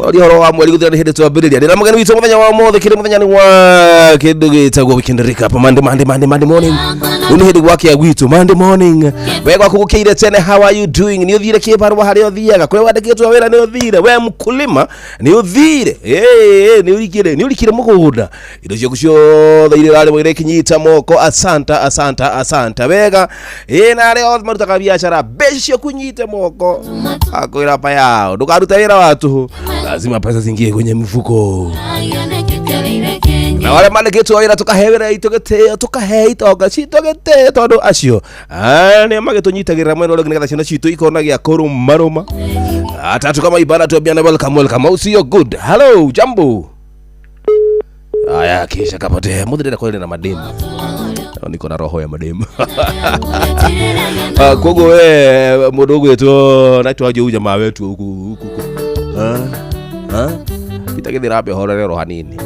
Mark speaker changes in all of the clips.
Speaker 1: Ori horo wa mweri guthira nĩ hĩndĩ twambĩrĩria. Ndĩna mũgeni witũ mũthenya wa ũmũthĩ kĩrĩ mũthenya nĩ wa kĩndũ gĩtagwo weekend recap Monday Monday Monday Monday morning. Rĩu nĩ hĩndĩ gwakĩa gwitũ Monday morning. We gwaku gũkĩire tene, how are you doing? Nĩ ũthire kĩbarũa harĩa ũthiaga, kũrĩa wandĩkĩtwo wĩra nĩ ũthire, we mkulima nĩ ũthire, nĩ ũrikire, nĩ ũrikire mũgũnda, indo ciaku ciothe iria ũrarĩmwo irekinyita moko. Asanta asanta asanta wega. Na arĩa othe marutaga biacara, mbeca ciaku nyite moko, akwĩra payao ndũkaruta wĩra wa tũhũ, lazima pesa zingie kwenye mfuko. Na wale mandĩkĩtwo wĩra tũkahe wĩra itũ gĩtĩo, tũkahe itonga citũ gĩtĩo, tondũ acio nĩ magĩtũnyitagĩrĩra mwena ũrĩa ũngĩ nĩgetha ciana citũ ikona gĩa kũrũmarũma. Atatu kama ibada tuambiane welcome welcome, au sio? Good. Hello, jambo. Aya, kisha kapotea. Mũthĩ ndĩrenda kwaria na mademu. No, niko na roho ya mademu. Ah, koguo we mũndũ ũgwĩtwo naitwa juu jamaa wetu huku huku. Ah? Ah? Pita gĩthĩra mbe horere ro hanini.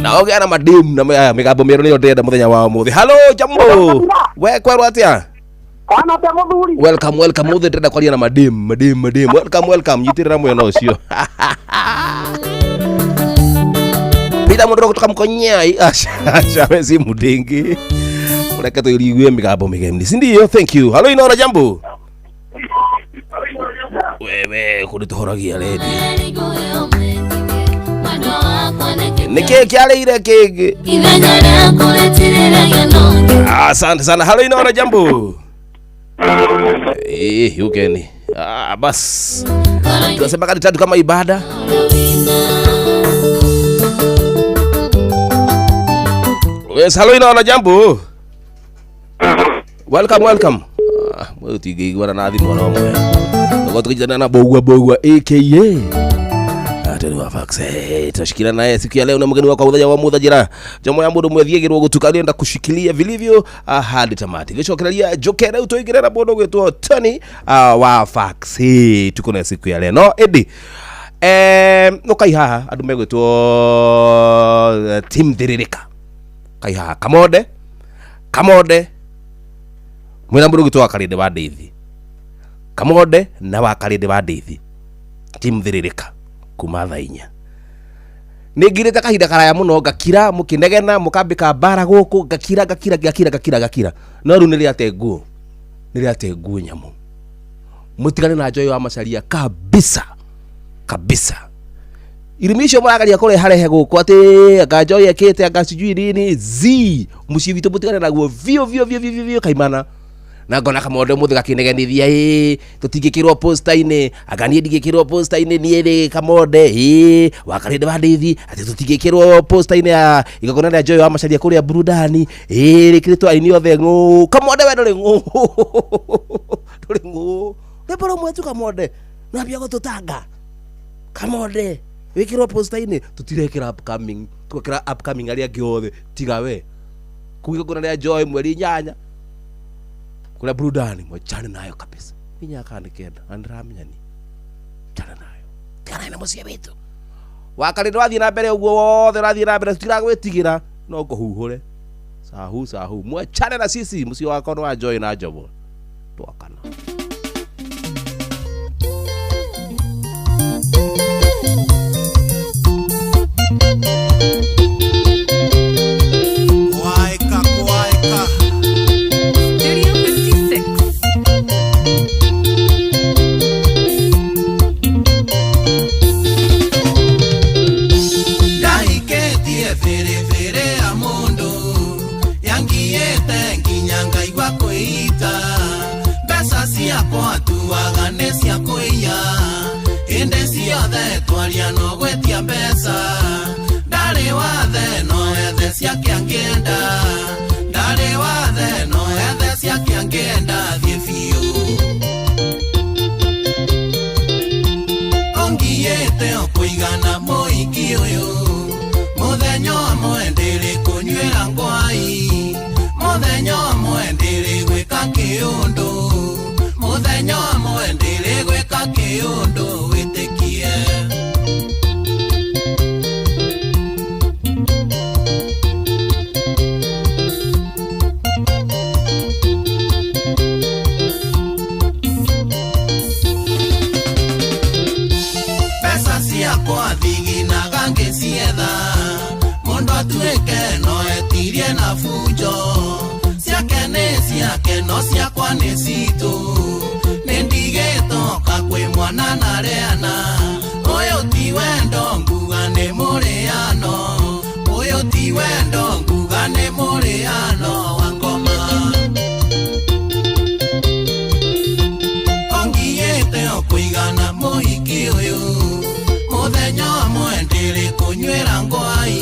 Speaker 1: Na ogĩa na mademu na aya mĩgambo mĩerũ nĩyo ndĩrenda mũthenya wa ũmũthĩ. Hello, jambo. We kwerwo atĩa?
Speaker 2: Kwana atĩa mũthuri?
Speaker 1: Welcome welcome. Mũthĩ ndĩrenda kwaria na mademu, mademu, mademu. Welcome welcome. Nyitĩrĩra mwena ũcio. Peter Mundoro kutoka Mkonyai. Acha acha we si mudingi. Ureke tuiligue migambo migeni. Si ndio? Thank you. Hello Inora, jambo. Wewe kuri tuhoragia redio. Nĩkĩ kĩarĩire kĩngĩ? Asante sana. Hello Inora, jambo. Yukeni. Ah, bas. Tunasema kadi tatu kama ibada. Yes, hello Inora, jambo. Welcome welcome. Ah, mwe utingĩiguana na thimũ ona ũmwe. Tũkorwo tũkĩnyitanĩra na Bogwa Bogwa aka Ateni wa Fax. Tunashikilia naye siku ya leo na mgeni wako mũthenya wa mũthajira jomo ya mũndũ mwethiĩgĩrwo gũtuka alienda kushikilia vilivyo hadi tamati gĩcokereria njoke rĩu tũingĩre na mũndũ ũgwĩtwo Tony wa Fax. Tuko na siku ya leo no ĩndĩ ũkai haha andũ megwĩtwo team Thĩrĩrĩka kai haha Kamonde Kamonde mwĩna mũndũ ũgwĩtwo wa Karĩndĩ wa Ndeithi Kamonde na wa Karĩndĩ wa Ndeithi team Thĩrĩrĩka kuma thaa inya nĩ ngirĩte kahinda karaya mũno ngakira mũkĩnegena mũkambĩka mbara gũkũ ngakira ngakira ngakira ngakira ngakira no rĩu nĩ rĩate nguo nĩ rĩate nguo nyamũ mũtigane na Joy wa Macharia kabisa kabisa irumi icio mũrageria kũreharehe gũkũ atĩ anga Joy ekĩte anga sijui nini z mũciĩ witũ mũtigane naguo biũ biũ biũ biũ biũ kaimana na ngona Kamonde mũthĩ gakĩnegenithia ĩ tũtingĩkĩrwo posta-inĩ anga niĩ ndingĩkĩrwo posta-inĩ niĩ rĩ Kamonde ĩ wakarĩndĩ wa Ndeithi atĩ tũtingĩkĩrwo posta-inĩ ya igongona rĩa Joy wa Macharia kũrĩa burudani ĩ rĩkĩrĩtwo aini othe ng'ũ Kamonde we ndũrĩ ng'ũ ndũrĩ ng'ũ rwĩmbo rũmwe tu Kamonde nambia gũtũtanga Kamonde wĩkĩrwo posta-inĩ tũtirekĩra upcoming tũgekĩra upcoming arĩa angĩ othe tiga we kuu igongona rĩa Joy mweri inyanya kũrĩa burudani mwachane nayo kabisa inya kana kenda na ndĩramenya ni chana nayo tigana na mũciĩ witũ wakarĩ ndũrathiĩ na mbere ũguo wothe ũrathiĩ na mbere tũtiragwĩtigĩra no ngũhuhũre sahu sahu mwachane na sisi mũciĩ wakwa nĩ wa Joy na Njobo twakana.
Speaker 3: Kwaeka, kwaeka.
Speaker 4: Studio 56.
Speaker 3: Ndahikĩtie bĩrĩbĩrĩ ya mũndũ yangiĩte nginya ngaigua kwĩita mbeca ciakwa tuaga nĩ cia kũiya hĩndĩ ciothe twaria no gwĩtia mbeca ndarĩ wathe no ethe ciake angĩenda ndarĩ wathe no ethe ciake angĩenda thiĩ biũ ongiĩte o kũigana mũiki ũyũ mũthenya ũmwe ndĩrĩ kũnyuĩra ngwai mũthenya ũmwe ndĩrĩ gwĩka kĩũndũ mũthenya ũmwe ndĩrĩ gwĩka kĩũndũ wĩtĩkie. Mbeca ciakwa thiginaga ngĩcietha mũndũ atuĩke no etirie na bunjo ciake nĩ ciake no ciakwa nĩ citũ nĩ ndigĩtoka kwĩ mwana na rĩana ũyũ ti wendo nguga nĩ mũrĩano ũyũ ti wendo nguga nĩ mũrĩano wa ngoma ongiĩte o kũigana mũhiki ũyũ mũthenya ũmwe ndĩrĩ kũnyuĩra ngwai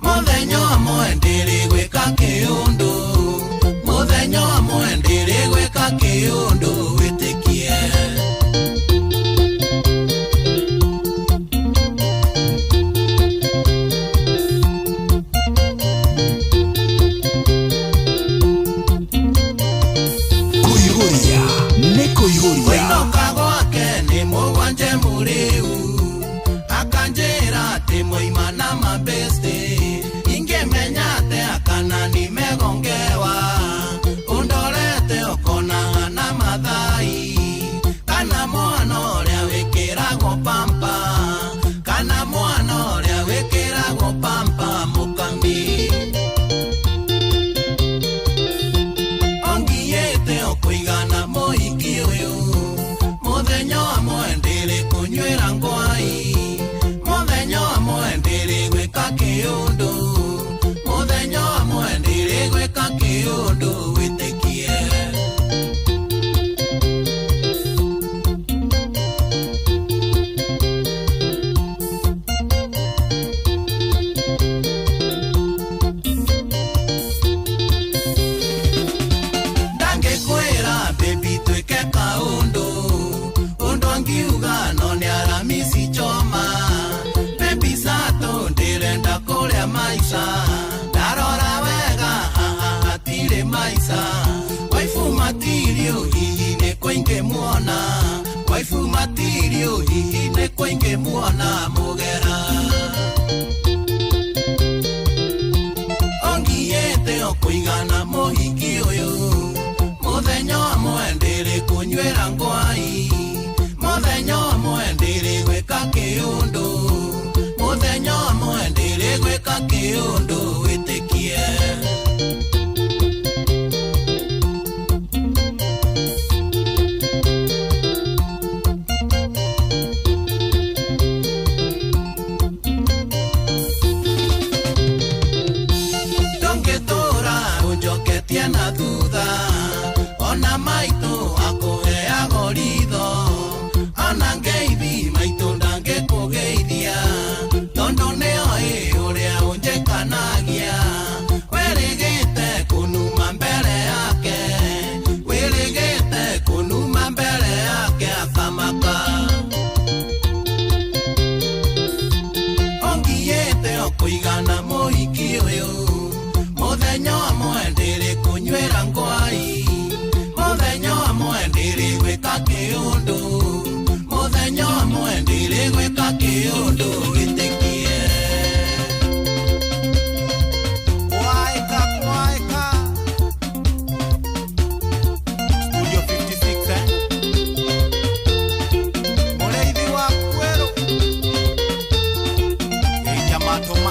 Speaker 3: mũthenya ũmwe ndĩrĩ gwĩka kĩũndũ mũthenya ũmwe ndĩrĩ gwĩka kĩũndũ wĩtĩkie.
Speaker 5: Kũihũria nĩ kũihũria.
Speaker 3: Kũinũka gwake nĩ mũgwanje mũrĩu akanjĩra atĩ moima na mabeste ingĩmenya atĩa kana nimegongewa ũndorete ũkonaga na mathai kana mwana ũrĩa wĩkĩragwo pampa kana mwana ũrĩa wĩkĩragwo pampa mũkami ongiĩte o kũigana mũhiki ũyũ mũthenya ũmwe ndĩrĩ kũnyuĩra ngwai mũthenya ũmwe ndĩrĩ gwĩka kĩũndũ mũthenya ũmwe ndĩrĩ gwĩka kĩũndũ wĩtĩkie. Ndangĩkwĩra baby twĩke kaũndũ ũndũ angiuga no nĩ aramisi choma baby sato ndĩrenda kũrĩa maica ndarora wega haha hatirĩ maica waifu matirio hihi nĩ kũingĩmuona waifu matirio hihi nĩ kũingĩmuona mũgera ongiĩte o kũigana mũhiki ũyũ mũthenya ũmwe ndĩrĩ kũnyuĩra ngwai mũthenya ũmwe ndĩrĩ gwĩka kĩũndũ mũthenya ũmwe ndĩrĩ gwĩka kĩũndũ wĩtĩkie. Ndũngĩtũra ũnjoketie na thutha ona maitũ akũheago ritho ona ngeithi maitũ ndangĩkũgeithia tondũ nĩoĩ ũrĩa ũnjĩkanagia wĩrĩgĩte kũnuma mbere yake wĩrĩgĩte kũnuma mbere yake akamaka ongiĩte o kũigana mũhiki ũyũ mũthenya ũmwe ndĩrĩ kũnyuĩra ngwai mũthenya ũmwe ndĩrĩ gwĩka kĩũndũ mũthenya ũmwe ndĩrĩ gwĩka kĩũndũ wĩtĩkie.
Speaker 6: Kwaeka, kwaeka. Studio 56, eh? Mũrĩithi wa kwerũ. Ĩnya matũma.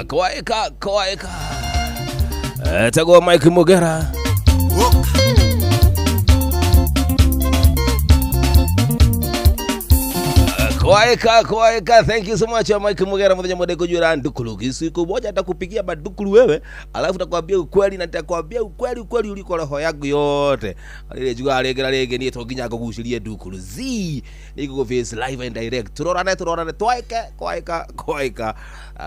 Speaker 1: Kwaeka kwaeka tagwo Mike Mugera.
Speaker 6: Woka.
Speaker 1: Kwaeka kwaeka, thank you so much Mike Mugera. Muthenya mwende kujura ndukulu siku moja nitakupigia madukulu wewe, alafu nitakwambia ukweli na nitakwambia ukweli ukweli uliko roho yangu yote rĩrĩ njugaga rĩngĩ na rĩngĩ niĩ to nginya ngũgucĩrie ndukulu z nĩ face live and direct turorane turorane twaeke kwaeka kwaeka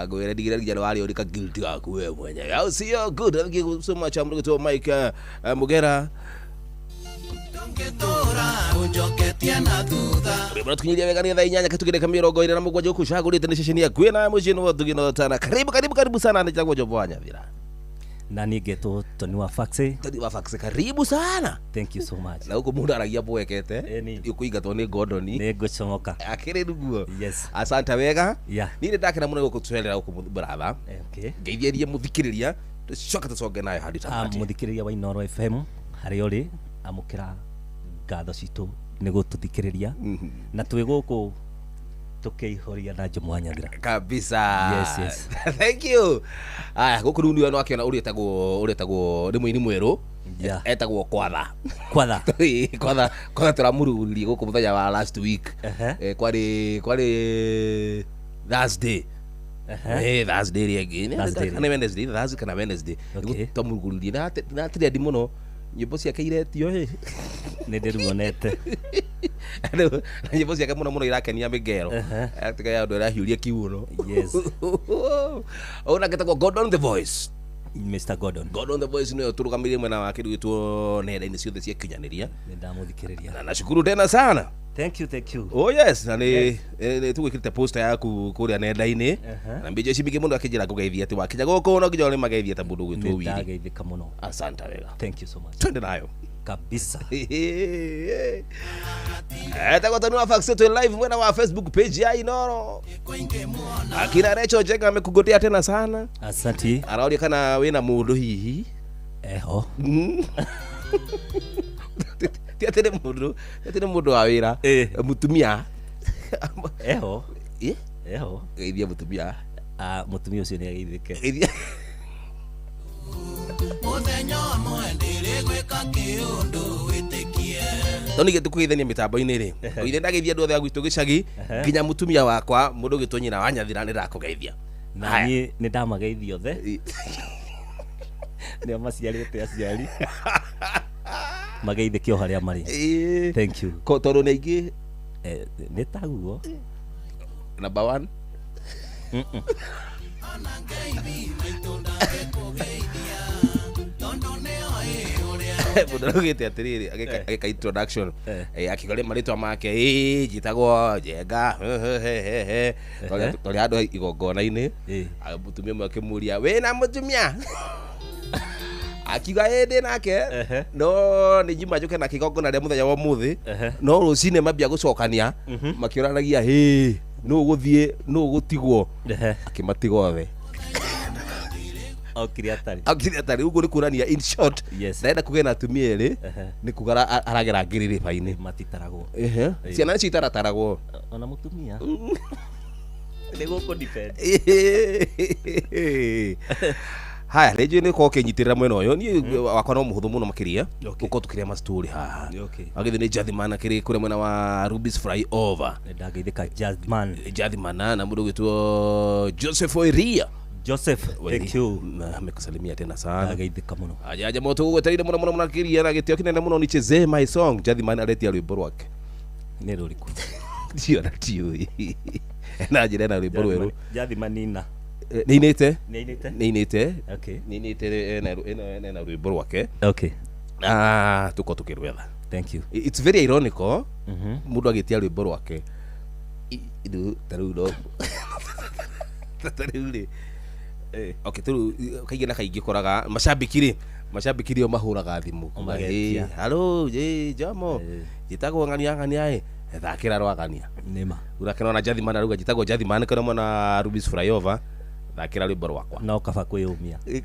Speaker 1: ngwĩre ndigĩre nginya nĩwarĩũrĩka guilty waku wewe mwenyewe, au sio? Good, thank you so much mũrũgĩtwo Mike Mugera.
Speaker 3: Ndũngĩtũra ũnjoketie na thutha
Speaker 1: Rĩmwe tukinyiria wega nĩ thaa 8 katugire 27 gũkũ cagũrĩte nĩ ceceni ya kwĩna mũciĩ nĩ watugino tana. Karibu karibu karibu sana, nĩ njagwo Jobo wa Nyathira
Speaker 7: na niĩ ngetwo Tony wa Faxi.
Speaker 1: Tony wa Faxi, karibu sana.
Speaker 7: Thank you so much.
Speaker 1: Na gũkũ mũndũ aragia bwekete
Speaker 7: Ĩni.
Speaker 1: ũkũingatwo nĩ Gordon
Speaker 7: Nĩ ngũcomoka.
Speaker 1: Akĩrĩ ruguo.
Speaker 7: Yes.
Speaker 1: Asante wega.
Speaker 7: Yeah.
Speaker 1: Niĩ nĩ ndakena mũno gũkũtwerera gũkũ brother.
Speaker 7: Okay.
Speaker 1: Ngeithĩrie mũthikĩrĩria tũcoke tũconge nayo hadi tamati.
Speaker 7: Mũthikĩrĩria wa Inooro FM harĩa ũrĩ amũkĩra Ngatho citũ nĩ gũtũthikĩrĩria na twĩ gũkũ tũkĩihũria na Jomo wa Nyathira.
Speaker 1: Kabisa.
Speaker 7: Yes, yes.
Speaker 1: Thank you. Aya, gũkũ rĩu nĩwe akĩona ũrĩa ũrĩtagwo nĩ mũini mwerũ.
Speaker 7: Yeah.
Speaker 1: Etagwo Kwatha.
Speaker 7: Kwatha.
Speaker 1: Kwatha, Kwatha tũramũrugũririe gũkũ mũthenya wa last week.
Speaker 7: Ehe.
Speaker 1: Kwarĩ Thursday.
Speaker 7: Ehe.
Speaker 1: Thursday ĩrĩa ĩngĩ.
Speaker 7: Thursday.
Speaker 1: Kana Wednesday, Thursday kana Wednesday.
Speaker 7: Okay.
Speaker 1: Twamũrugũririe na trendi mũno, nyĩmbo ciake iretio ĩ.
Speaker 7: Nĩ ndĩruonete.
Speaker 1: Na nyĩmbo ciake mũno mũno irakenia mĩngero.
Speaker 7: Ehe.
Speaker 1: Atiga ya andũ arahiũria kiuno.
Speaker 7: Yes.
Speaker 1: Ona getagwo Gordon the Voice.
Speaker 7: Mr. Gordon.
Speaker 1: Gordon the Voice nĩwe tũrũgamĩrĩire mwena wa kĩndũ gĩtwo nenda-inĩ ciothe cia kinyanĩria.
Speaker 7: Nĩ ndamũthikĩrĩria.
Speaker 1: Na nashukuru tena sana.
Speaker 7: Thank you, thank you.
Speaker 1: Oh yes, na nĩ tũgwĩkĩrĩte poster yaku kũrĩa nenda-inĩ. Na mbĩnjo ici mbingĩ mũndũ akĩnjĩra ngũgeithia atĩ wakinya gũkũ no nginya ũrĩmageithia ta mũndũ ũgwĩtwo
Speaker 7: Nĩ
Speaker 1: Wili.
Speaker 7: ndageithĩka mũno.
Speaker 1: Asante wega.
Speaker 7: Thank you so much.
Speaker 1: Twende nayo.
Speaker 7: Kabisa.
Speaker 1: Etagwo Tony wa Fax twĩ live mwena wa Facebook page ya Inoro. Akina Recho Njenga amekugotea tena sana.
Speaker 7: Asante.
Speaker 1: Araũria kana wĩna mũndũ hihi.
Speaker 7: Eho.
Speaker 1: Ti atĩ nĩ mũndũ, ti atĩ nĩ mũndũ wa wĩra.
Speaker 7: Eh.
Speaker 1: Mũtumia.
Speaker 7: Eho.
Speaker 1: Eh?
Speaker 7: Eho.
Speaker 1: Geithia mũtumia.
Speaker 7: Ah, mũtumia ũcio nĩ ageithĩke.
Speaker 1: Geithia.
Speaker 3: Mũthenya ũmwe ndĩrĩgwĩka kĩũndũ wĩtĩkie.
Speaker 1: Tondũ ningĩ tũkũgeithania mĩtambo-inĩ rĩ, oire ndageithia andũ othe a gwitũ gĩcagi nginya mũtumia wakwa mũndũ ũgĩtwo nyina wa Nyathira nĩ ndakũgeithia.
Speaker 7: Na
Speaker 1: Haya.
Speaker 7: niĩ nĩ ndamageithia othe. Nĩo maciarĩte aciari. Mageithĩke o harĩa marĩ.
Speaker 1: Ĩĩ.
Speaker 7: Thank you.
Speaker 1: Tondũ nĩ aingĩ.
Speaker 7: Nĩ taguo.
Speaker 1: Number one. Mũndũ araugĩte atĩrĩrĩ, agĩka introduction. Akiuga marĩtwa make, ĩ njĩtagwo Njenga he, he, he, he. Twarĩ handũ igongona-inĩ. Mũtumia ũmwe akĩmũria wĩna mũtumia, akiuga ĩ ndĩ nake, no nĩ njuma njũke na kĩgongona rĩa mũthenya wa ũmũthĩ. No rũcinĩ mambia gũcokania makĩũranagia hĩ nũ ũgũthiĩ nũ ũgũtigwo, akĩmatiga othe.
Speaker 7: Okire atarĩ.
Speaker 1: Akire atarĩ. Ũguo nĩ kuonania in short ndarenda kũgĩa na atumia erĩ, nĩ kuga aragera ngĩrĩrĩba-inĩ.
Speaker 7: Matitaragwo.
Speaker 1: Ehe. Ciana nĩcio itarataragwo.
Speaker 7: Ona mũtumia nĩ gũkũ depend.
Speaker 1: Haya, rĩnjũ nĩ ũkorwo ũkĩnyitĩrĩra mwena ũyũ, niĩ wakwa no mũhũthũ mũno makĩria ũkorwo tũkĩrĩa mastori haha. Agĩthiĩ nĩ Jathiman akĩrĩ kũrĩa mwena wa Rubis Flyover.
Speaker 7: Nĩ ndageithĩka Jazman.
Speaker 1: Jathimana na mũndũ ũgwĩtwo Joseph Oiria.
Speaker 7: Joseph, thank you.
Speaker 1: Na amekusalimia tena sana.
Speaker 7: Ndageithĩka mũno.
Speaker 1: Aja aja moto gũgwetereire mũno mũno makĩria na gĩtĩo kĩnene mũno nichezee my song. Jathiman aretia rwĩmbo rwake.
Speaker 7: Nĩ rũrĩkũ?
Speaker 1: Ndiona tiũĩ na njĩra ena rwĩmbo rwerũ.
Speaker 7: Jathimanina.
Speaker 1: Nĩinĩte.
Speaker 7: Nĩinĩte?
Speaker 1: Nĩinĩte.
Speaker 7: Okay.
Speaker 1: Nĩinĩte ena rwĩmbo rwake.
Speaker 7: Okay.
Speaker 1: Ah, tũkorwo tũkĩrwetha.
Speaker 7: Thank you.
Speaker 1: It's very ironical mũndũ agĩtia rwĩmbo rwake. Rĩu ta rĩu no ta rĩu rĩ, okay, tũrĩu kaingĩ na kaingĩ koraga macambĩki rĩ, macambĩki rĩo mahũraga thimũ kuga,
Speaker 7: Magetia.
Speaker 1: "Ĩ, halo ĩ Jomo, njĩtagwo ng'ania ng'ania ĩ thakĩra rwagania."
Speaker 7: Nĩma.
Speaker 1: Urakena Jathiman arauga njĩtagwo Jathiman kũrĩa mwena Rubis Flyover, thakĩra rwĩmbo rwakwa.
Speaker 7: No kaba kwĩyũmia.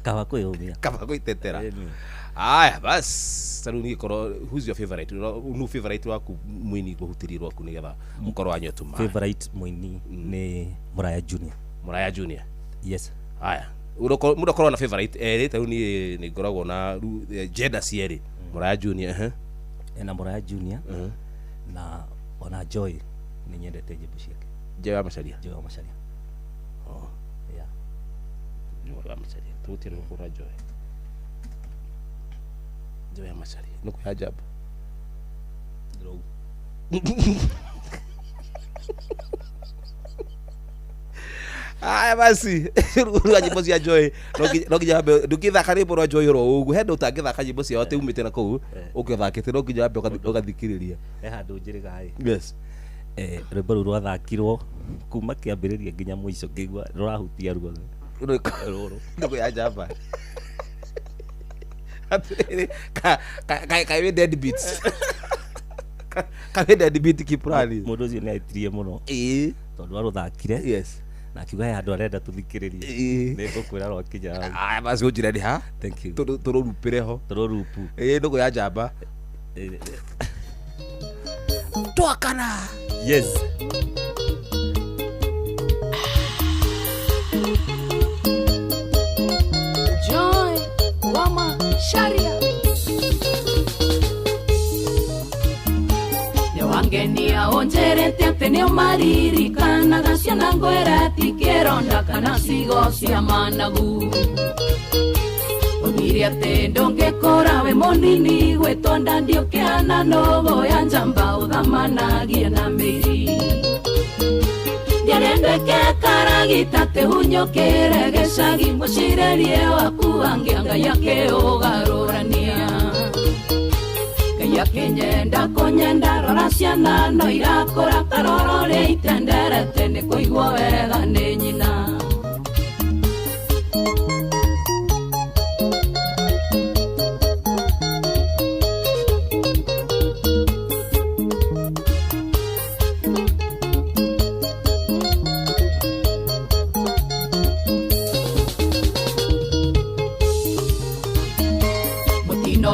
Speaker 7: Kaba kwĩyũmia.
Speaker 1: Kaba gwĩtetera.
Speaker 7: Ĩni.
Speaker 1: Aya bas, ta rĩu niĩ korwo who's your favorite, nu favorite waku mũini ngũhutĩrie rwaku nĩgetha mũkorwo wanyua tũmaĩ.
Speaker 7: Favorite mũini nĩ Muraya Junior.
Speaker 1: Muraya Junior.
Speaker 7: Yes.
Speaker 1: Aya, mũndũ akorwo na favorite erĩ, ta rĩu niĩ nĩ ngoragwo na rĩu, gender cierĩ. Muraya Junior, ehe.
Speaker 7: Ena Muraya Junior na ona Joy nĩ nyendete nyĩmbo ciake.
Speaker 1: Joy wa Macharia.
Speaker 7: Joy wa Macharia.
Speaker 1: Oh.
Speaker 7: Yeah.
Speaker 1: Joy wa Macharia. Tũgũthiĩ kũhũra Joy. Joy wa Macharia. Nĩ kwĩ ajabu.
Speaker 7: Rũu.
Speaker 1: Aya basi, ruga nyĩmbo cia Joy no nginya wambe ndũngĩthaka rwĩmbo rwa Joy oro ũguo, he ndũ ũtangĩthaka nyĩmbo ciao atĩ umĩte na kũu ũke ũthakĩte, no nginya wambe ũgathikĩrĩria.
Speaker 7: He handũ njĩrĩga ĩ.
Speaker 1: Yes.
Speaker 7: Rwĩmbo rũu rwathakirwo kuma kĩambĩrĩria nginya mũico ngĩigua rũrahutia ruothe.
Speaker 1: Rũrũ. Nĩ kwĩ njamba. Atĩrĩrĩ, kaĩ wĩ dead beats. Kaĩ wĩ dead beat kipurani.
Speaker 7: Mũndũ ũcio nĩ aitirie mũno.
Speaker 1: Ĩĩ.
Speaker 7: Tondũ arũthakire.
Speaker 1: Yes.
Speaker 7: Na akiuga he handũ arenda tũthikĩrĩrie.
Speaker 1: Ĩĩ.
Speaker 7: Nĩ ngũkwĩra rwakinya hau.
Speaker 1: Aya basi ũnjĩre nĩ ha.
Speaker 7: Thank you.
Speaker 1: Tũrũrupĩre ho.
Speaker 7: Tũrũrupu.
Speaker 1: Ĩĩ ndũgũ ya njamba. Twakana.
Speaker 7: Yes.
Speaker 4: Joy Wama Sharia Nĩwangenia ũnjĩrĩte atĩ nĩũmaririkanaga ciana ngwĩra tikĩronda kana cigo cia managu Ũgire atĩ ndũngĩkũra wĩ mũnini gwĩtwo nda ndiũkĩhana nũgũ ya njamba ũthamanagie na mĩri Ndiarendeke karagita tehunyũkĩre gĩcagi mũcirĩrie waku angĩa Ngai akĩũgarũrania Ngai akĩnyenda kũnyenda rora ciana no irakũra karoro rĩa itenderete nĩ kũigwo wega nĩ nyina.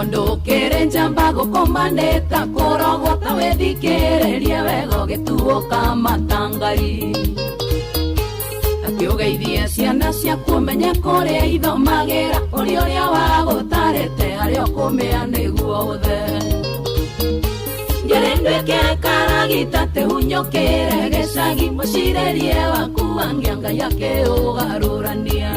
Speaker 4: Ndũkĩrĩ njamba gũkomanĩta kũrogwo ta wĩthikĩrĩrie wega ũgĩtuũka matangari Akĩũgeithie ciana ciaku ũmenye kũrĩa ithomagĩra ũrĩa ũrĩa wagũtarĩte harĩa ũkũmĩa nĩguo ũthe Ndiarĩ nduĩke karagita tehunyũkĩre gĩcagi mũcirĩrie waku angĩa Ngai akĩũgarũrania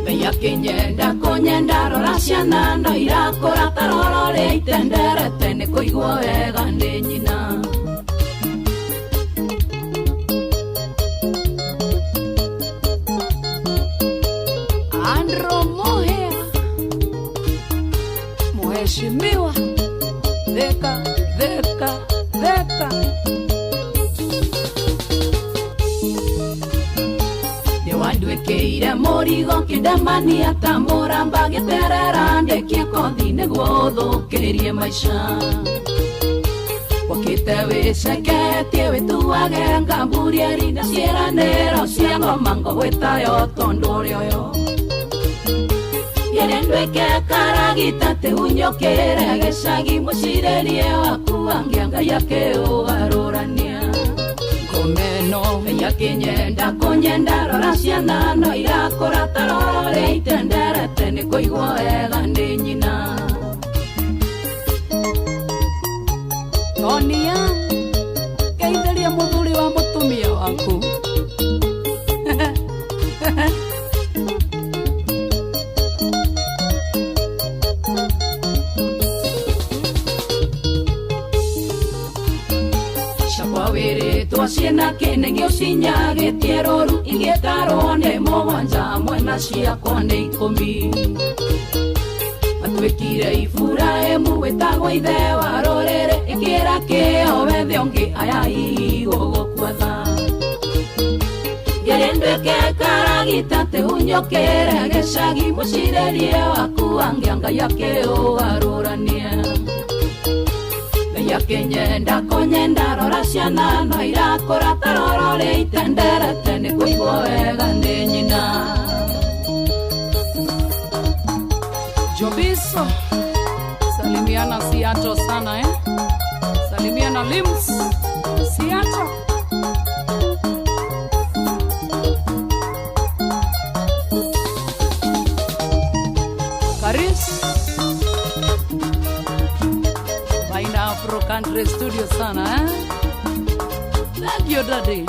Speaker 4: Ngai akĩnyenda kũnyenda rora ciana no irakũra ta roro rĩa itenderete nĩ kũigwo wega nĩ nyina. Andro Mohea Mheshimiwa Theka Theka Theka Nĩwanduĩkĩire mũrigo kĩndemania ta mũramba gĩterera ndĩkie kothi nĩguo ũthũkĩrie maica Wakĩte wĩceketie wĩtuage ngamburieri na ciĩranĩro cia ngoma ngũgwĩtayo tondũ ũrĩ ũyũ Ndiarĩ nduĩke karagita tehunyũkĩre gĩcagi mũcirĩrie waku angĩa Ngai akĩũgarũrania Ngomeno Ngai akĩnyenda kũnyenda rora ciana no irakũra ta roro rĩa itenderete nĩ kũigwo wega nĩ nyina. Tonia geithĩria mũthuri wa mũtumia waku. Wĩrĩtwo ciĩna kĩnegio cinyagĩtie rũru igĩtarwo nĩ mũgwanja mwena ciakwa nĩ ikũmi Matuĩkire Iburahĩmu wĩtagwo ithe wa rũrĩrĩ ĩkĩra kĩo wethe ũngĩ aya hihi gũgũkua tha Ndiarĩ nduĩke karagita tehunyũkĩre gĩcagi mũcirĩrie waku angĩa Ngai akĩũgarũrania Ngai akĩnyenda kũnyenda rora ciana no irakũra ta roro rĩa itenderete nĩ kũigwo wega nĩ nyina. Jobiso salimiana Seattle sana eh? Salimiana Lims Seattle. Paris Afro Country Studio sana eh? Thank you daddy.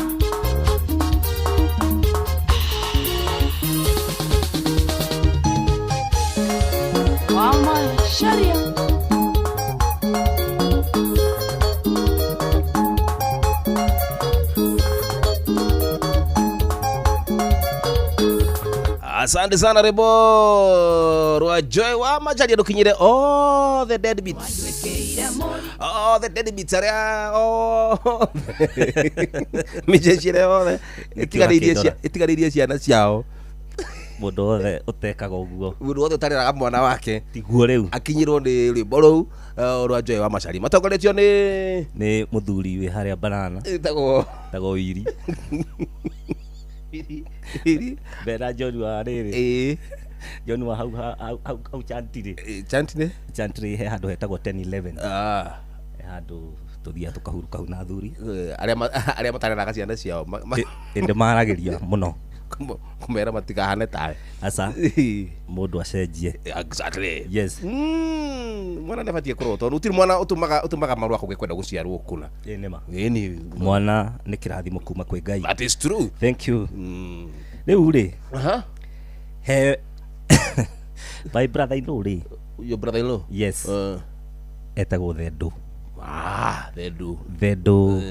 Speaker 4: Mama Sharia.
Speaker 1: Asante sana rebo rwa Joy wa Macharia ndukinyire all the dead beats. All the dead beats aria oh mijecire othe itigarĩirie ciana ciao
Speaker 7: Mũndũ wothe ũtekaga ũguo
Speaker 1: mũndũ wothe ũtareraga mwana wake
Speaker 7: tiguo rĩu
Speaker 1: akinyirwo nĩ rwĩmbo rũu rwa Joy wa Macharia matongoretio
Speaker 7: nĩ mũthuri wĩ harĩa banana ĩtagwo Wiri
Speaker 1: Iri
Speaker 7: Bena John wa rĩrĩ
Speaker 1: ĩĩ
Speaker 7: John wa hau hau hau hau chantire.
Speaker 1: Chantire?
Speaker 7: Chantire he handũ hetagwo 1011.
Speaker 1: Ah.
Speaker 7: He handũ tũthiaga tũkahuruka hau na athuri.
Speaker 1: Arĩa arĩa matareraga ciana ciao.
Speaker 7: Ĩndĩ maragĩria mũno.
Speaker 1: Kũmera matikahane tawe.
Speaker 7: Aca. Mũndũ acenjie.
Speaker 1: Exactly.
Speaker 7: Yes.
Speaker 1: Mwana nĩ abatiĩ kũrorwo tondũ gũtirĩ mwana ũtũmaga marũa kũgĩ kwenda gũciarwo kũna.
Speaker 7: Ĩĩ nĩ ma.
Speaker 1: Ĩni.
Speaker 7: Mwana nĩ kĩrathimo kuma kwĩ Ngai.
Speaker 1: That is true.
Speaker 7: Thank you. Rĩu rĩ.
Speaker 1: Aha.
Speaker 7: He my brother in law rĩ.
Speaker 1: Your brother in law?
Speaker 7: Yes. Etagwo Thendũ.
Speaker 1: Ah, Thendũ.
Speaker 7: Thendũ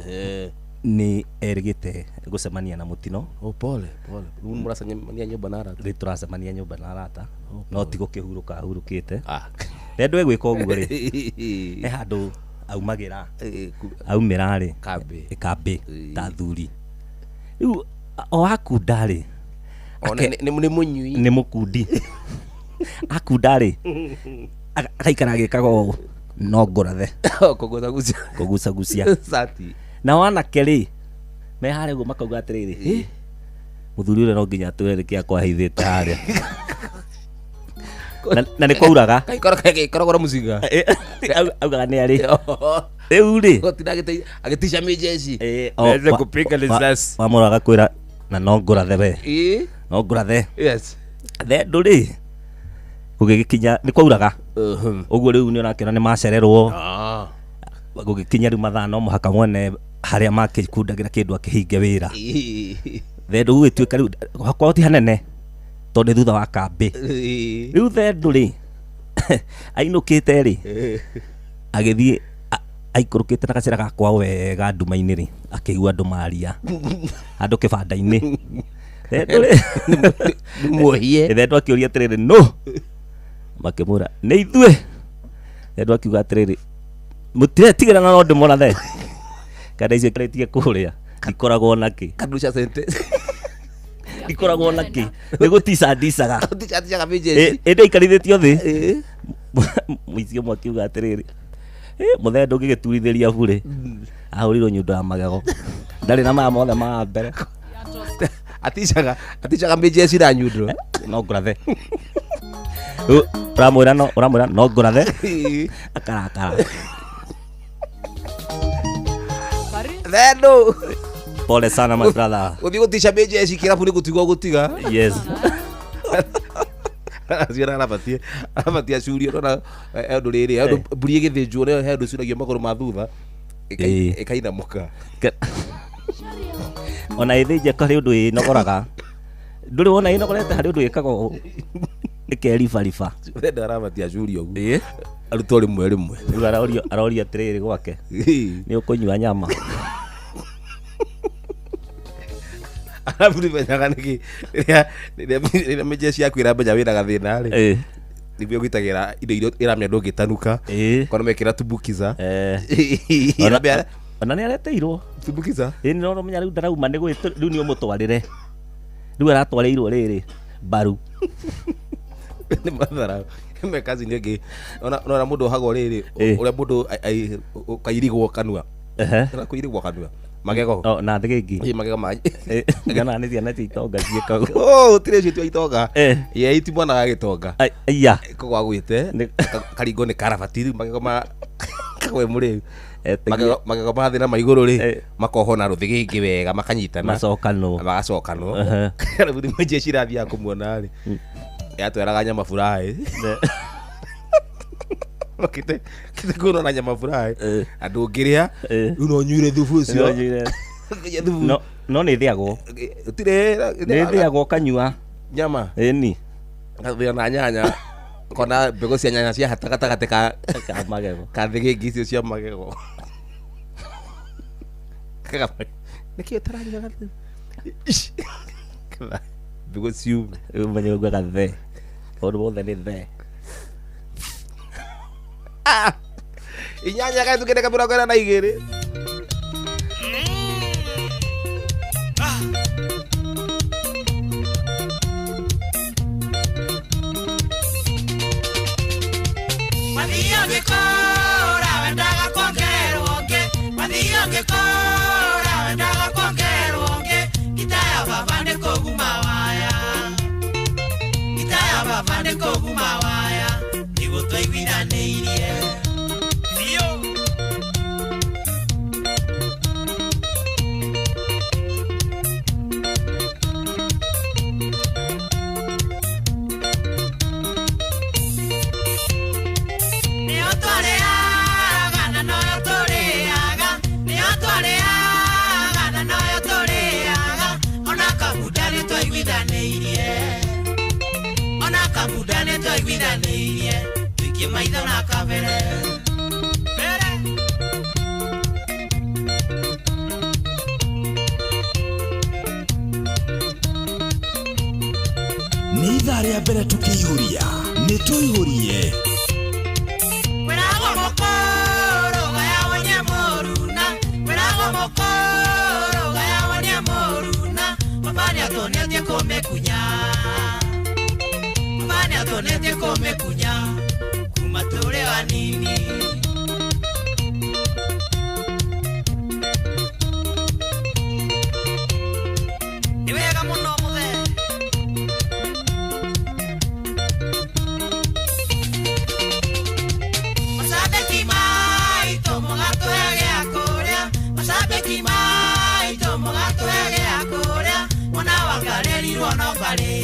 Speaker 7: nĩ erĩgĩte gũcemania na mũtino.
Speaker 1: Oh, pole pole. Rĩu mũracemania nyũmba na arata?
Speaker 7: Rĩu tũracemania nyũmba na arata. No ti gũkĩhurũka ahurũkĩte.
Speaker 1: Ah.
Speaker 7: Thendũ egwĩka ũguo rĩ. He handũ aumagĩra. Aumĩra rĩ.
Speaker 1: Kambĩ.
Speaker 7: Kambĩ ta athuri. Rĩu o akunda rĩ.
Speaker 1: Nĩ mũnyui.
Speaker 7: Nĩ mũkundi. Akunda rĩ. Agaikara agĩkaga ũũ. No ngũrathe.
Speaker 1: Kũgucagucia.
Speaker 7: Kũgucagucia.
Speaker 1: Cati.
Speaker 7: Nao anake rĩ, me harĩa ũguo makauga atĩrĩrĩ, mũthuri ũrĩa no nginya atwĩre nĩkĩ akwaheithĩte harĩa. Na nĩ kwauraga.
Speaker 1: Kaikoragwo mũcinga.
Speaker 7: Augaga nĩ arĩ. Rĩu rĩ.
Speaker 1: Gũtinda agĩtica mĩjeci. Naweza kupiga risasi.
Speaker 7: Wamũra agakwĩra na no ngũrathe we. No ngũrathe.
Speaker 1: Yes.
Speaker 7: Thendũ rĩ, gũgĩgĩkinya nĩ kwauraga. Ũguo rĩu nĩ ũrakĩona nĩ macererwo. Gũgĩkinya rĩu mathaa no mũhaka mwene harĩa makĩkundagĩra kĩndũ akĩhinge wĩra. Thendũ gũgĩtuĩka rĩu kwao ti hanene tondũ nĩ thutha wa kambĩ. Rĩu Thendũ rĩ ainũkĩte rĩ agĩthiĩ aikũrũkĩte na gacĩra ga kwao wega nduma-inĩ rĩ akĩigua andũ maria handũ kĩbanda-inĩ. Thendũ rĩ
Speaker 1: muohie.
Speaker 7: Thendũ akĩũria atĩrĩrĩ no makĩmwĩra nĩ ithuĩ. Thendũ akiuga atĩrĩrĩ mũtiretigĩra na no ndĩmũrathe. Kana icio ikarĩtie kũrĩa ikoragwo nakĩ?
Speaker 1: Kanusha sente.
Speaker 7: Ikoragwo nakĩ? Nĩ gũtica ndicaga.
Speaker 1: Gũtica mĩjeci.
Speaker 7: Ĩndĩ aikarithĩtio thĩ. Mũici ũmwe akiuga atĩrĩrĩ mũthee ndũngĩgĩturithĩria burĩ. Ahũrirwo nyundo ya magego. Ndarĩ na maya mothe ma mbere.
Speaker 1: Aticaga mĩjeci na nyundo.
Speaker 7: No ngũrathe. Ũramwĩra no ũramwĩra no ngũrathe. Akarakara.
Speaker 1: Thendũ.
Speaker 7: Pole sana my brother.
Speaker 1: Ũthiĩ gũtica mĩjeci kĩrabu nĩ gũtigwo gũtiga.
Speaker 7: Yes.
Speaker 1: Acio arabatie acurio nona ũndũ rĩrĩ ũndũ mbũri ĩgĩthĩnjwo nĩ he ũndũ ĩcuragia magũrũ ma thutha ĩkainamũka.
Speaker 7: Ona ĩthĩnje harĩ ũndũ ĩnogoraga. Ndũrĩ wona ĩnogorete harĩ ũndũ ĩkaga ũũ ĩkeribariba.
Speaker 1: Thendũ arabatie acurio ũguo. Arutwo rĩmwe rĩmwe.
Speaker 7: Rĩu aroria atĩrĩrĩ gwake. Nĩ ũkũnyua nyama.
Speaker 1: Arabu nĩmenyaga nĩkĩ rĩrĩa mĩjeci yaku ĩramenya wĩna gathĩna rĩ nĩguo ĩgwĩtagĩra indo iria ĩramenya ndũngĩtanuka. Kona mekĩra tumbukiza.
Speaker 7: Ona nĩ areteirwo
Speaker 1: tumbukiza.
Speaker 7: Ĩĩ nĩ ũramenya rĩu ndarauma nĩ rĩu nĩ ũmũtwarĩre. Rĩu aratwarĩirwo rĩrĩ mbaru.
Speaker 1: Nĩ mathara. Me kazi nĩ ĩngĩ ona mũndũ ohagwo rĩrĩ ũrĩa mũndũ ũkairigwo kanua. Kũirigwo kanua. Magego.
Speaker 7: Oh, na thĩgĩngĩ.
Speaker 1: Ĩ magego ma.
Speaker 7: Nyonaga nĩ ciana cia itonga ciĩkagwo.
Speaker 1: Oh, tirĩ cio cia itonga. Ye ti mwana wa gĩtonga.
Speaker 7: Iya.
Speaker 1: Kogwo agwĩte karingwo nĩ karabati rĩu magego ma kagwe mũrĩu. Magego ma thĩ na ma igũrũ rĩ makohwo na rũthĩgĩngĩ wega makanyitana.
Speaker 7: Macokanwo.
Speaker 1: Magacokanwo. Rĩu nĩ mĩjeci ĩrathiaga kũmuona rĩ. Yatwaraga nyama furahi. Makĩte kũno na nyama furahi. Andũ ũngĩrĩa rĩu no ũnyuire thubu ũcio.
Speaker 7: No nĩ ĩthĩagwo.
Speaker 1: Tirĩ
Speaker 7: nĩ ĩthĩagwo ũkanyua.
Speaker 1: Nyama.
Speaker 7: Ĩni.
Speaker 1: Gathĩa na nyanya. Kona mbegũ cia nyanya cia hata gatagatĩ ka
Speaker 7: magego.
Speaker 1: Ka thĩgĩngĩ icio cia magego. Nĩkĩ ũtaranyua gathĩ? Mbegũ ciume.
Speaker 7: Rĩu ũmenye ũguo gathe. Ũndũ wothe nĩ the.
Speaker 1: Inyanya kae tukende 42.
Speaker 3: Mathio ngĩkũra wendaga kuongererwo ũngĩ. Mathio ngĩkũra wendaga kuongererwo ũngĩ. Ngita ya baba nĩ kũguma waya. Ngita ya baba Tũiguithanĩirie tũikie maitho na kabere mbere.
Speaker 5: Nĩ ithaa rĩa mbere tũkĩihũria nĩ tũihũrie.
Speaker 3: Kwĩragwo mũkũrũ gayagwo nĩ mũruna, kwĩragwo mũkũrũ gayagwo nĩ mũruna, baba nĩatuonetie kũmĩkunya, baba nĩatuonetie kũmĩkunya kuma tũrĩ anini. Nĩ wega mũno mũthee. Mashabiki maitũ mũgatũhe gĩa kũrĩa, mashabiki maitũ mũgatũhe gĩa kũrĩa, mwana wakarerirwo no ngarĩ,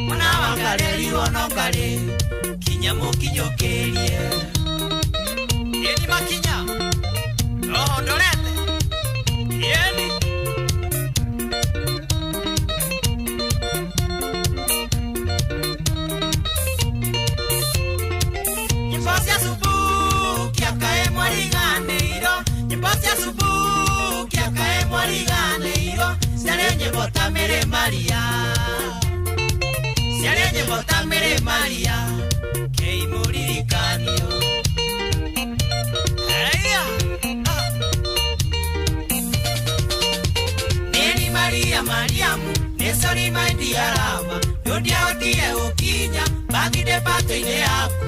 Speaker 3: mwana wakarerirwo no ngarĩ, kinya mũkinyũkĩrie. Ĩni makinya roho ndorete ĩni. Nyĩmbo cia Subukia kaĩ mwariganĩirwo, nyĩmbo cia Subukia kaĩ mwariganĩirwo, ciarĩ nyĩmbo ta Mĩrĩ Maria, ciarĩ nyĩmbo ta Mĩrĩ Maria, kĩi mũririkanio. Haya. Ah. Nĩni Maria Mariamu nĩ sorry my dear lover, ndũngĩahotire gũkinya birthday party-inĩ yaku.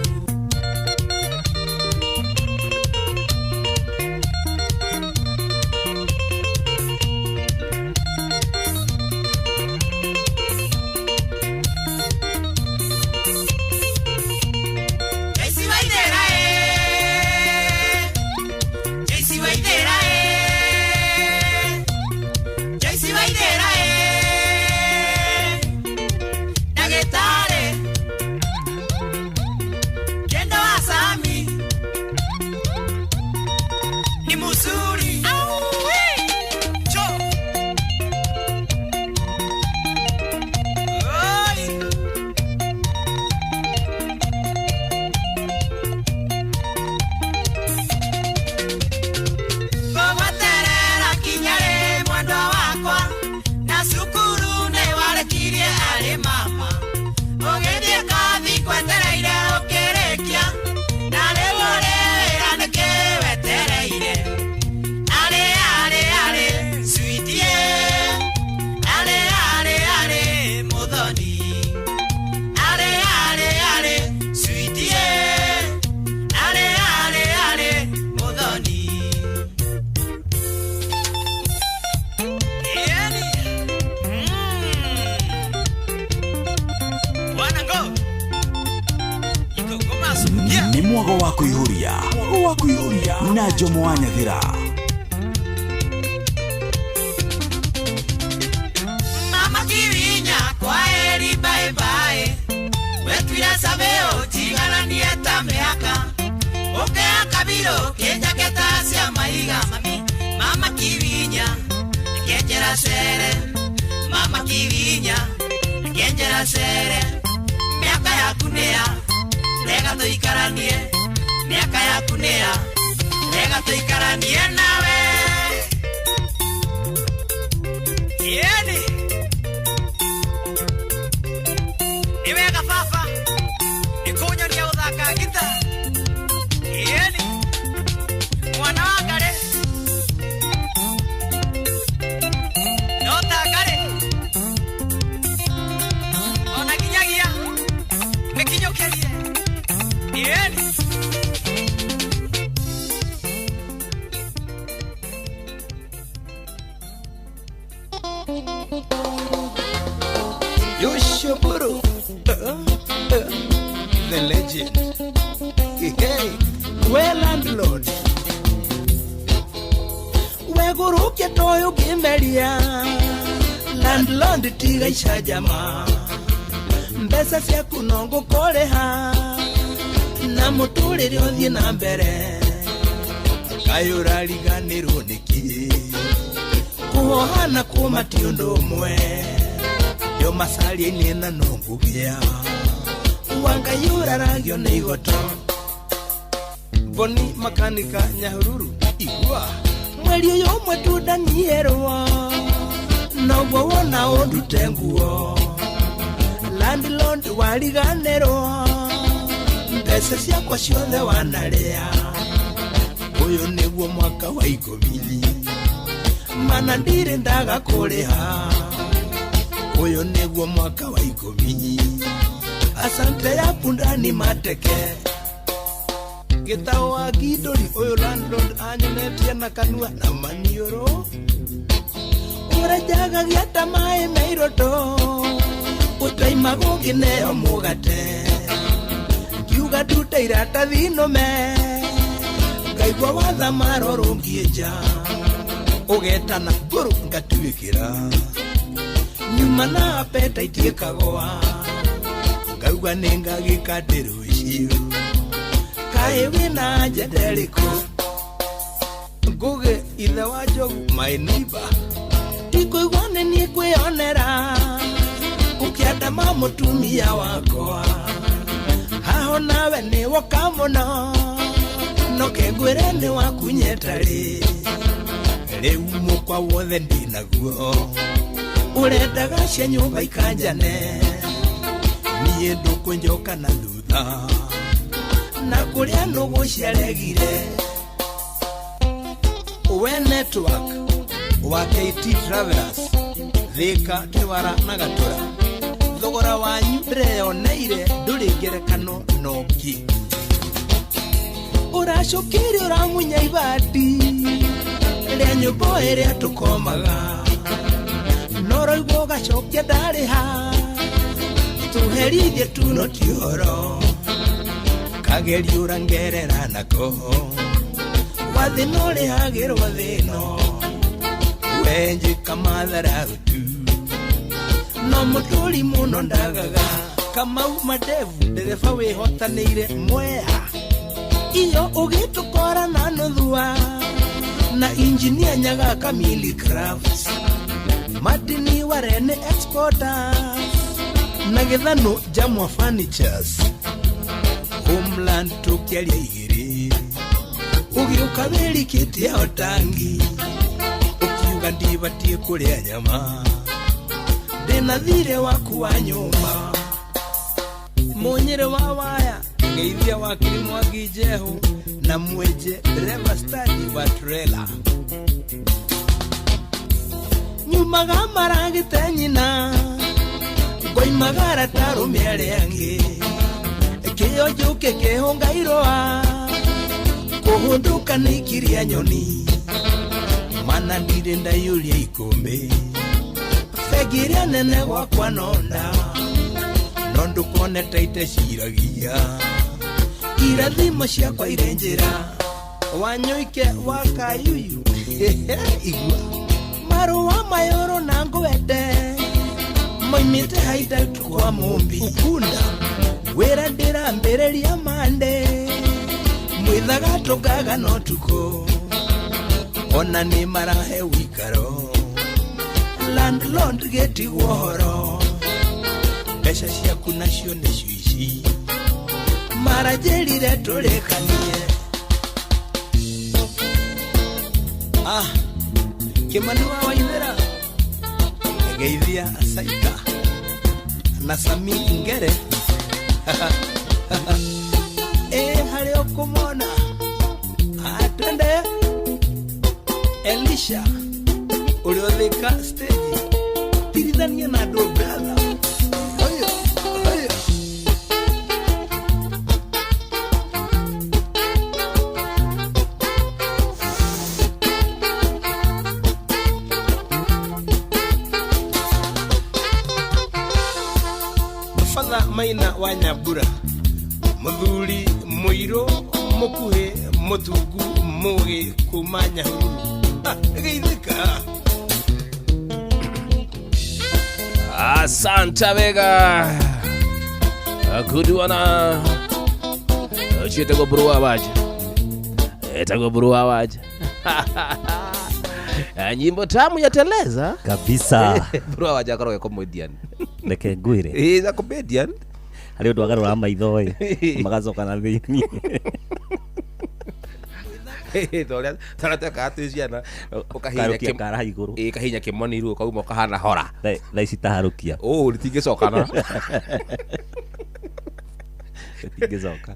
Speaker 3: Jaycee Waithera, eh. Jaycee Waithera, eh. Jaycee Waithera, eh. Ndagĩtarĩ Kendo wa Sami ni muzuri. Auwe! Cho. Oi. Ngũgweterera kinya rĩ mwendwa wakwa, na cukuru nĩ warekirie arĩ mama, ũgĩthiĩ kathi ngwetereire ũkĩrĩkia, na rĩu ũrĩ wĩra nĩkĩ wetereire? Arĩ arĩ arĩ sweetie, arĩ arĩ arĩ mũthoni, arĩ arĩ arĩ sweetie, arĩ arĩ arĩ mũthoni. Yani. Bwana ngo. Iko ngoma subukia.
Speaker 5: Nĩ mwago wa kũihũria, mwago wa kũihũria na Jomo wa Nyathĩra.
Speaker 3: Mama Kivinya, kwaheri bye bye. Wetwire sabeo tigananie ta mĩaka. Ũkea kabirũ kĩnjaketa cia maiga mami. Mama Kivinya, nĩkĩenjera cere. Mama Kivinya, nĩkĩenjera cere. Mĩaka yaku nĩya, rega tũikaranie. Mĩaka yaku nĩya, rega tũikaranie nawe. Yeni. Nĩ wega baba, nĩ kũnyonia gũthaka ngita. Yeni. Mwana wa Ngarĩ. No ta Ngarĩ. Ona nginyagia mĩkinyũkĩrie. Yeni.
Speaker 6: Yoshoboro, the legend. Hey, we landlord. Wegurukia toyo kimeria. Landlord tiga icajama. Mbeca ciaku no ngũkũrĩha. Na mũtũrĩre ũthiĩ na mbere. Kaĩ ũrariganĩrwo nĩkĩ? Kũhoha na kũma ti ũndũ ũmwe. Yo macaria-inĩ na no ngũgĩa. Wangai ũraragio nĩ igoto. Boni makanika Nyahururu igua. Mweri ũyũ ũmwe tu ndanierwo, noguo wona ũndute nguo. Landlord wariganĩrwo, mbeca ciakwa ciothe wanarĩa. Ũyũ nĩguo mwaka wa 10, mana ndirĩ ndaga kũrĩha. Ũyũ nĩguo mwaka wa 10, asante ya punda ni mateke. Gĩtaũ wa ngindũri ũyũ landlord anyonetie na kanua na maniũrũ. Ũrenjagagia ta maĩ me iroto, ũtaimaga ũngĩneo mũgate. Ngiuga ndute iratathi nũme, ngaigua wathama rũrũngiĩ nja. Ũgetana ngũrũ ngatuĩkĩra, nyuma na appetite ĩkagũa. Ngauga nĩ ngagĩka ndĩ rũciũ, kaĩ wĩna njenda ĩrĩkũ? Ngũgĩ ithe wa Njogu my neighbor, ndikũigua nĩ niĩ kwĩyonera. Ũkĩandama mũtumia wakwa, haho nawe nĩ woka mũno. No kengwĩre nĩ wakunyeta rĩ, rĩu mũkwa wothe ndĩnaguo. Ũrendaga cia nyũmba ikanjane, niĩ ndũkũnjoka na thutha. Na kũrĩa nũgũ ciaregire. We network wa KT Travelers, Thika, Kĩwara na Gatũra, thogora wanyu ndĩreyoneire ndũrĩ ngerekano nongĩ. Ũracũkĩire ũramunya ibati rĩa nyũmba ĩrĩa tũkomaga, no ũraigua ũgacokia ndarĩha. Tũherithie tu no ti ũhoro, kagerio ũrangerera nako. Wathĩna ũrĩhagĩrwo thĩno, wenjĩka matharau tu. No mũtũri mũno ndagaga. Kamau Madevu ndereba wĩhotanĩire Mwea, iyo ũgĩtũkora na nũthua. Na injinia Nyaga Kamili Crafts, Martini Warene Exporters, na Gĩthano Jamwa Furnitures. Homeland tũkĩaria igĩrĩ, ũgĩũka wĩrikĩtie otangi, ũkiuga ndibatiĩ kũrĩa nyama. Ndĩna thirĩ waku wa nyũmba. Mũnyĩrĩ wa waya ngeithia wakiri Mwangi Njehu na mwenje dereva stadi wa trela. Nyumaga maragĩte nyina, ngoimaga arata arũme arĩa angĩ. Kĩo njũke kĩhũnga irũa, kũhũndũka nĩ ikiria nyoni. Mana ndirĩ ndaiyũria ikũmbĩ, bengi ĩrĩa nene gwakwa nonda. No ndũkone ta iteciragia, irathimo ciakwa irĩ njĩra. Wanyũike wa Kayuyu igua marũa mayũrũ na ngwende, moimĩte hideout kwa Mũmbi. Ukunda wĩra ndĩrambĩrĩria mande, mwĩthaga tũkaga no tukũ. Ona nĩ marahe wĩikaro, landlord gĩtigwo ũhoro. Mbeca ciaku nacio nĩcio ici, maranjĩrire tũrĩkanie. Ah, Kĩmani wa Waithera geithia Saika na Sami Ngere. Ĩ harĩ ũkũmona, atwende Elisha ũrĩa ũthĩka stage, tirithania na andũ brother. Oyo, oyo. Father Maina wa Nyambura, mũthuri mũirũ mũkuhĩ mũtungu mũgĩ kuma Nyahururu. Ah, geithĩka.
Speaker 1: Asante Vega. Kuduana. Chietagwo buru wa waja. Etagwo buru wa waja. Nyimbo tamu ya teleza.
Speaker 7: Kabisa.
Speaker 1: Buru wa waja akoragwo e comedian.
Speaker 7: Reke ngwĩre.
Speaker 1: He's a comedian.
Speaker 7: Harĩ ũndũ agarũra maitho ĩ magacoka na thĩinĩ.
Speaker 1: Torĩa torĩa twekaga twĩ ciana ũkahihinya
Speaker 7: Ũkaharũkia kara igũrũ.
Speaker 1: Ĩ, kahihinya kĩmoni rĩu ũkauma ũkahana hora.
Speaker 7: Thaa ici taharũkia.
Speaker 1: Ũ rĩtingĩcokana.
Speaker 7: Rĩtingĩcoka.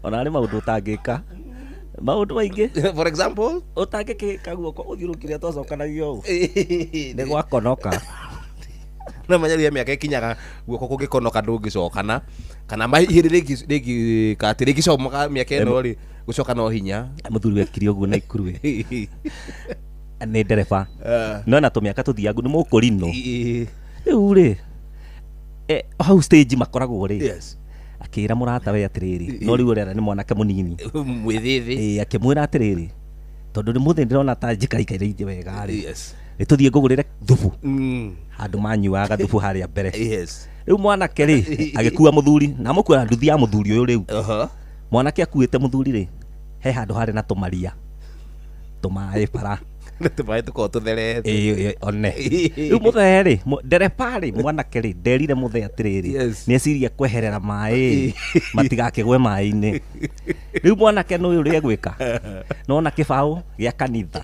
Speaker 7: Ona harĩ maũndũ ũtangĩka. Maũndũ maingĩ.
Speaker 1: For example
Speaker 7: ũtangĩkĩka guoko ũthiũrũkĩria twacokanagia ũũ. Nĩ gwakonoka.
Speaker 1: No menya rĩrĩa mĩaka ĩkinyaga guoko kũngĩkonoka ndũngĩcokana kana ihĩndĩ rĩngĩ atĩ rĩngĩcomoka mĩaka ĩno rĩ gũcoka no hinya.
Speaker 7: Mũthuri wekire ũguo na ikuru nĩ ndereba. No na tũmĩaka tũthiangu nĩ mũkũrinũ. Rĩu rĩ hau stage makoragwo rĩ.
Speaker 1: Yes.
Speaker 7: Akĩra mũrata we atĩrĩrĩ, no rĩu ũrĩa nĩ mwanake mũnini.
Speaker 1: Mwĩthĩthĩ.
Speaker 7: Ĩ, akĩmwĩra atĩrĩrĩ, tondũ nĩ mũthĩ ndĩrona ta njikaikaire wega rĩ.
Speaker 1: Yes.
Speaker 7: Nĩ tũthiĩ ngũgũrĩre thubu. Handũ manyuaga thubu harĩa mbere.
Speaker 1: Yes.
Speaker 7: Rĩu mwanake rĩ agĩkua mũthuri na amũkua na nduthi ya mũthuri ũyũ rĩu. Mwanake akuĩte mũthuri rĩ he handũ harĩ na tũmaria tũmaĩ bara.
Speaker 1: Na tũmaĩ tũkoragwo tũtherete.
Speaker 7: Ĩ, one. Rĩu mũthee rĩ, ndereba rĩ, mwanake rĩ, nderire mũthee atĩrĩrĩ,
Speaker 1: Yes.
Speaker 7: nĩ eciria kweherera maĩ matigakĩgwe maĩ-inĩ. Rĩu mwanake nĩ ũyũ ũrĩa egwĩka, nona kĩbaũ gĩa kanitha.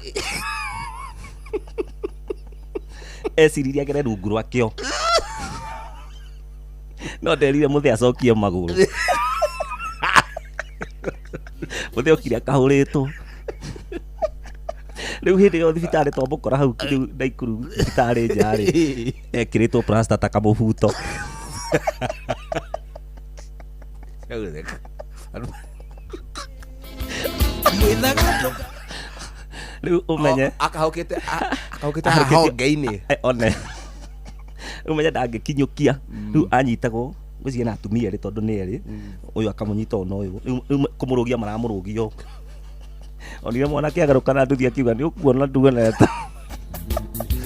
Speaker 7: Eciririe agere rungu rwakĩo. No nderire mũthee acokie magũrũ. Mũthee okire akahũrĩtwo. Rĩu hĩndĩ ĩyo thibitarĩ twamũkora hau rĩu Naikuru thibitarĩ nja rĩ, ekĩrĩtwo plaster ta kamũbuto. Rĩu ũmenye
Speaker 1: akahũkĩte akahũkĩte honge-inĩ.
Speaker 7: One. Rĩu ũmenye ndangĩkinyũkia. Rĩu anyitagwo ngwĩciria na atumia erĩ tondũ nĩ erĩ, ũyũ akamũnyita ũyũ na ũyũ. Rĩu kũmũrũgia maramũrũgia ũũ. Onire mwanake agarũka na nduthi akiuga nĩ ũkuona nduonete.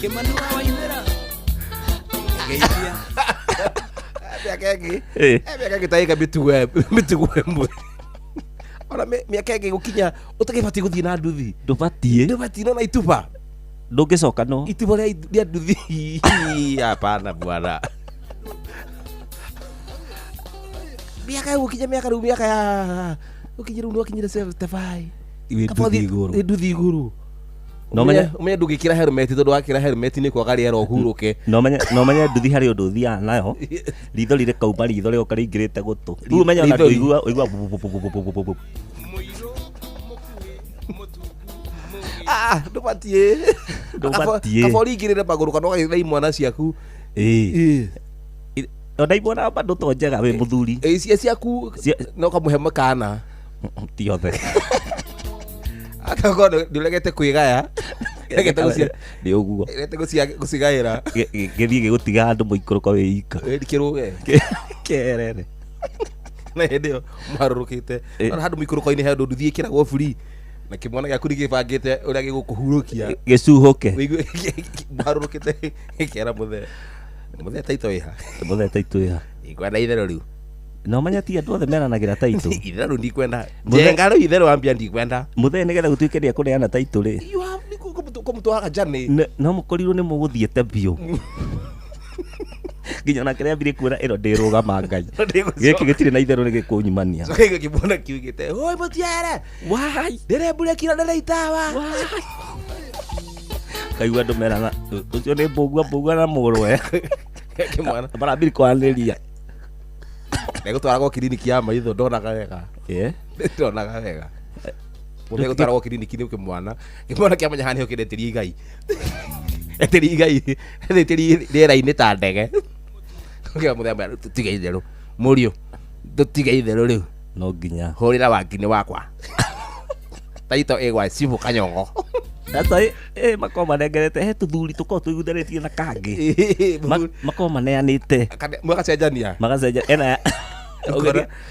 Speaker 6: Kĩmani wa Waithera. Geithia.
Speaker 1: Mĩaka ĩngĩ.
Speaker 7: Ĩ.
Speaker 1: Mĩaka ĩngĩ taĩka mĩtugo ĩmwe. Ona mĩaka ĩngĩ gũkinya ũtagĩbatiĩ gũthiĩ na nduthi.
Speaker 7: Ndũbatiĩ.
Speaker 1: Ndũbatiĩ no na ituba.
Speaker 7: Ndũngĩcoka no.
Speaker 1: Ituba rĩa nduthi. Hapana bwana. Mĩaka gũkinya mĩaka rĩu mĩaka ya gũkinya rĩu nĩwakinyire 75.
Speaker 7: Wĩ nduthi igũrũ.
Speaker 1: Wĩ nduthi igũrũ.
Speaker 7: No menye-
Speaker 1: Ũmenye ndũngĩkĩra helmet tondũ wakĩra helmet nĩ kwaga rĩera ũhurũke.
Speaker 7: No menye nduthi harĩ ũndũ ũthiaga nayo. Ritho rĩkauma ritho rĩgoka rĩingĩrĩte gũtũ. Rĩu ũmenye ona
Speaker 1: Rithori.
Speaker 7: ndũigua ũigua bu bu bu bu bu bu bu bu.
Speaker 1: Ah, ndũbatiĩ.
Speaker 7: Ndũbatiĩ.
Speaker 1: Kaba ũringĩrĩre magũrũ kana ũgagĩtha imwana ciaku.
Speaker 7: Ĩ. Ona imwana bado to njega wĩ mũthuri.
Speaker 1: Ĩ, cia ciaku no kamũhe mũkana.
Speaker 7: Ti othe.
Speaker 1: Akakorwo ndũregete kwĩgaya. Regete
Speaker 7: Nĩ ũguo.
Speaker 1: Regete gũcigaĩra.
Speaker 7: Gĩthiĩ gĩgũtiga andũ mũikũrũko wĩ ika.
Speaker 1: Kĩrũge.
Speaker 7: Kerere.
Speaker 1: Na hĩndĩ ĩyo mũharũrũkĩte. Ona handũ mũikũrũko-inĩ he handũ nduthi ĩkĩragwo free. Na kĩmwana gĩaku nĩgĩbangĩte ũrĩa gĩgũkũhurũkia.
Speaker 7: Gĩcuhũke.
Speaker 1: Ũigue mũharũrũkĩte gĩkera mũthee. Mũthee taitũ ĩha.
Speaker 7: Mũthee taitũ ĩha.
Speaker 1: Ndikwenda itherũ rĩu.
Speaker 7: No menya ti andũ othe meranagĩra taitũ.
Speaker 1: Itherũ ndikwenda.
Speaker 7: Mũthee-
Speaker 1: Njenga rĩu itherũ wambia ndikwenda.
Speaker 7: Mũthee nĩgetha gũtuĩke nĩ ekũneana taitũ rĩ.
Speaker 1: You have kũmũtwara njani.
Speaker 7: No mũkorirwo nĩ mũgũthiĩte biũ. Nginya onake nĩambire kuona ĩno ndĩrũgama Ngai. Gĩkĩ gĩtirĩ na itherũ nĩ gĩkũnyumania.
Speaker 1: Coka kĩmwana kiugĩte, "Oi mũtiare.
Speaker 7: Wai.
Speaker 1: Ndĩrembũrĩkira ndĩreitawa."
Speaker 7: Kaigua andũ merana ũcio nĩ mbũgua mbũgua na mũrwe.
Speaker 1: Kĩmwana.
Speaker 7: Marambiri kwaranĩria.
Speaker 1: Ndegũtwaragwo kiriniki ya maitho ndonaga wega.
Speaker 7: Ĩ.
Speaker 1: Ndonaga wega. Mũthee gũtwaragwo kiriniki nĩ kĩmwana. Kĩmwana kĩamenya haha nĩho kĩretĩria igai. Etĩria igai. Etĩria rĩera-inĩ ta ndege. Ũkĩra mũthee amwĩra, tũtige itherũ. Mũriũ, tũtige itherũ rĩu.
Speaker 7: No nginya.
Speaker 1: Hũrĩra wangi nĩ wakwa. Taito ĩgwa cibũ kanyongo.
Speaker 7: Sasa makoragwo manengerete he tũthuri tũkoragwo tũiguithanĩtie na kangĩ. Makoragwo maneanĩte.
Speaker 1: Magacenjania.
Speaker 7: Magacenjania. Ena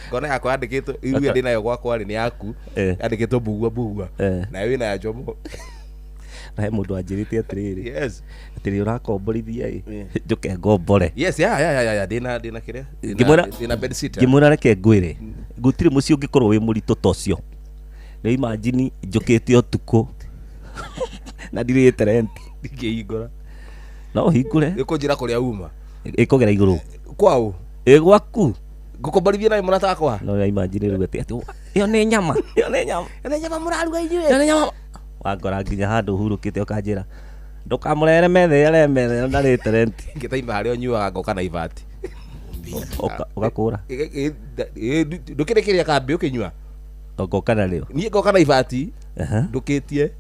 Speaker 1: Ngona yakwa yandĩkĩtwo iria ndĩ nayo gwakwa rĩ nĩ yaku. Yandĩkĩtwo mbugua mbugua. Nayo wĩna ya Njomo.
Speaker 7: Na he mũndũ anjĩrĩte atĩrĩrĩ.
Speaker 1: Yes.
Speaker 7: Atĩrĩ ũrakomborithia ĩ. Njũke ngombore.
Speaker 1: Yes, yeah, yeah, yeah, yeah. Ndĩna ndĩna kĩrĩa.
Speaker 7: Ngĩmwĩra
Speaker 1: Ndĩna bed sitter.
Speaker 7: Ngĩmwĩra reke ngwĩre. Gũtirĩ mũciĩ ũngĩkorwo wĩ mũritũ ta ũcio. Rĩu imagine njũkĩte ũtukũ. Na ndirĩte rent.
Speaker 1: Ndingĩhingũra.
Speaker 7: No ũhingũre.
Speaker 1: Ĩkũnjĩra kũrĩa uma.
Speaker 7: Ĩkũgera igũrũ.
Speaker 1: Kwao.
Speaker 7: Ĩ gwaku.
Speaker 1: Ngũkomborithie nawe mũrata wakwa.
Speaker 7: No ya imagine rĩu atĩ ĩyo nĩ nyama, ĩyo nĩ nyama.
Speaker 1: Nĩ nyama mũraruga inyuĩ.
Speaker 7: Ĩyo nĩ nyama. Wangora nginya handũ hurũkĩte ũkanjĩra ndũkamũrere metha ĩyo arere metha ĩyo ndarĩte renti.
Speaker 1: Ngĩtaima harĩa ũnyuaga ngoka na ibati.
Speaker 7: Ũgakũra.
Speaker 1: Ndũkĩrĩkĩria kambĩ ũkĩnyua.
Speaker 7: Ngoka narĩo.
Speaker 1: Niĩ ngoka na ibati. Ndũkĩtie.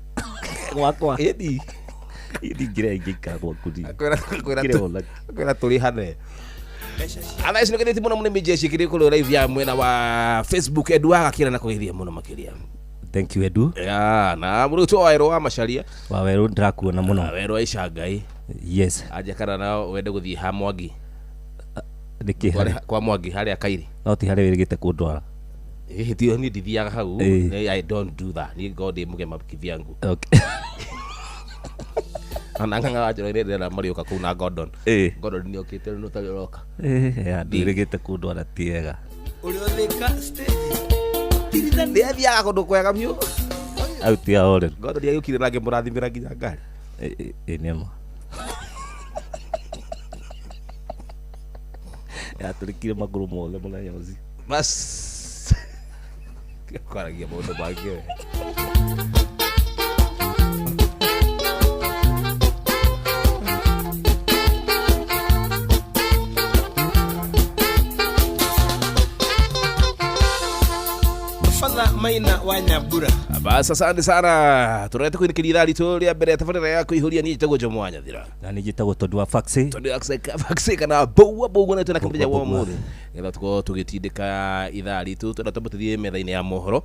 Speaker 7: Gwakwa.
Speaker 1: Ĩni.
Speaker 7: Ndingĩrĩa ingĩikara gwaku niĩ.
Speaker 1: Kwĩra tũrĩhane. Atha ici nĩkĩrĩtie mũno mũno mĩjeshi kĩrĩ kũrĩa live ya mwena wa Facebook Edu agakĩra na kũgeithia mũno makĩria.
Speaker 7: Thank you Edu.
Speaker 1: Ya, na mũrutwo wa Werũ wa Macharia.
Speaker 7: Wa Werũ ndĩrakuona mũno.
Speaker 1: Wa Werũ wa Icangai.
Speaker 7: Yes.
Speaker 1: Anja kana no wende gũthiĩ ha Mwangi.
Speaker 7: Nĩkĩ harĩ?
Speaker 1: Kwa Mwangi harĩa Kairi.
Speaker 7: No ti harĩa wĩrĩgĩte kũndwara.
Speaker 1: Ĩhĩ ti niĩ ndithiaga hau. I don't do that. Niĩ ngoragwo ndĩ mũgema kivyangu.
Speaker 7: Okay.
Speaker 1: Ona ng'ang'a wa Njoroge ndĩrona marĩũka kũu na Gordon. Gordon nĩokĩte rĩu nĩ ũtarĩ ũroka.
Speaker 7: Ndwĩrĩgĩte kũndwara ti wega.
Speaker 6: Ũrĩa stage.
Speaker 1: Nĩathiaga kũndũ kwega biũ.
Speaker 7: Au ti ahoreri.
Speaker 1: Gordon nĩagĩũkire na ngĩmũrathimĩra nginya ngari.
Speaker 7: Ĩ nĩma. Yatũrĩkire magũrũ mothe mũthenya ũcio.
Speaker 1: Bas. Kwaragia maũndũ mangĩ we.
Speaker 6: Father Maina wa Nyambura.
Speaker 1: Bas, asante sana. Turete kuinikiria ithaa ritũ rĩa mbere tabarĩra ya kũihũria. Niĩ njĩtagwo Jomo wa Nyathira.
Speaker 7: Na niĩ njĩtagwo Tondu wa Faxi.
Speaker 1: Tondu wa Faxi kana Boua Boua na twĩna mũthenya wa ũmũthĩ. Nĩgetha tũkorwo tũgĩtindĩka ithaa ritũ twenda twambe tũthiĩ metha-inĩ ya mohoro.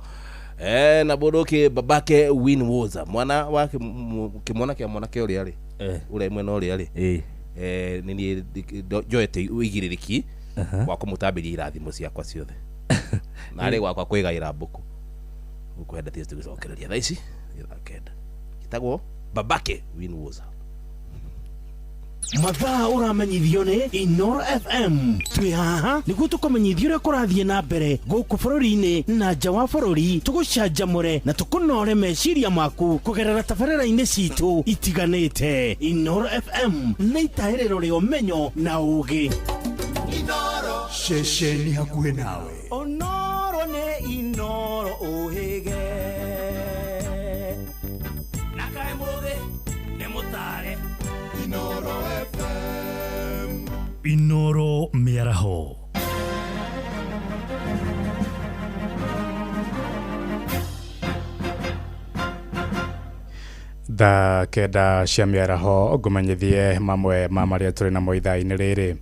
Speaker 1: Na mũndũ ũkĩ babake Win Woza mwana wa kĩmwana kĩa mwanake ũrĩa rĩ ũrĩa mwena ũrĩa rĩ nĩ niĩ njoete ũigĩrĩrĩki wa kũmũtambĩria irathimo ciakwa ciothe. Na arĩ gwakwa kwĩgaĩra mbũkũ. Gũkwenda tiga tũgĩcokereria thaa ici thaa 9. Gĩtagwo Babake Win Woza.
Speaker 8: Mathaa ũramenyithio nĩ Inoro FM. Twĩ haha nĩguo tũkũmenyithie ũrĩa kũrathiĩ na mbere gũkũ bũrũri-inĩ na nja wa bũrũri, tũgũcanjamũre na tũkũnore meciria maku kũgerera tabarĩra-inĩ citũ itiganĩte. Inoro FM nĩ itahĩrĩro rĩa ũmenyo na ũũgĩ.
Speaker 5: Ceceni hakuhĩ nawe.
Speaker 3: Onoro nĩ Inoro ũhĩge. Na kaĩ mũthĩ nĩ mũtare.
Speaker 5: Inoro FM.
Speaker 8: Inoro mĩaraho.
Speaker 9: Thaa 9 cia mĩaraho ngũmenyithie mamwe ma marĩa tũrĩ namo ithaa-inĩ rĩrĩ.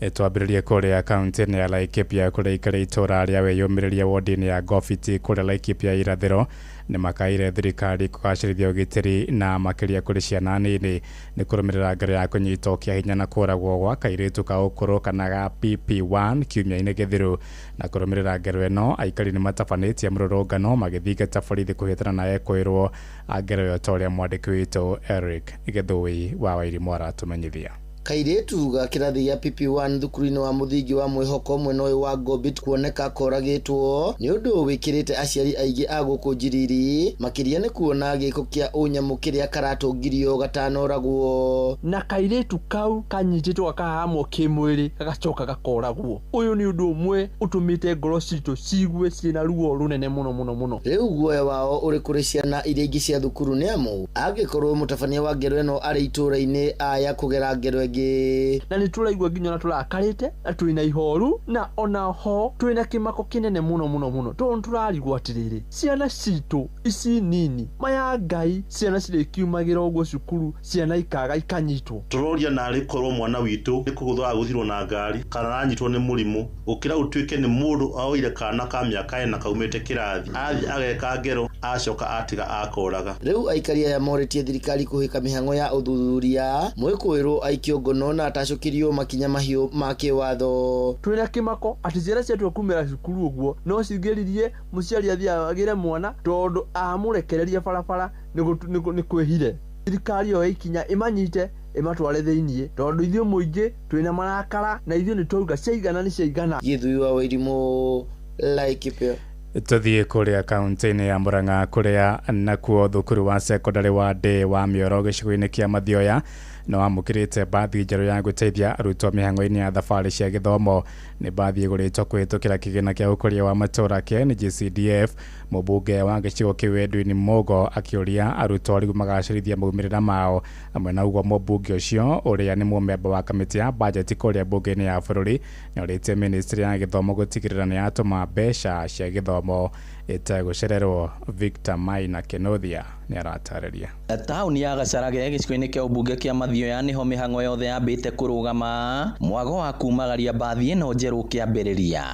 Speaker 9: Twambĩrĩrie kũrĩa kaunti-inĩ ya Laikipia kũrĩa ikara itũra rĩa wĩyũmĩrĩria wodi-inĩ ya Gobiti kũrĩa Laikipia irathĩro nĩ makaire thirikari kũgacĩrithia ũgitĩri na makĩria kũrĩ ciana nini nĩ kũrũmĩrĩra ngero ya kũnyitwo kĩa hinya na kũragwo gwa kairĩtu ka ũkũrũ kana ga PP1 kiumia-inĩ gĩthiru. Na kũrũmĩrĩra ngero ĩno aikari nĩ matabanĩtie mũrũrũngano magĩthingata borithi kũhĩtana na ekũĩrwo a ngero ĩyo ta ũrĩa mwandĩki witũ Eric Gĩthũi wa Wairimũ aratũmenyithia.
Speaker 10: Kairĩtu ga kĩrathi gĩa PP1 thukuru-inĩ wa mũthingi wa mwĩhoko mwena ũyũ wa Gobit kuoneka koragĩtwo nĩ ũndũ wĩkĩrĩte aciari aingĩ a gũkũ njiriri makĩria nĩ kuona gĩko kĩa ũnyamũ kĩrĩa karatũngirio gatanoragwo.
Speaker 11: Na kairĩtu kau kanyitĩtwo gakahamwo kĩmwĩrĩ gagacoka gakoragwo. Ũyũ nĩ ũndũ ũmwe ũtũmĩte ngoro citũ cigue ciĩna ruo rũnene mũno mũno mũno.
Speaker 10: Rĩu guoya wao ũrĩ kũrĩ ciana iria ingĩ cia thukuru nĩ amu angĩkorwo mũtabania wa ngero ĩno arĩ itũũra-inĩ aya kũgera ngero ĩngĩ.
Speaker 11: Na nĩ tũraigua nginya ona tũrakarĩte na twĩna ihoru na ona ho twĩna kĩmako kĩnene mũno mũno mũno tondũ tũrarigwo atĩrĩrĩ ciana citũ ici nini maya Ngai ciana cirĩkiumagĩra ũguo cukuru ciana ikaga ikanyitwo.
Speaker 12: Tũroria narĩ korwo mwana witũ nĩ kũgũthwo agũthirwo na ngari kana aranyitwo nĩ mũrimũ gũkĩra ũtuĩke nĩ mũndũ aoire kana ka mĩaka ĩna kaumĩte kĩrathi athiĩ ageka ngero acoka atiga akoraga.
Speaker 10: Rĩu aikari aya morĩtie thirikari kũhĩka mĩhang'o ya ũthuthuria mwĩkũĩrwo aikio ngono na atacũkĩrio makinya mahiũ ma kĩwatho.
Speaker 11: Twĩna kĩmako atĩ ciana ciatua kumĩra cukuru ũguo no cingĩririe mũciari athiĩ agĩre mwana tondũ amũrekereria barabara nĩ kwĩhire. Thirikari yoe ikinya ĩmanyite ĩmatware thĩiniĩ tondũ ithuĩ mũingĩ twĩna marakara na ithuĩ nĩ twauga ciaigana nĩ ciaigana.
Speaker 10: Gĩthui wa Wairimũ, Laikipia.
Speaker 9: Tuthiĩ kũrĩa kaunti-inĩ ya Murang'a kũrĩa nakuo thukuru wa secondary wa Ndĩ wa Mĩoro gĩcigo-inĩ kĩa Mathioya No amũkĩrĩte mbathi njerũ ya gũteithia arutwo mĩhang'o-inĩ ya thabarĩ cia gĩthomo. Nĩ mbathi ĩgũrĩtwo kũhĩtũkĩra kĩgĩna kĩa ũkũria wa matũũra kĩa NGCDF. Mũmbunge wa gĩcigo kĩu Edwin Mugo akĩũria arutwo rĩu magacĩrithia maumĩrĩra mao. Hamwe na ũguo mũmbunge ũcio ũrĩa nĩ mũmemba wa kamĩtĩ ya bajeti kũrĩa mbunge-inĩ ya bũrũri nĩorĩtie ministry ya gĩthomo gũtigĩrĩra nĩ yatũma mbeca cia gĩthomo ĩtegũcererwo. Victor Maina Kenothia nĩ aratarĩria.
Speaker 13: Taũni ya Gacarage gĩcigo-inĩ kĩa ũmbunge kĩa Mathioya nĩho mĩhang'o yothe yambĩte kũrũgama mwago wa kumagaria mbathi ĩno njerũ ũkĩambĩrĩria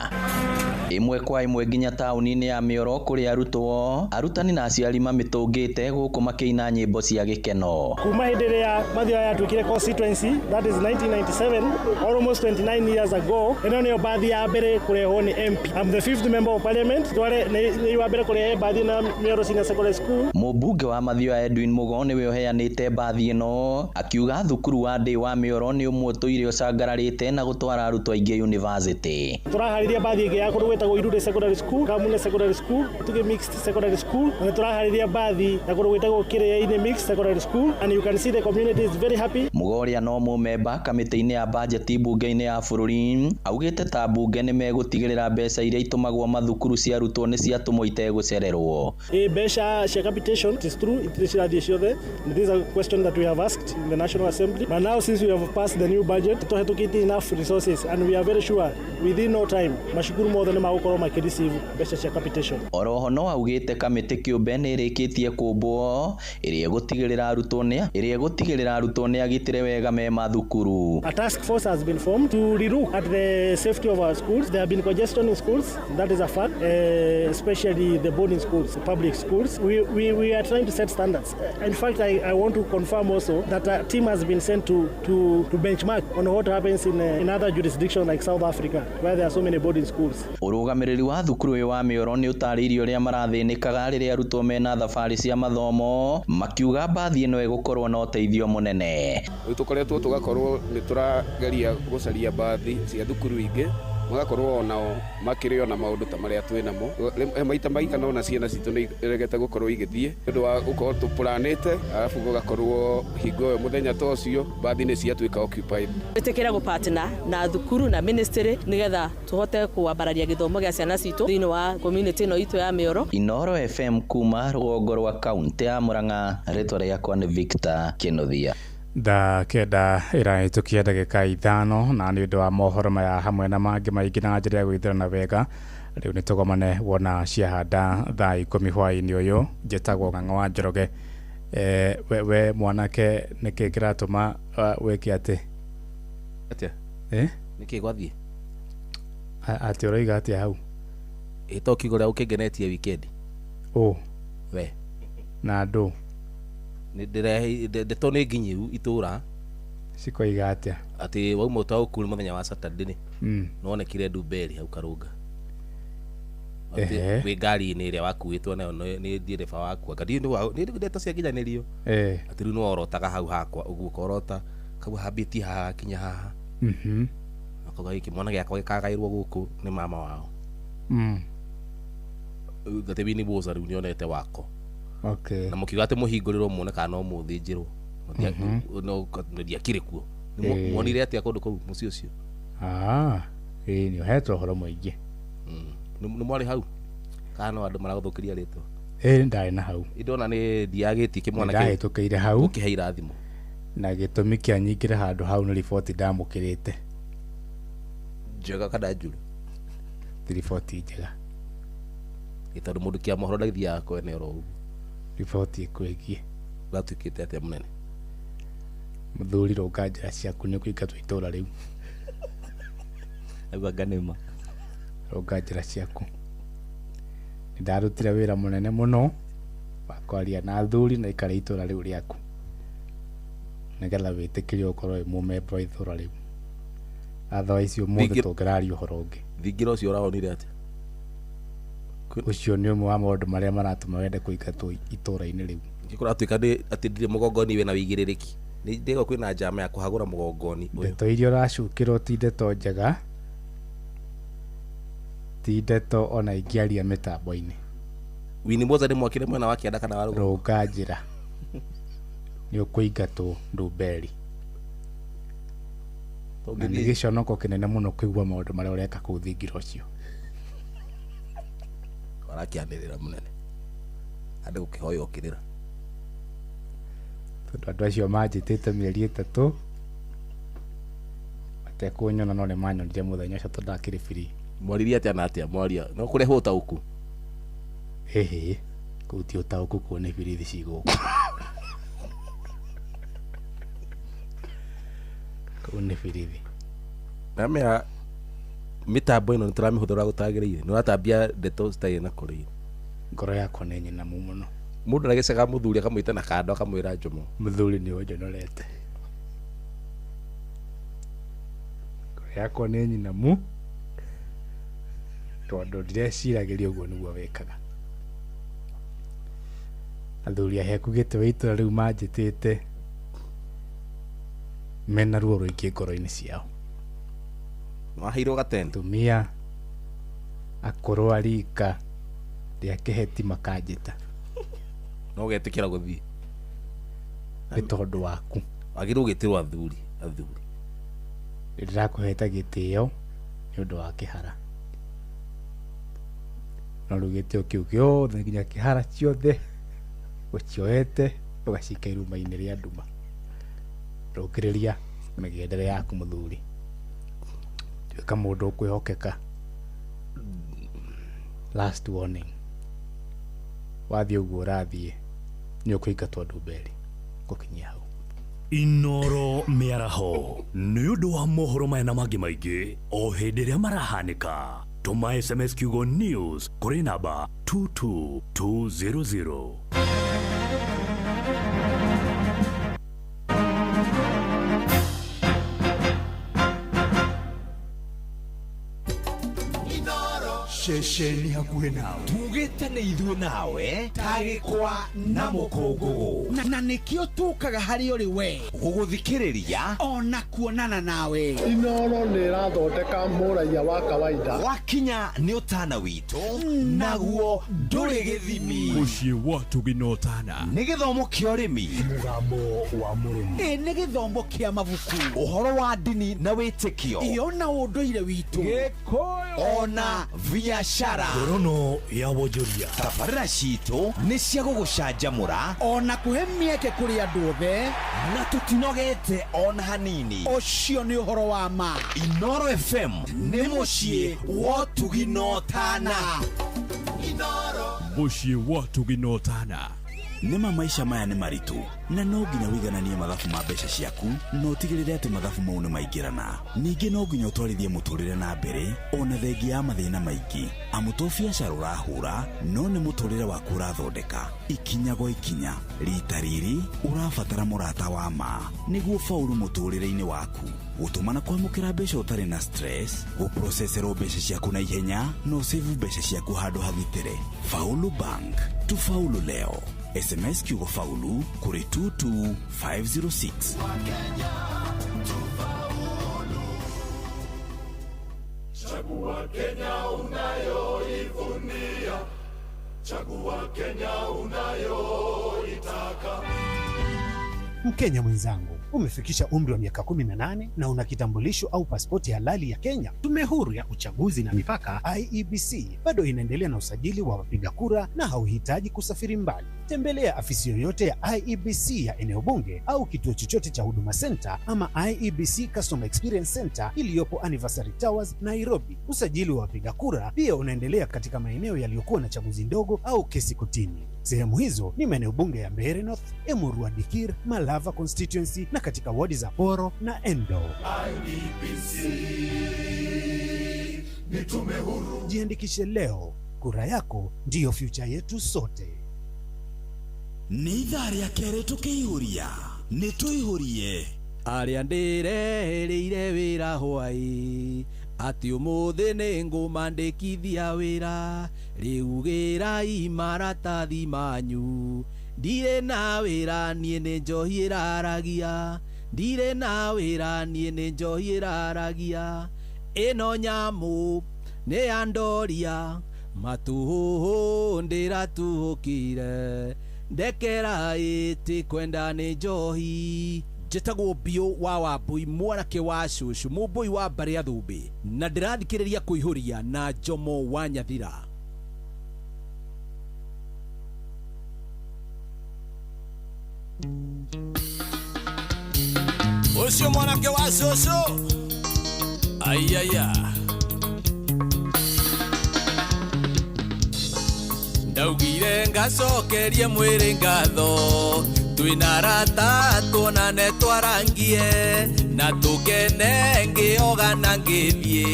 Speaker 13: ĩmwe kwa ĩmwe nginya taũni-inĩ ya Mĩoro kũrĩa arutwo, arutani na aciari mamĩtũngĩte gũkũ makĩina nyĩmbo cia gĩkeno.
Speaker 14: Kuma hĩndĩ ĩrĩa Mathioya yatuĩkire constituency, that is 1997, almost 29 years ago, ĩno nĩyo mbathi ya mbere kũrehwo nĩ MP. I'm the fifth member of parliament, tware nĩ wa mbere kũrehe mbathi na Mĩoro Senior Secondary School.
Speaker 13: Mũmbunge wa Mathioya Edwin Mugo nĩwe ũheanĩte mbathi ĩno, akiuga thukuru wa ndĩ wa Mĩoro nĩ ũmwe ũtũire ũcangararĩte na gũtwara arutwo aingĩ university.
Speaker 14: Tũraharĩria mbathi ĩngĩ ya kũndũ gwĩtagwo Irude Secondary School, Kamune Secondary School, Tuge Mixed Secondary School, na tũraharĩria mbathi ya kũndũ gwĩtagwo Kĩrĩa-inĩ Mixed Secondary School, and you can see the community is very happy.
Speaker 13: Mugo ũrĩa no mũmemba kamĩtĩ-inĩ ya bajeti mbunge-inĩ ya bũrũri augĩte ta mbunge nĩ megũtigĩrĩra mbeca iria itũmagwo mathukuru cia arutwo nĩ ciatũmwo itegũcererwo.
Speaker 14: Mbeca cia capitation, it is true, itirĩ cirathiĩ ciothe. This is a question that we have asked in the National Assembly. But now since we have passed the new budget, tũhetũkĩtie enough resources and we are very sure within no time macukuru mothe nĩ magũkorwo makĩreceive mbeca cia capitation.
Speaker 13: Oroho no augĩte kamĩtĩ kĩũmbe nĩ ĩrĩkĩtie kũmbwo ĩrĩa ĩgũtigĩrĩra arutwo nĩ agitĩre wega me mathukuru.
Speaker 14: A task force has been formed to relook at the safety of our schools. There have been congestion in schools, that is a fact, especially the boarding schools, the public schools. We are trying to set standards. In fact, I want to confirm also that a team has been sent to benchmark on what happens in other jurisdictions like South Africa, where there are so many boarding schools.
Speaker 13: Ũrũgamĩrĩri wa thukuru ũyũ wa Mĩoro nĩ ũtarĩirie ũrĩa marathĩnĩkaga rĩrĩa arutwo mena thabarĩ cia mathomo, makiuga mbathi ĩno ĩgũkorwo na ũteithio mũnene.
Speaker 15: Rĩu tũkoretwo tũgakorwo nĩ tũrageria gũcaria mbathi cia thukuru ingĩ, magakorwo onao makĩrĩ ona maũndũ ta marĩa twĩ namo. Maita maigana ona ciana citũ nĩ iregete gũkorwo igĩthiĩ nĩ ũndũ wa gũkorwo tũplanĩte, arabu gũgakorwo hingo ĩyo mũthenya ta ũcio mbathi nĩ ciatuĩka occupied.
Speaker 16: Twĩtĩkĩra gũpartner na thukuru na ministry nĩgetha tũhote kũambararia gĩthomo gĩa ciana citũ thĩinĩ wa community ĩno itũ ya Mĩoro.
Speaker 13: Inoro FM kuma rũgongo rwa kaunti ya Murang'a, rĩtwa rĩakwa nĩ Victor Kĩnuthia.
Speaker 9: Thaa 9 ĩrahĩtũkia ndagĩka 5 na nĩ ũndũ wa mohoro maya hamwe na mangĩ maingĩ na njĩra ya gwĩthĩrana wega. Rĩu nĩ tũgomane wona ciahanda thaa 10 hwaĩ-inĩ ũyũ. Njĩtagwo Ng'ang'a wa Njoroge. We mwanake nĩkĩ kĩratũma wĩke atĩ?
Speaker 1: Atĩa? Nĩkĩ gwathiĩ?
Speaker 9: Atĩ ũroiga atĩa hau?
Speaker 1: Ĩ to kiugo ũrĩa ũkĩngenetie weekend.
Speaker 9: Ũ?
Speaker 1: We.
Speaker 9: Na andũ?
Speaker 1: Ndeto nĩ nginyiru itũra
Speaker 9: cikoiga atĩa?
Speaker 1: Atĩ wauma ũtaũku mũthenya wa Saturday nĩ nĩwonekire Ndumberi hau Karũnga. Atĩ wĩ ngari-inĩ ĩrĩa wakuĩtwo nayo nĩ ndereba waku. Anga nĩ ndeto cia nginyanĩrio. Atĩ rĩu nĩworotaga hau hakwa ũguo ũkorota kau hambĩtie haha kinya haha. Akauga gĩkĩ mwana gĩakwa gĩkagaĩrwo gũkũ nĩ mama wao. Atĩ Winnie Bwoza rĩu nĩonete wako.
Speaker 9: Okay.
Speaker 1: Na mũkiuga atĩ mũhingũrĩrwo muone kana no mũthĩnjĩrwo. No ndiakĩrĩ kuo. Muonire atĩa kũndũ kũu mũciĩ ũcio?
Speaker 9: Ĩĩ nĩ ũhetwo ũhoro mũingĩ.
Speaker 1: Nĩ mwarĩ hau? Kana no andũ maragũthũkĩria rĩtwa?
Speaker 9: Ĩĩ ndarĩ na hau.
Speaker 1: Ndona nĩ ndiagĩtie kĩmwana
Speaker 9: kĩu. Ndahĩtũkĩire hau.
Speaker 1: Ũkĩhe irathimo.
Speaker 9: Na gĩtũmi kĩa nyingĩre handũ hau nĩ riboti ndamũkĩrĩte.
Speaker 1: Njega kana njũru?
Speaker 9: Ti riboti njega.
Speaker 1: Ĩ tondũ mũndũ kĩa mohoro ndagĩthiaga kwene oro ũguo.
Speaker 9: Riboti ĩkwĩgiĩ.
Speaker 1: Gwatuĩkĩte atĩa mũnene?
Speaker 9: Mũthuri rũnga njĩra ciaku nĩ ũkũingatwo itũra rĩu.
Speaker 7: Auga nganĩma.
Speaker 9: Rũnga njĩra ciaku. Nĩ ndarutire wĩra mũnene mũno wa kwaria na athuri na ikara itũra rĩu rĩaku. Nĩgetha wĩtĩkĩrio ũkorwo wĩ mũmemba wa itũra rĩu. Otherwise ũmũthĩ tũngĩraria ũhoro ũngĩ.
Speaker 1: Thingira ũcio ũrawonire atĩa?
Speaker 9: Ũcio nĩ ũmwe wa maũndũ marĩa maratũma wende kũingatwo itũra-inĩ rĩu.
Speaker 1: Kũratuĩka atĩ ndirĩ mũgongoni wĩna wĩigĩrĩrĩki. Nĩ ndĩgwa kwĩna njama ya kũhagũra mũgongoni ũyũ.
Speaker 9: Ndeto iria ũracukĩrwo ti ndeto njega, ti ndeto ona ingĩaria mĩtambo-inĩ.
Speaker 1: Winnie Bwoza nĩ mwakire mwena wa kĩanda kana wa rũgongo?
Speaker 9: Rũnga njĩra. Nĩ ũkũingatwo Ndumberi. Na nĩ gĩconoko kĩnene mũno kũigua maũndũ marĩa ũreka kũu thingira ũcio.
Speaker 1: Warakĩanĩrĩra mũnene andũ gũkĩhoya ũkĩrĩra.
Speaker 9: Tondũ andũ acio manjĩtĩte mĩeri 3 matekũnyona, no nĩ manyonire mũthenya ũcio tondũ ndakĩrĩ free.
Speaker 1: Mwaririe atĩa na atĩa mwaria no kũrehwo ũtaũku?
Speaker 9: Ĩhĩ, kũu ti ũtaũku, kũu nĩ birithi cigũkũ. Kũu nĩ birithi.
Speaker 1: Namera mĩtambo ĩno nĩtũramĩhũthĩra gũtagĩrĩire, nĩũratambia ndeto citarĩ na kũrĩire.
Speaker 9: Ngoro yakwa nĩ nyinamu mũno.
Speaker 1: Mũndũ aragĩcega mũthuri akamwĩta na kando akamwĩra njomo.
Speaker 9: Mũthuri nĩ ũnjonorete. Ngoro yakwa nĩ nyinamu tondũ ndireciragĩria ũguo nĩguo wĩkaga. Athuri aheku gĩtĩ wa itũra rĩu manjĩtĩte mena ruo rũingĩ ngoro-inĩ ciao.
Speaker 1: Waheirwo gatene.
Speaker 9: Atumia akũrũ a rika rĩa kĩheti makanjĩta.
Speaker 1: No ũgetĩkĩra gũthiĩ
Speaker 9: nĩ tondũ waku.
Speaker 1: Wagĩrĩirwo gwĩtĩrwo athuri athuri.
Speaker 9: Ndĩrakũhete gĩtĩo nĩ ũndũ wa kĩhara. No rĩu gĩtĩo kĩu gĩothe nginya kĩhara ciothe ũcioete ũgacikia iruma-inĩ rĩa nduma. Rũngĩrĩria mĩgendere yaku mũthuri. Tuĩka mũndũ ũkwĩhokeka. Last warning. Wathiĩ ũguo ũrathiĩ nĩ ũkũingatwo ndumberi. Ngũkinyia hau.
Speaker 5: Inoro mĩaraho nĩ ũndũ wa mohoro maya na mangĩ maingĩ o hĩndĩ ĩrĩa marahanĩka. Tũma SMS kiugo news kũrĩ namba 22200.
Speaker 17: Ceceni hakuhĩ nawe tugĩte nĩ ithuĩ nawe tagĩkwa na mũkũngũgũ
Speaker 18: na nĩkĩo tũkaga harĩ ũrĩ we
Speaker 17: gũgũthikĩrĩria
Speaker 18: ona kuonana nawe.
Speaker 19: Inoro nĩ ĩrathondeka mũraiya wa kawaida.
Speaker 17: Wakinya nĩ ũtana witũ naguo ndũrĩ gĩthimi.
Speaker 5: Mũciĩ wa tũginotana
Speaker 17: nĩ gĩthomo kĩa ũrĩmi,
Speaker 5: mũgambo wa mũrĩmi,
Speaker 18: ĩ nĩ gĩthomo kĩa mabuku,
Speaker 17: ũhoro wa ndini na wĩtĩkio,
Speaker 18: ĩ ona ũndũire witũ,
Speaker 17: Gĩkũyũ ona biashara.
Speaker 5: Ngorono ya wonjoria.
Speaker 17: Tabarĩra citũ nĩ cia gũgũcanjamũra
Speaker 18: ona kũhe mĩeke kũrĩ andũ othe,
Speaker 17: na tũtinogete ona hanini.
Speaker 18: Ũcio nĩ ũhoro wa ma.
Speaker 17: Inoro FM nĩ mũciĩ wa tũginotana.
Speaker 5: Mũciĩ wa tũginotana.
Speaker 20: Nĩma maisha maya nĩ maritũ na no nginya wĩigananie mathabu ma mbeca ciaku na ũtigĩrĩre atĩ mathabu mau nĩ maingĩrana. Ningĩ no nginya ũtwarithie mũtũrĩre na mbere ona thengia ya mathĩna maingĩ, amu to biacara ũrahũra no nĩ mũtũrĩre waku ũrathondeka ikinya gwa ikinya. Rita rĩrĩ ũrabatara mũrata wa ma nĩguo faulu mũtũrĩre-inĩ waku, gũtũma na kwamũkĩra mbeca ũtarĩ na stress, gũproceserwo mbeca ciaku na ihenya na ũsave mbeca ciaku handũ hagitĩre. Faulu Bank, tufaulu leo. SMS kiugo faulu kuri 22506.
Speaker 21: Chagua Kenya unayoivunia, chagua Kenya unayoitaka.
Speaker 22: Mkenya mwenzangu, umefikisha umri wa miaka 18 na una kitambulisho au pasipoti halali ya Kenya. Tume Huru ya Uchaguzi na Mipaka IEBC bado inaendelea na usajili wa wapiga kura na hauhitaji kusafiri mbali. Tembelea afisi yoyote ya IEBC ya eneo bunge au kituo chochote cha Huduma Center ama IEBC Customer Experience Center iliyopo Anniversary Towers, Nairobi. Usajili wa wapiga kura pia unaendelea katika maeneo yaliyokuwa na chaguzi ndogo au kesi kotini. Sehemu hizo ni maeneo bunge ya Mbeere North, Emurua Dikir, Malava constituency na katika wadi za Poro na Endo.
Speaker 21: IEBC ni tume huru.
Speaker 22: Jiandikishe leo, kura yako ndiyo future yetu sote.
Speaker 20: Nĩ ithaa rĩa kerĩ tũkĩihũria, nĩ tũihũrie.
Speaker 3: Arĩa ndĩrehereire wĩra hwaĩ atĩ ũmũthĩ nĩ ngũmandĩkithia wĩra, rĩu gĩrai maratathi manyu. Ndirĩ na wĩra niĩ nĩ njohi ĩraragia, ndirĩ na wĩra niĩ nĩ njohi ĩraragia. Ĩno nyamũ nĩ ya ndoria, matuhũhũ ndĩratuhũkire, ndekera ĩtĩ kwenda nĩ njohi.
Speaker 6: Njĩtagwo Biũ wa Wambui, mwanake wa cũcũ, mũmbũi wa mbarĩ ya Thũmbĩ, na ndĩrathikĩrĩria Kũihũria na Njomo wa Nyathira.
Speaker 2: Ucio mwanake wa cũcũ, aiaya, ndaugire ngacokerie mwĩrĩ ngatho, twĩna arata tuonane twarangie, na tũkene ngĩoga na ngĩthiĩ.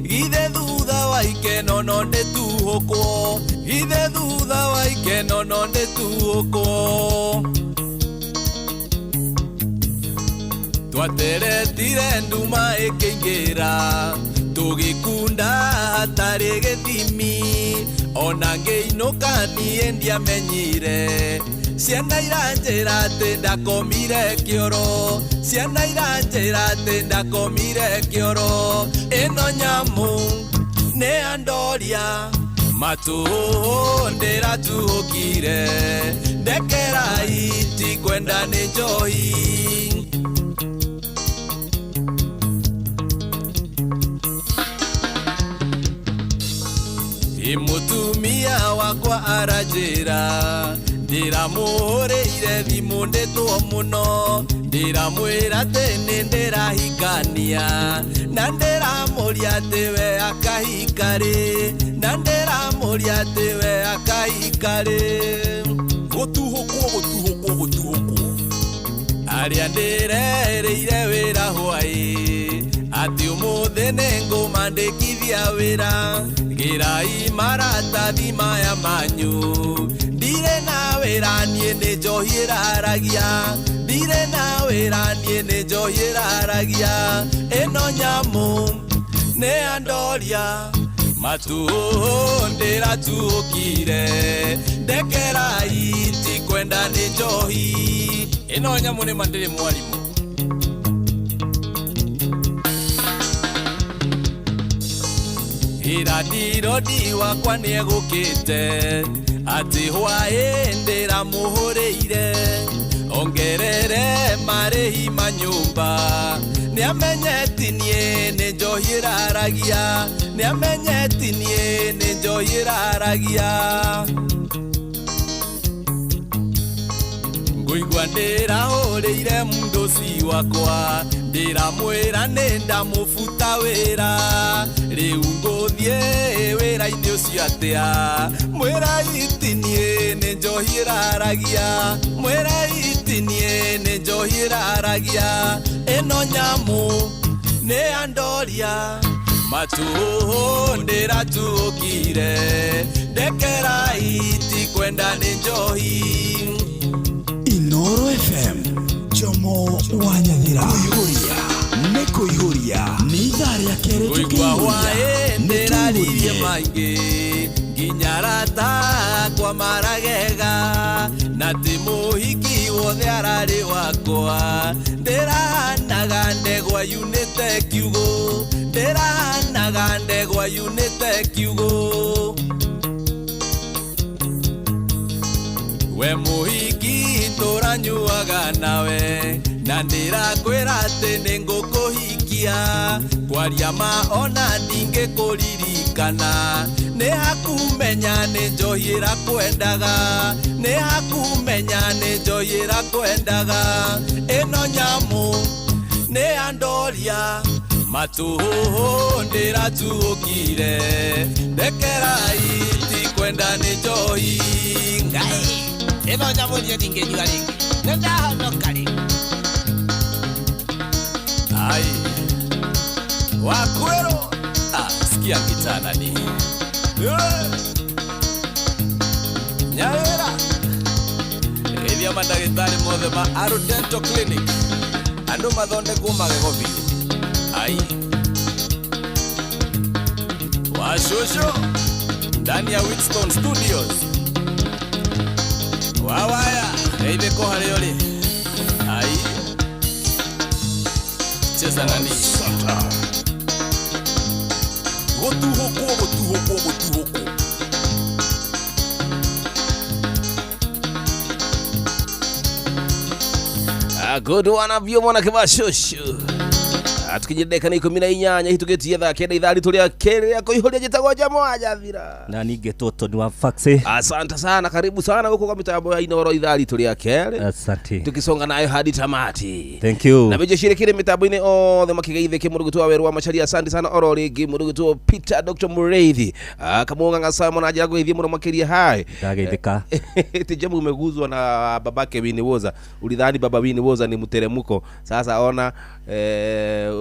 Speaker 2: Githĩ thutha wa ikeno no ndĩtuhũkwo, githĩ thutha wa ikeno no ndĩtuhũkwo. Twateretire nduma ĩkĩingĩra, tũgĩkunda hatarĩ gĩthimi, ona ngĩinũka niĩ ndiamenyire. Ciana iranjĩra atĩ ndakomire kĩoro, ciana iranjĩra atĩ ndakomire kĩoro. Ĩno nyamũ nĩ andoria, matũhũhũ ndĩratuhũkire, ndekerai tikwenda nĩ njohi. Mũtumia wakwa aranjĩra, ndĩramũhũrĩire thimũ ndĩtwo mũno, ndĩramwĩra atĩ nĩ ndĩrahikania, na ndĩramũria atĩ we akahika rĩ, na ndĩramũria atĩ we akahika rĩ. Gũtuhũkwo, gũtuhũkwo, gũtuhũkwo. Arĩa ndĩrerĩire wĩra hwaĩ, atĩ ũmũthĩ nĩngũmandĩkithia wĩra, gĩrai maratathi maya manyu. Ndirĩ na wĩra niĩ nĩ njohi ĩraragia, ndirĩ na wĩra niĩ nĩ njohi ĩraragia. Ĩno nyamũ nĩ andoria, matũhũhũ ndĩratuhũkire, ndekerai tikwenda nĩ njohi. Ĩno nyamũ nĩ ma ndĩrĩ mwarimũ. Ĩra ndirodi wakwa nĩegũkĩte, atĩ hwaĩ ndĩramũhũrĩire, ongerere marĩhi ma nyũmba. Nĩamenyeti niĩ nĩ njohi ĩraragia, nĩamenyeti niĩ nĩ njohi ĩraragia. Ngũigua ndĩrahũrĩire mũndũci wakwa, ndĩramwĩra nĩ ndamũbuta wĩra, rĩu ngũthiĩ wĩra-inĩ ũcio atĩa? Mwĩra iti niĩ nĩ njohi ĩraragia, mwĩra iti niĩ nĩ njohi ĩraragia. Ĩno nyamũ nĩ andoria, matũhũhũ ndĩratuhũkire, ndekerai tikwenda nĩ njohi.
Speaker 20: Inoro FM, Jomo wa Nyathira. Kũihũria nĩ kũihũria, nĩ ithaa rĩa kerĩ
Speaker 2: Ngũigua
Speaker 20: tũkĩihũria,
Speaker 2: hwaĩ
Speaker 20: nĩ
Speaker 2: ndĩraririe
Speaker 20: tũihũrie.
Speaker 2: maingĩ, nginya arata akwa maragega, na ti mũhiki wothe ararĩ wakwa. Ndĩrahanaga ndegwa yunĩte kiugũ, ndĩrahanaga ndegwa yunĩte kiugũ. We mũhiki tũranyuaga nawe, na ndĩrakwĩra atĩ nĩngũkũhikia, kwaria ma ona ndingĩkũririkana. Nĩ hakumenya nĩ njohi ĩrakwendaga, nĩ hakumenya nĩ njohi ĩrakwendaga. Ĩno nyamũ nĩ andoria, matũhũhũ ndĩratuhũkire, ndekerai tikwenda nĩ njohi. Ngai, ĩno nyamũ niĩ ndingĩnyua rĩngĩ, nĩ ndahonoka rĩngĩ. Ai, wakwero. Ah, sikia kitana ni nyawera ĩthia mandagĩtarĩ mothe ma Aro Dental Clinic, andũ mathondekwo magego biũ. Ai, wacũcũ ndani ya Wheatstone Studios, wawaya geithĩko harĩa ũrĩ. Ai, cheza nani gũtuhũkwo, gũtuhũkwo, gũtuhũkwo.
Speaker 1: Good one of you mwanake wa shushu. Tukinyä ndeka nä 18 hitukä tie thaa 9 ithaa ritå rä a kä rä a kå ihå ria njä tagwo njamo njathira.
Speaker 7: Na ningĩ tũtũ ni wa faxi.
Speaker 1: Asante sana, karibu sana guku kwa mitambo ya Inoro ithaa ritå rä a kerä.
Speaker 7: Asante.
Speaker 1: Tukisonga nayo hadi tamati.
Speaker 7: Thank you.
Speaker 1: Na meje shirikire mitambo-inĩ othe makigeithĩke mũndũ gwitũ wa werũ wa Macharia, asante sana oro rĩngĩ mũndũ gwitũ Peter Dr. Mureithi. Kamũng'ang'a Simon anjĩra ngũgeithie mũno makĩria hai.
Speaker 7: Ndageithĩka.
Speaker 1: Eti jamu umeguzwa na babake Winnie Woza. Ulidhani baba Winnie Woza ni mteremko. Sasa ona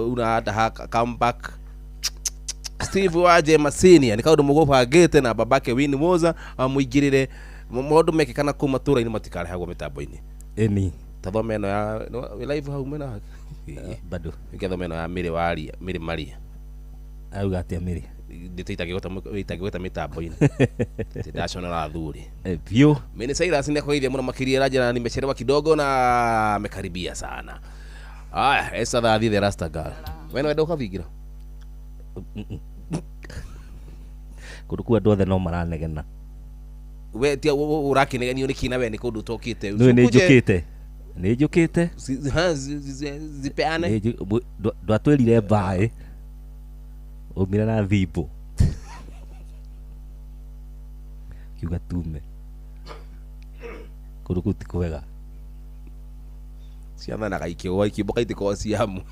Speaker 1: una hata comeback. Steve Waje Masinia ni kaundu mugubangite na babake Winnie Woza amuigirire maundu mekekana kuu matura-inĩ matikarehagwo mitambo-inĩ.
Speaker 7: Ĩni.
Speaker 1: Tathome ĩno ya wĩ live hau mwena
Speaker 7: bado.
Speaker 1: Ngĩthome ĩno ya Mĩrĩ Waria, Mĩrĩ Maria.
Speaker 7: Auga atĩa Mĩrĩ?
Speaker 1: Ndĩtĩitagĩgweta mĩtambo-inĩ. Ndacona athuri.
Speaker 7: Biũ.
Speaker 1: Mimi Cyrus nĩakũgeithia mũno makĩria ranjĩra nimechelewa kidogo na amekaribia sana. Aya, Esther Thathi the Rasta girl. Wewe wenda ũkathingira?
Speaker 7: Kũndũ kũu andũ othe no maranegena.
Speaker 1: We tia ũrakinegenio nĩ kina we nĩ kũndũ ũtokĩte.
Speaker 7: Nĩ njũkĩte. Nĩ njũkĩte.
Speaker 1: Zipeane.
Speaker 7: Ndwatwĩrire mbaĩ. Umire na thimbo. Kiuga tume. Kũndũ kũu ti kwega.
Speaker 1: Ciathanaga ikĩgwa ikĩmbũka itikoragwo ciamu.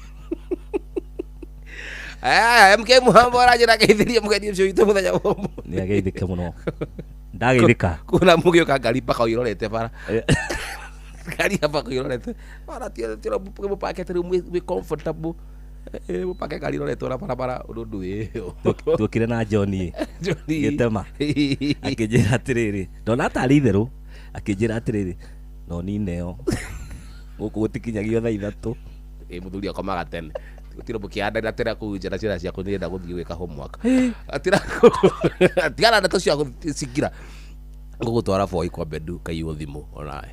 Speaker 1: MK Muhambo aranjĩra ngeithĩrie mũgeni ũcio witũ mũthenya wa ũmũthĩ.
Speaker 7: Nĩ ageithĩke mũno. Ndageithĩka.
Speaker 1: Kuna mũgĩũka ngari mpaka ũirorete bara. Ngari mpaka ũirorete. Bara tira mũpakete rĩu mwĩ comfortable. Mũpake ngari ĩrorete ona barabara ũndũ ndũĩ.
Speaker 7: Tuokire na Johnny. Gĩtema. Akĩnjĩra atĩrĩrĩ, ndona tarĩ itherũ. Akĩnjĩra atĩrĩrĩ, no nineo. Gũkũ gũtikinyagio thaa 3.
Speaker 1: Mũthuri akomaga tene. Gũtirĩ mũkĩandanĩra tene kũu nja na ciana ciaku nĩrenda gũthiĩ gwĩka homework. Tigana na ndeto cia gũcingira. Ngũgũtwara boy kwa Bendu kaiywo thimũ onawe.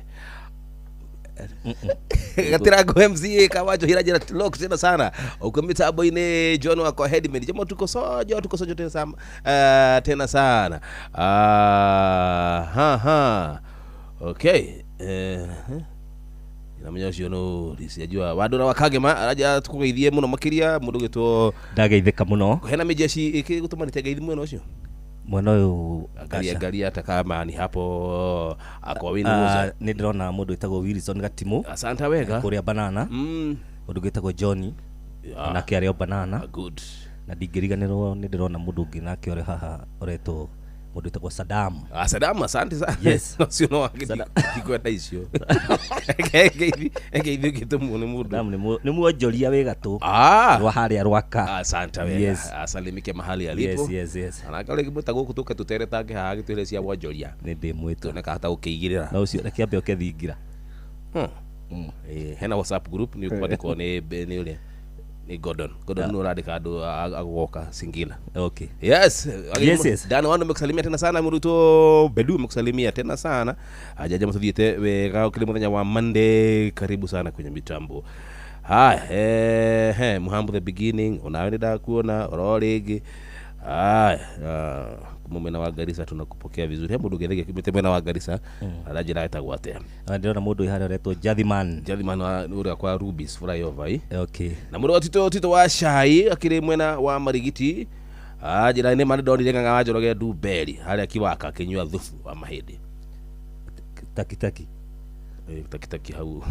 Speaker 1: Gatirango MCA Kawanjo hira jira lock tena sana. Uko mitambo-inĩ John wako headman. Jamaa tuko sojo tena sana. Tena sana. Ha. Okay. Namenya ũcio no sijajua wandu na wakagema araja tukugeithie muno makiria mundu gwitwo
Speaker 7: ndageithĩka mũno.
Speaker 1: Hena mijeshi ikigũtũmanĩte ngeithi mwena ũcio.
Speaker 7: Mwena ũyũ
Speaker 1: angalia hata kama ni hapo akwa Winnie Woza.
Speaker 7: Nĩ ndĩrona mũndũ wĩtagwo Wilson Gatimu.
Speaker 1: Asante wega.
Speaker 7: Kũrĩa Banana. Mũndũ wĩtagwo Johnny. Nake arĩ o Banana.
Speaker 1: Good.
Speaker 7: Na ndingĩriganĩrwo nĩ ndĩrona mũndũ ũngĩ nake ũrĩ haha ũretwo mũndũ wĩtagwo Saddam.
Speaker 1: Saddam, asante sana.
Speaker 7: Yes.
Speaker 1: Ũcio no wangĩkwenda icio. Ngeithi ũngĩtũmwo nĩ mũndũ.
Speaker 7: Saddam nĩ mwonjoria wĩ gatũ. Rwa harĩa Rwaka.
Speaker 1: Asante wega.
Speaker 7: Yes.
Speaker 1: Asalimike mahali alipo.
Speaker 7: Yes.
Speaker 1: Anaka rĩngĩ mwĩta gũkũ tũke tũteretange haha gĩtwĩre cia wonjoria.
Speaker 7: Nĩ ndĩmwĩta.
Speaker 1: Tuone kahota gũkĩigĩrĩra.
Speaker 7: Na ũcio reke ambe oke thingira.
Speaker 1: Hena WhatsApp group nĩ ũkwandĩkwo nĩ ũrĩa. Ni Gordon. Gordon no urandika andu agoka Singila.
Speaker 7: Okay.
Speaker 1: Yes.
Speaker 7: Yes.
Speaker 1: Dan wanu mekusalimia tena sana Muruto Bedu mekusalimia tena sana. Ajaja mtuthiete wega ukile muthenya wa Monday, karibu sana kwenye mitambo. Haya, Muhambo the beginning onawe ndakuona oro rĩngĩ. Haya, mwena wa Garissa tunakupokea vizuri. Hebu ndugethege kimete mwena wa Garissa aranjĩra etagwo atĩa.
Speaker 7: Ndĩrona mũndũ harĩa ũretwo Jathiman.
Speaker 1: Jathiman wa ũrĩa kwa Rubis flyover ĩ.
Speaker 7: Okay.
Speaker 1: Na mũndũ wa Tito wa Shai akĩrĩ mwena wa Marigiti. Njĩra nĩ mani ndonire ng'ang'a wa Njoroge Ndumberi harĩa kiwaka akĩnyua thubu wa mahĩndĩ.
Speaker 7: Taki.
Speaker 1: Taki hau.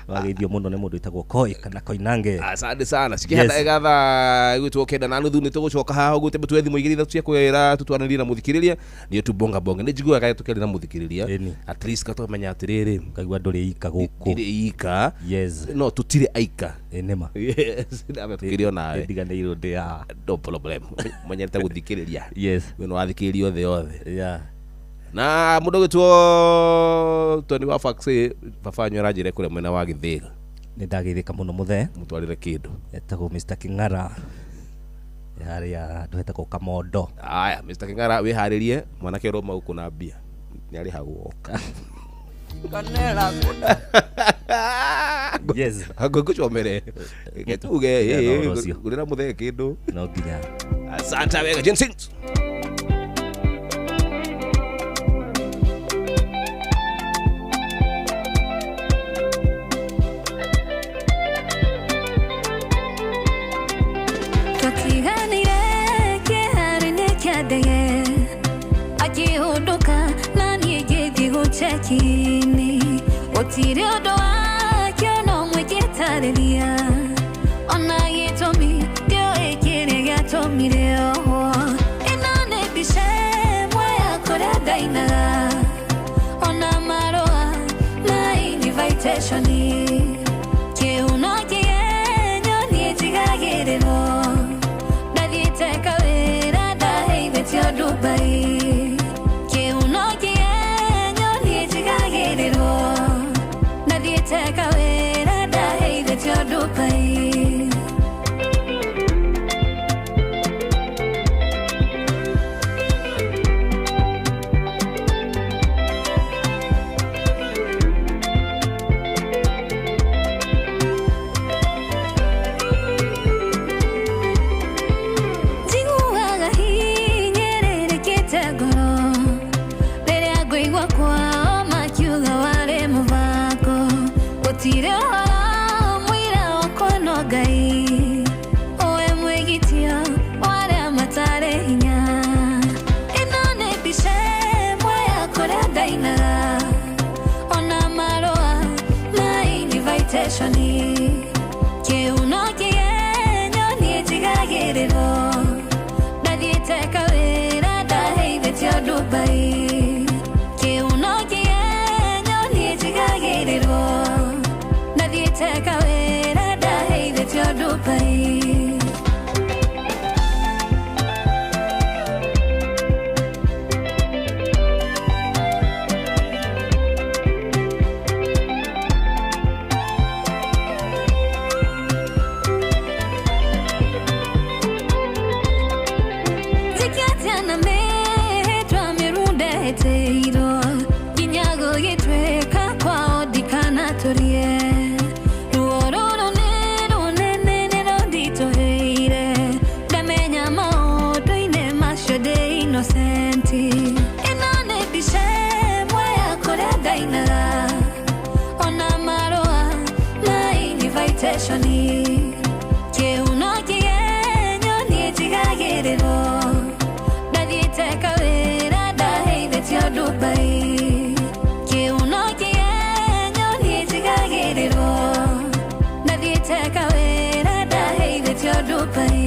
Speaker 7: Wageithio mũno nĩ mũndũ wĩtagwo Koi kana Koinange.
Speaker 1: Asante sana. Cikĩhanda gatha gwitwo 9:30 nĩ tũgũcoka haha ũguo tũtue thimũ 2 3 cia kwĩra tũtwaranĩrie na mũthikĩrĩria nĩ tubonga bonga nĩ njiguaga tũkĩaria na mũthikĩrĩria at least katũmenya atĩrĩrĩ
Speaker 7: kaigua ndũrĩ ika gũkũ
Speaker 1: ndirĩ ika.
Speaker 7: Yes.
Speaker 1: No tũtirĩ aika.
Speaker 7: Nĩma.
Speaker 1: Yes. Ndabe tũkĩrio nawe.
Speaker 7: Ndiganĩirwo ndĩ haha.
Speaker 1: No problem. Menyerete gũthikĩrĩria.
Speaker 7: Yes.
Speaker 1: We no wathikĩrĩria othe othe.
Speaker 7: Yeah.
Speaker 1: Na mundu gwitwo Tony wa Faxi baba wanyu aranjĩre kũrĩa mwena wa Gĩthĩga.
Speaker 7: Nĩ ndageithĩka mũno mũthee.
Speaker 1: Mũtwarĩre kĩndũ.
Speaker 7: Etagwo Mr. King'ara. Harĩa handũ hetagwo Kamondo.
Speaker 1: Aya, Mr. King'ara wĩharĩrie mwanake ũrauma gũkũ na mbia. Nĩ arĩhagwo oka.
Speaker 7: Yes.
Speaker 1: Ngũcomere. Tuge ngũrĩra mũthee kĩndũ.
Speaker 7: No nginya.
Speaker 1: Asante wega Jensen.
Speaker 4: makini gũtirĩ ũndũ wakĩo no mwĩkĩtarĩria ona gĩtũmi ndiũĩ kĩrĩa gĩatũmire ohwo ĩno nĩ mbica ĩmwe ya kũrĩa ndainaga ona marũa ma invitation kĩuno kĩgenyo niĩ njigagĩrĩrwo ndathiĩte kawĩra ndaheithĩtio Dubai kĩuno kĩgenyo niĩ njigagĩrĩrwo ndathiĩte kawĩra ndaheithĩtio Dubai. Njiguaga hinyĩrĩrĩkĩte ngoro rĩrĩa ngũigua kwao makiuga warĩ mũbango gũtirĩ ũhoro mũira wakwa no Ngai ũwe mwĩgitia wa arĩa matarĩ hinya ĩno nĩ mbica ĩmwe ya kũrĩa ndainaga ona marũa ma invitation kĩuno kĩgenyo niĩ njigagĩrĩrwo ndathiĩte kawĩra ndaheithĩtio Dubai kĩuno kĩgenyo niĩ njigagĩrĩrwo ndathiĩte kawĩra ndaheithĩtio Dubai. Njĩkĩte na mĩhĩtwa mĩrundetĩirwo nginya gũgĩtuĩka kwao ndikanatũrie ruo rũrũ nĩ rũnene nĩ rũnditũhĩire ndamenya maũndũ-inĩ macio ndĩ innocent ĩno nĩ mbica ĩmwe ya kũrĩa ndainaga ona marũa ma invitation kĩuno kĩgenyo niĩ njigagĩrĩrwo ndathiĩte kawĩra ndaheithĩtio Dubai kĩuno kĩgenyo niĩ njigagĩrĩrwo ndathiĩte kawĩra ndaheithĩtio Dubai.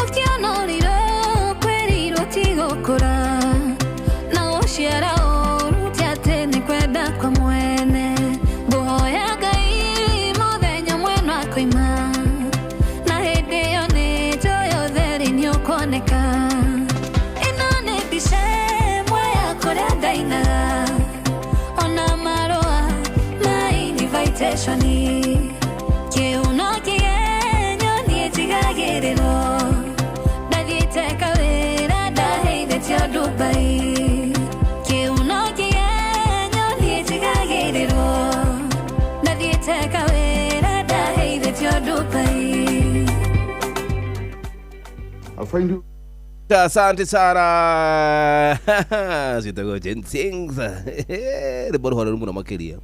Speaker 4: Ũkĩonoriro kwĩrirwo ti gũkũra na gũciara ũru ti atĩ nĩ kwenda kwa mwene ngũhoya Ngai mũthenya ũmwe no akoima na hĩndĩ ĩyo nĩ njũĩ ũtheri nĩ ũkuoneka ĩno nĩ mbica ĩmwe ya kũrĩa ndainaga ona marũa ma invitation kĩuno kĩgenyo niĩ njigagĩrĩrwo ndathiĩte kawĩra ndaheithĩtio Dubai kĩuno kĩgenyo niĩ njigagĩrĩrwo ndathiĩte kawĩra ndaheithĩtio Dubai.
Speaker 8: I'll find you.
Speaker 1: Asante sana ciĩtagwo Jane Sings rwĩmbo rũhoreru mũno makĩria.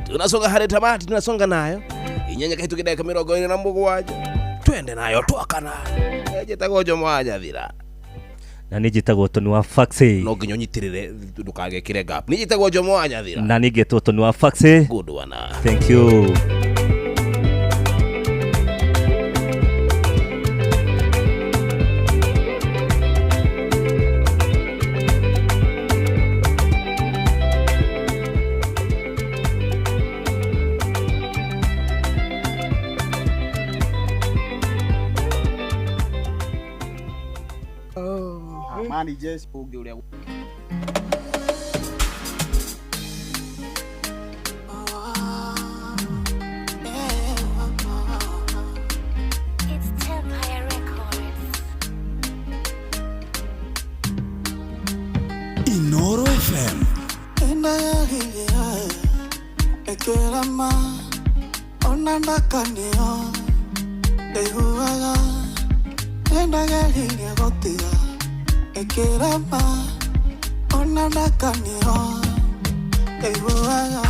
Speaker 1: Tunasonga harĩ tamati tunasonga nayo inyanya kahĩtũkĩ ndagĩka 27 twende nayo twakana njĩtagwo Jomo wa Nyathira
Speaker 7: na nĩ njĩtagwo Tony wa Faxi
Speaker 1: no nginya ũnyitĩrĩre ndũkagekĩre gap nĩ njĩtagwo Jomo wa Nyathira
Speaker 7: na nĩ ngĩtwo Tony wa Faxi.
Speaker 1: Good one.
Speaker 7: Thank you.
Speaker 8: Managers ũngĩ ũrĩa
Speaker 4: It's Empire Records.
Speaker 20: Inoro FM.
Speaker 3: Ekerama onandakanio ndaiguaga endageririe gũtiga Ndekĩrama ona ndakanio ndaiguaga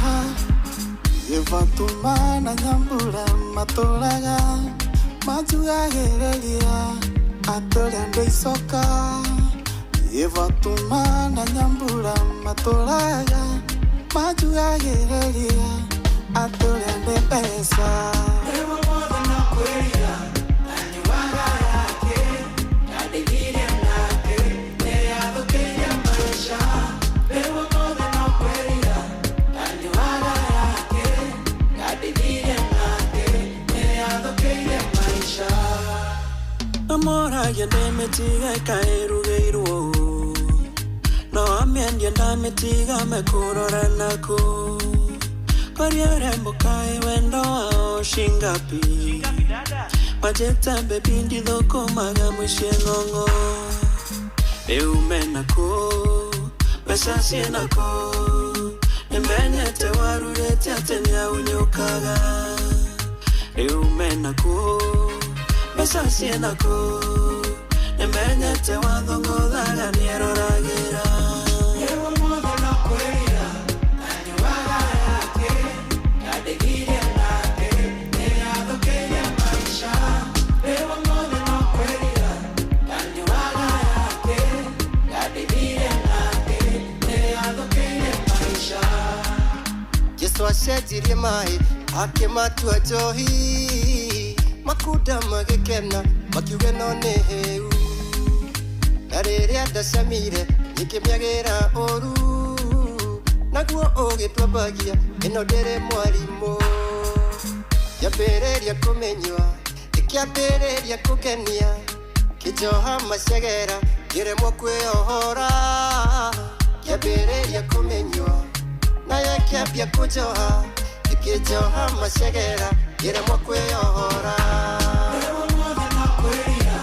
Speaker 3: Gĩbatuma na nyambura matũraga manjugagĩrĩria atũrĩa ndĩicoka Gĩbatuma na nyambura matũraga manjugagĩrĩria atũrĩa ndĩ mbeca. Rĩu ũmũthĩ no kwĩrira ndanyuaga yake ndandigire nake nĩyathũkĩire maica. Rĩu ũmũthĩ no kwĩrira ndanyuaga yake ndandigire nake nĩyathũkĩire maica. Amoragia ndĩmĩtige kaĩrugĩirwo no amĩendia ndamĩtiga mekũrora naku Koria urembo kaĩ wendo wao shingapi Majeta bebi ndithũkũmaga mũciĩ ng'ong'o Rĩu menakũ mbeca ciĩnakũ Nĩmenyete warurĩte atĩ nĩaunyũkaga Rĩu menakũ mbeca ciĩnakũ Nĩmenyete wathong'othaga nĩeroragĩra. Rĩu ũmũthĩ no kwĩrira ndanyuaga yake ndandigire nake nĩyathũkĩire maica. Rĩu ũmũthĩ no kwĩrira ndanyuaga yake ndandigire nake nĩyathũkĩire maica.
Speaker 11: Jesu acenjirie maĩ akĩmatua njohi makunda magĩkena makiuga no nĩ hĩu na rĩrĩa ndacamire nyikĩmĩagĩra ũru naguo ũgĩtwambagia ĩno ndĩrĩ mwarimũ kĩambĩrĩria kũmĩnyua ĩkĩambĩrĩria kũngenia kĩnjoha macegera ngĩremwo kwĩyohora kĩambĩrĩria kũmĩnyua nayo ĩkĩambia kũnjoha ĩkĩnjoha macegera ngĩremwo kwĩyohora.
Speaker 3: Rĩu ũmũthĩ no kwĩrira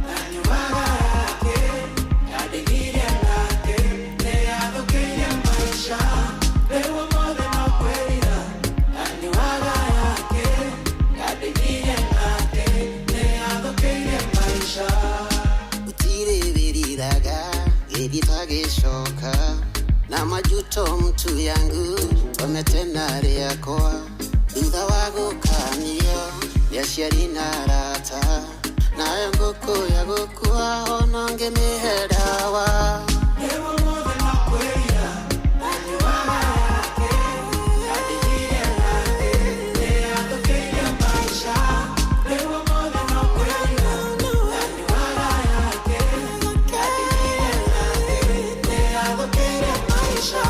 Speaker 3: ndanyuaga yake ndandigire nake nĩyathũkĩire maica. Rĩu ũmũthĩ no kwĩrira ndanyuaga yake ndandigire nake nĩyathũkĩire maica.
Speaker 11: Gũtirĩ wĩriraga gĩthiĩ tagĩcoka na majuto mtu yangu wametena rĩakwa thutha wa gũkanio nĩ aciari na arata nayo ngũkũ ya gũkua ona ngĩmĩhe ndawa.
Speaker 3: Rĩu ũmũthĩ no kwĩrira ndanyuaga yake ndandigire nake nĩyathũkĩire maica. Rĩu ũmũthĩ no kwĩrira ndanyuaga yake ndandigire nake nĩyathũkĩire maica.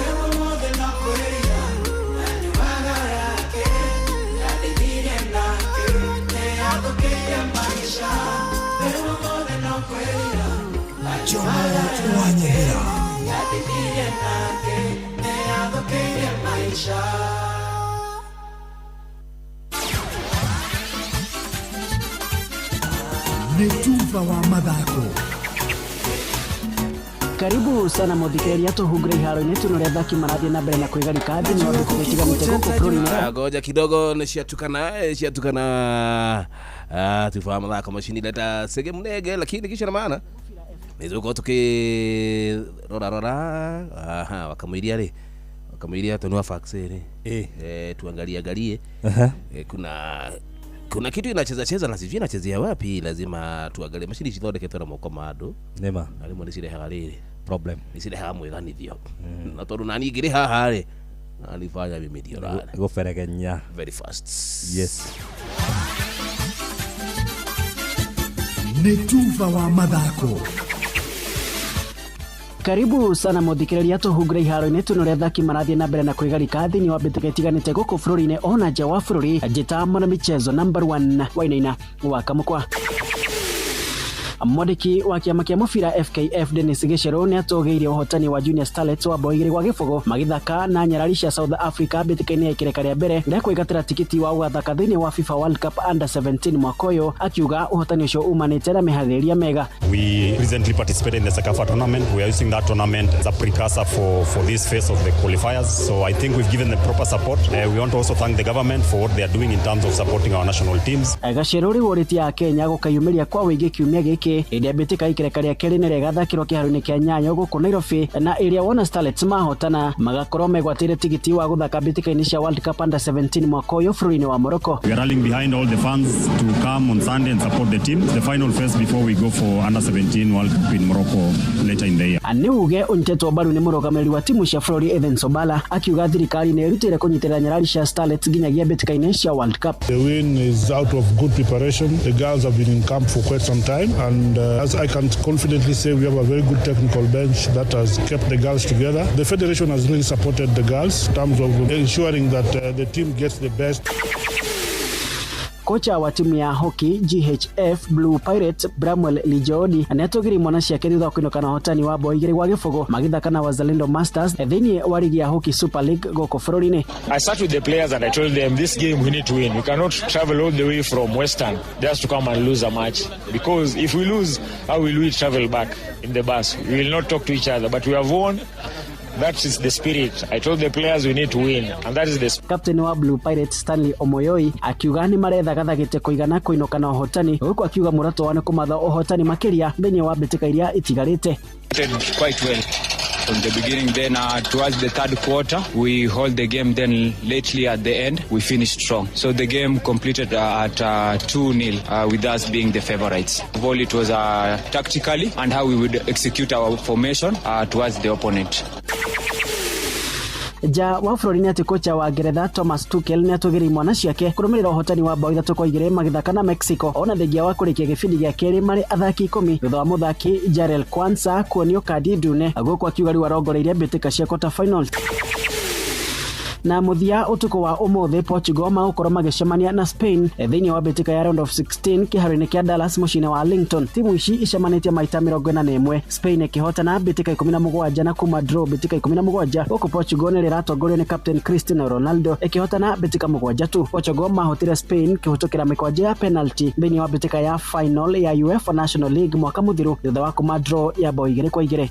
Speaker 3: Rĩu ũmũthĩ no kwĩrira ndanyuaga yake ndandigire nake nĩyathũkĩire maica. Rĩu ũmũthĩ no kwĩrira
Speaker 17: Jomo Wanyehera.
Speaker 3: ndandigire nake nĩyathũkĩire maica.
Speaker 17: Nĩ tuba wa mathako.
Speaker 12: Karibu sana muthikĩrĩria tũhungure iharo-inĩ tuone ũrĩa athaki marathiĩ na mbere na kwĩgarika thĩinĩ wa thukuru itiganĩte gũkũ bũrũri-inĩ.
Speaker 1: Ngoja kidogo nishatukana shatukana tufahamu mathako macini leta sege mnege lakini kisha na maana nizuko tuki rora rora aha wakamwiria ri wakamwiria tunua fax ri tuangalie angalie. Kuna kitu inacheza cheza na sijui inachezea wapi, lazima tuangalie mashini cithondeketwo na moko ma andu
Speaker 7: nĩma
Speaker 1: na rĩmwe nĩcirehaga rĩrĩ
Speaker 7: problem
Speaker 1: nĩcirehaga mwĩganithio na tondũ nani ngĩrĩ haha rĩ nalifanya mimi ndio rara
Speaker 7: gũberegenya
Speaker 1: very fast.
Speaker 7: Yes.
Speaker 17: Nĩ tuba wa mathako.
Speaker 12: Karibu sana muthikĩrĩria tũhungure iharo-inĩ tuone ũrĩa athaki marathiĩ na mbere na kwĩgarika thĩinĩ wa mbĩtĩka itiganĩte gũkũ bũrũri-inĩ ona nja wa bũrũri. Njĩta mwana michezo number 1 Wainaina wa Kamũkwa. Mwandĩki wa kĩama kĩa mũbira FKF Dennis Gĩcerũ nĩ atũgĩirie ũhotani wa Junior Starlets wa bao 2-0 magĩthaka na nyarari cia South Africa mbĩtĩka-inĩ ya ikereka rĩa mbere rĩa kwĩgatĩra tikiti wa gũgathaka thĩinĩ wa FIFA World Cup Under 17 mwaka ũyũ, akiuga ũhotani ũcio umanĩte na mĩharĩrĩria mega.
Speaker 10: We recently participated in the CECAFA tournament. We are using that tournament as a precursor for this phase of the qualifiers. So I think we've given them proper support. We want to also thank the government for what they are doing in terms of supporting our national teams.
Speaker 12: Gacerũ rĩu ũrĩtie a Kenya gũkayumĩria kwa wĩingĩ kiumia gĩkĩ hĩndĩ ya mbĩtĩka ikereka rĩa kerĩ nĩ rĩgathakĩrwo kĩharo-inĩ kĩa Nyayo gũkũ Nairobi, na ĩrĩa wona Starlets mahotana magakorwo megwatĩire tigiti wa gũthaka mbĩtĩka-inĩ cia World Cup Under 17 mwaka ũyũ bũrũri-inĩ wa Morocco.
Speaker 10: We are rallying behind all the fans to come on Sunday and support the team. The final phase before we go for Under 17 World Cup in Morocco later in the year.
Speaker 12: Nĩ uge ũnyitĩtwo mbaru nĩ mũrũgamĩrĩri wa timu cia bũrũri Ethan Sobala akiuga thirikari nĩ ĩrutĩire kũnyitĩrĩra nyarari cia Starlets nginyagia mbĩtĩka-inĩ cia World Cup.
Speaker 14: The win is out of good preparation. The girls have been in camp for quite some time, and as I can confidently say, we have a very good technical bench that has kept the girls together. The federation has really supported the girls in terms of ensuring that the team gets the best.
Speaker 12: Kocha wa timu ya hockey GHF Blue Pirates Bramwell Lijodi nĩatũgĩrie mwana ciake thutha wa kũinũka na ũhotani wa bao 2-0 magĩthaka na Wazalendo Masters thĩinĩ wa ligi ya Hockey Super League gũkũ bũrũri-inĩ.
Speaker 23: I sat with the players and I told them this game we need to win. We cannot travel all the way from Western just to come and lose a match, because if we lose, how will we travel back in the bus? We will not talk to each other, but we have won. That is the spirit. I told the players we need to win, and that is the
Speaker 12: Captain wa Blue Pirates Stanley Omoyoi akiuga nĩ marethagathaga kũigana kũinũka na ũhotani, huku akiuga muoroto wao nĩ kũmatha ũhotani makĩria thĩinĩ wa mbĩtĩka iria itigarĩte.
Speaker 24: Quite well from the beginning, then towards the third quarter we hold the game, then lately at the end we finished strong. So the game completed at 2-0 with us being the favorites. Of all, it was tactically and how we would execute our formation towards the opponent.
Speaker 12: Ja wa bũrũri nĩ atĩ kocha wa Ngeretha Thomas Tuchel nĩ atũgĩrĩire mwana ciake kũrũmĩrĩra ũhotani wa bao 3-2 magĩthaka na Mexico ona thengia wa kũrĩkia gĩbindi gĩa kerĩ marĩ athaki 10 thutha wa mũthaki Jarel Kwanza kuonio kandi ndune, gũkũ akiuga rĩu arongoreirie mbĩtĩka cia quarter final. Na mũthia ũtukũ wa ũmũthĩ Portugal magũkorwo magĩcemania na Spain thĩinĩ wa mbĩtĩka ya round of 16 kĩharo-inĩ kĩa Dallas mũciĩ-inĩ wa Arlington. Timu ici icemanĩtie maita 41, Spain ĩkĩhotana mbĩtĩka 17 na kuma draw mbĩtĩka 17, gũkũ Portugal nĩ ĩratongorio nĩ captain Cristiano Ronaldo ĩkĩhotana mbĩtĩka 7 tu. Portugal mahotire Spain kĩhũtũkĩra mĩkwanja ya penalty thĩinĩ wa mbĩtĩka ya final ya UEFA National League mwaka mũthiru thutha wa kuma draw ya bao 2-2.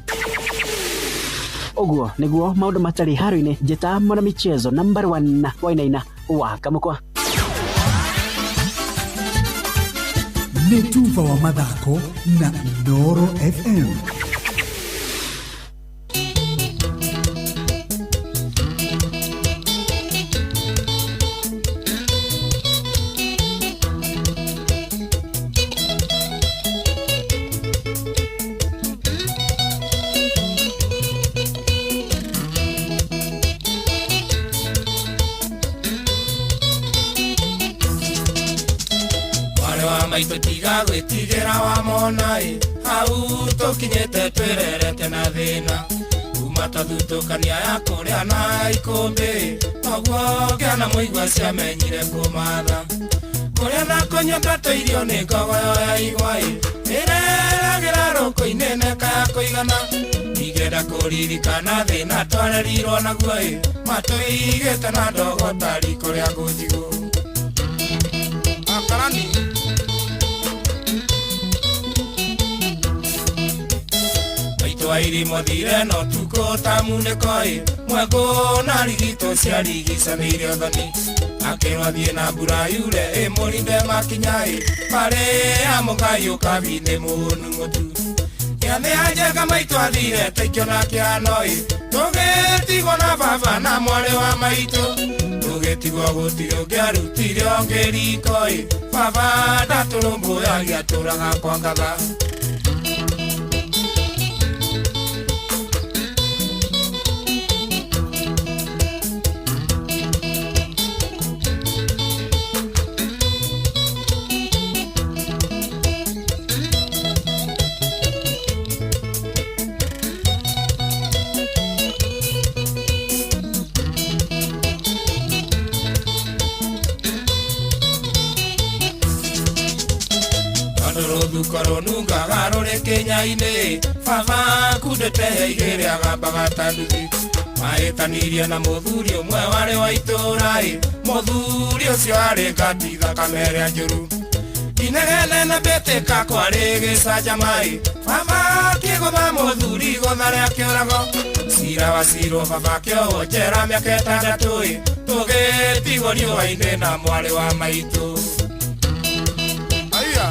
Speaker 12: Ũguo nĩguo maũndũ matarĩ haro-inĩ. Njĩta mwana michezo number 1 wainaina wa Kamũkwa.
Speaker 25: Nĩ tuba wa mathako na Inooro FM.
Speaker 26: Maitũ tiga gwĩtigĩra wa mona ĩ hau tũkinyĩte twĩrerete na thĩna kuma twathutũkania ya kũrĩa na ikũmbĩ noguo kĩana mũigua ciamenyire kũmatha kũrĩa na kũnyua twatũirio nĩ ngogoyo ya igwa ĩ ĩreragĩra rũkũ-inĩ neka ya kũigana ndigenda kũririkana thĩna twarerirwo naguo ĩ matũigĩte na ndogo ta riko rĩa ngũnjigũ akarani. Twairi mothire no tuko tamunĩko ĩ mwekũ na rigito ciarigicanĩire ũthoni akĩrwo athiĩ na mbura yure ĩ mũrinde makinya ĩ marĩ amũkai ũkabi nĩ mũnu mũtu gĩathĩ anjenga maitũ athire taikĩona kĩano ĩ tũgĩtigwo na baba na mwarĩ wa maitũ tũgĩtigwo gũtirĩ ũngĩarutire ũngĩ riko ĩ baba ndatũrũmbũyagia atũraga kwa ngatha. Tondũ rũthuko rũnungaga rũrĩ kĩnya-inĩ baba kundĩte igĩrĩ agambaga ta nduthi mahĩtanirie na mũthuri ũmwe warĩ wa itũũra-ĩ mũthuri ũcio arĩ ngati thakame ĩrĩa njũru inegene na mbĩtĩka kwarĩ gĩcanjama-ĩ baba akĩgũtha mũthuri igũtha rĩa kĩũrago cira wacirwo baba akĩohwo njera mĩaka ĩtandatũ-ĩ tũgĩtigwo riũa-inĩ na mwarĩ wa maitũ. Aya.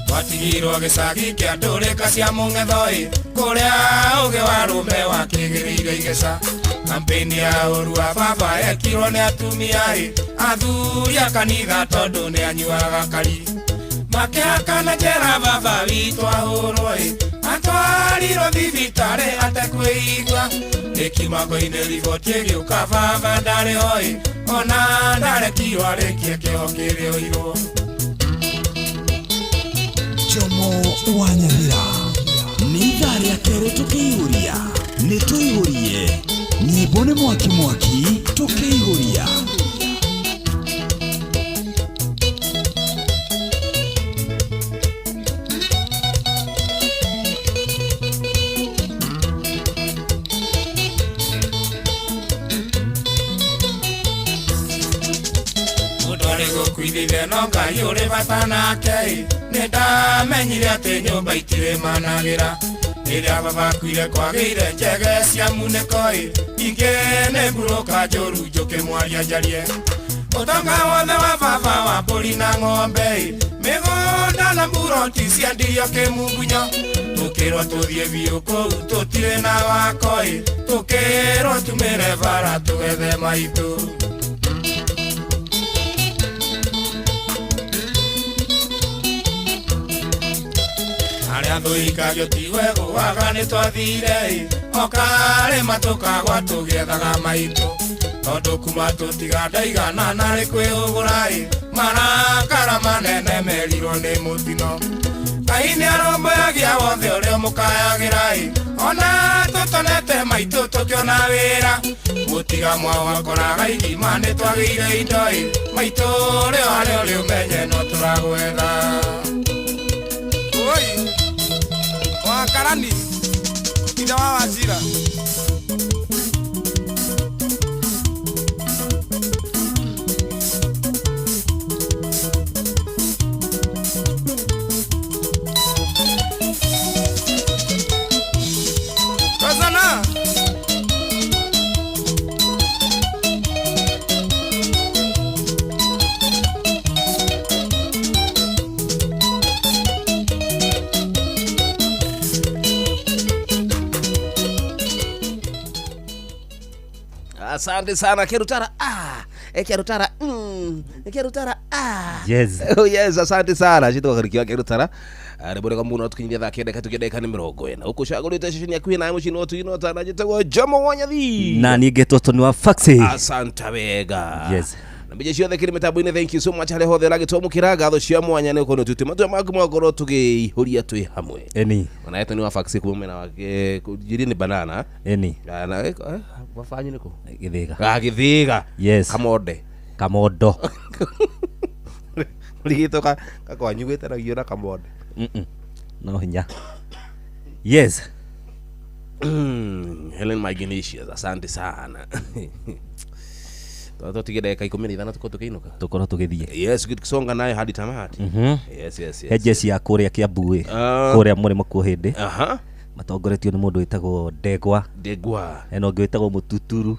Speaker 26: Twatigirwo gĩcagi kĩa ndũrĩka cia mũng'etho-ĩ kũrĩa ũgĩ wa rũme wakĩgĩrĩire igeca kampeni ya ũru wa baba ekirwo nĩ atumia-ĩ athuri a kanitha tondũ nĩ anyuaga kari makĩhakana njera baba witũ ahũrwo-ĩ atwarirwo thibitarĩ atekwĩigua ĩkiuma-ngo-inĩ riboti ĩgĩũka baba ndarĩ ho-ĩ ona ndarekirwo arĩkie kĩoho kĩrĩa oirwo.
Speaker 20: Jomo wa Nyathira nĩ ithaa rĩa kerĩ tũkĩihũria nĩ tũihũrie nyĩmbo nĩ mwaki mwaki tũkĩihũria.
Speaker 26: Gũkuithithia no Ngai ũrĩ bata nake nĩ ndamenyire atĩ nyũmba itirĩ managĩra rĩrĩa baba akuire kwagĩire njege cia munĩko-ĩ ingĩ nĩ mburũka njũru njũkĩ mwaria njarie ũtonga wothe wa baba wa mbũri na ng'ombe-ĩ mĩgũnda na mburoti ciendirio kĩmungunyo tũkĩrwo tũthiĩ biũ kũu tũtirĩ na wako-ĩ tũkĩrwo tumĩre bara tũgethe maitũ. Arĩa thũikagio ti wegũaga nĩ twathire-ĩ okarĩma tũkagwa tũgĩethaga maitũ tondũ kuma tũtiga ndaigana narĩ kwĩhũgũra-ĩ marakara manene merirwo nĩ mũtino Ngai nĩ arũmbũyagia wothe ũrĩa ũmũkayagĩra-ĩ ona tũtonete maitũ tũkĩona wĩra mũtiga mwao akoraga irima nĩ twagĩire indo-ĩ maitũ rĩo harĩa ũrĩ ũmenye no tũragwetha. Oi Wakarani ithe wa Wachira. Kazana.
Speaker 1: Asante sana Kerutara. Kerutara. Kerutara.
Speaker 7: Yes.
Speaker 1: Oh yes, asante sana. Chito karikiwa Kerutara. Rebo muno tukinyia thaa kenda katukia ni mirongo ĩna. Ũkũcagũrĩte ceceni yaku ĩna mũciĩ no tuino tana njĩtagwo Jomo wa Nyathi.
Speaker 7: Na niĩ ngetwo Tony wa Faxi.
Speaker 1: Asante wega.
Speaker 7: Yes.
Speaker 1: Na mbeca ciothe kĩrĩ mĩtambo-inĩ, thank you so much harĩa hothe ũragĩtwamũkĩra ngatho cia mwanya nĩ ũkorwo tũtĩ matua maku magakorwo tũkĩihũria twĩ hamwe.
Speaker 7: Eni.
Speaker 1: Ona Tony wa Faxi kuma mwena wake njiri nĩ banana.
Speaker 7: Eni.
Speaker 1: Na wafanyi nĩkũ?
Speaker 7: Gĩthĩga.
Speaker 1: Ah, Gĩthĩga.
Speaker 7: Yes.
Speaker 1: Kamonde.
Speaker 7: Kamondo.
Speaker 1: Rigito ka kakwanyu gwĩtanagio na kamonde.
Speaker 7: No hinya. Yes.
Speaker 1: Helen Maginicius, asante sana. Tũtige ndagĩka 15 tũkorwo tũkĩinũka.
Speaker 7: Tũkorwo tũgĩthiĩ.
Speaker 1: Yes, tukisonga nayo hadi tamati. Yes, yes, yes.
Speaker 7: He jeshi ya kũrĩa Kiambu ĩ. Kũrĩa mũrĩmo kuo hĩndĩ.
Speaker 1: Aha.
Speaker 7: Matongoretio nĩ mũndũ wĩtagwo Ndegwa.
Speaker 1: Ndegwa.
Speaker 7: Ena ũngĩ wĩtagwo Mũtuturu.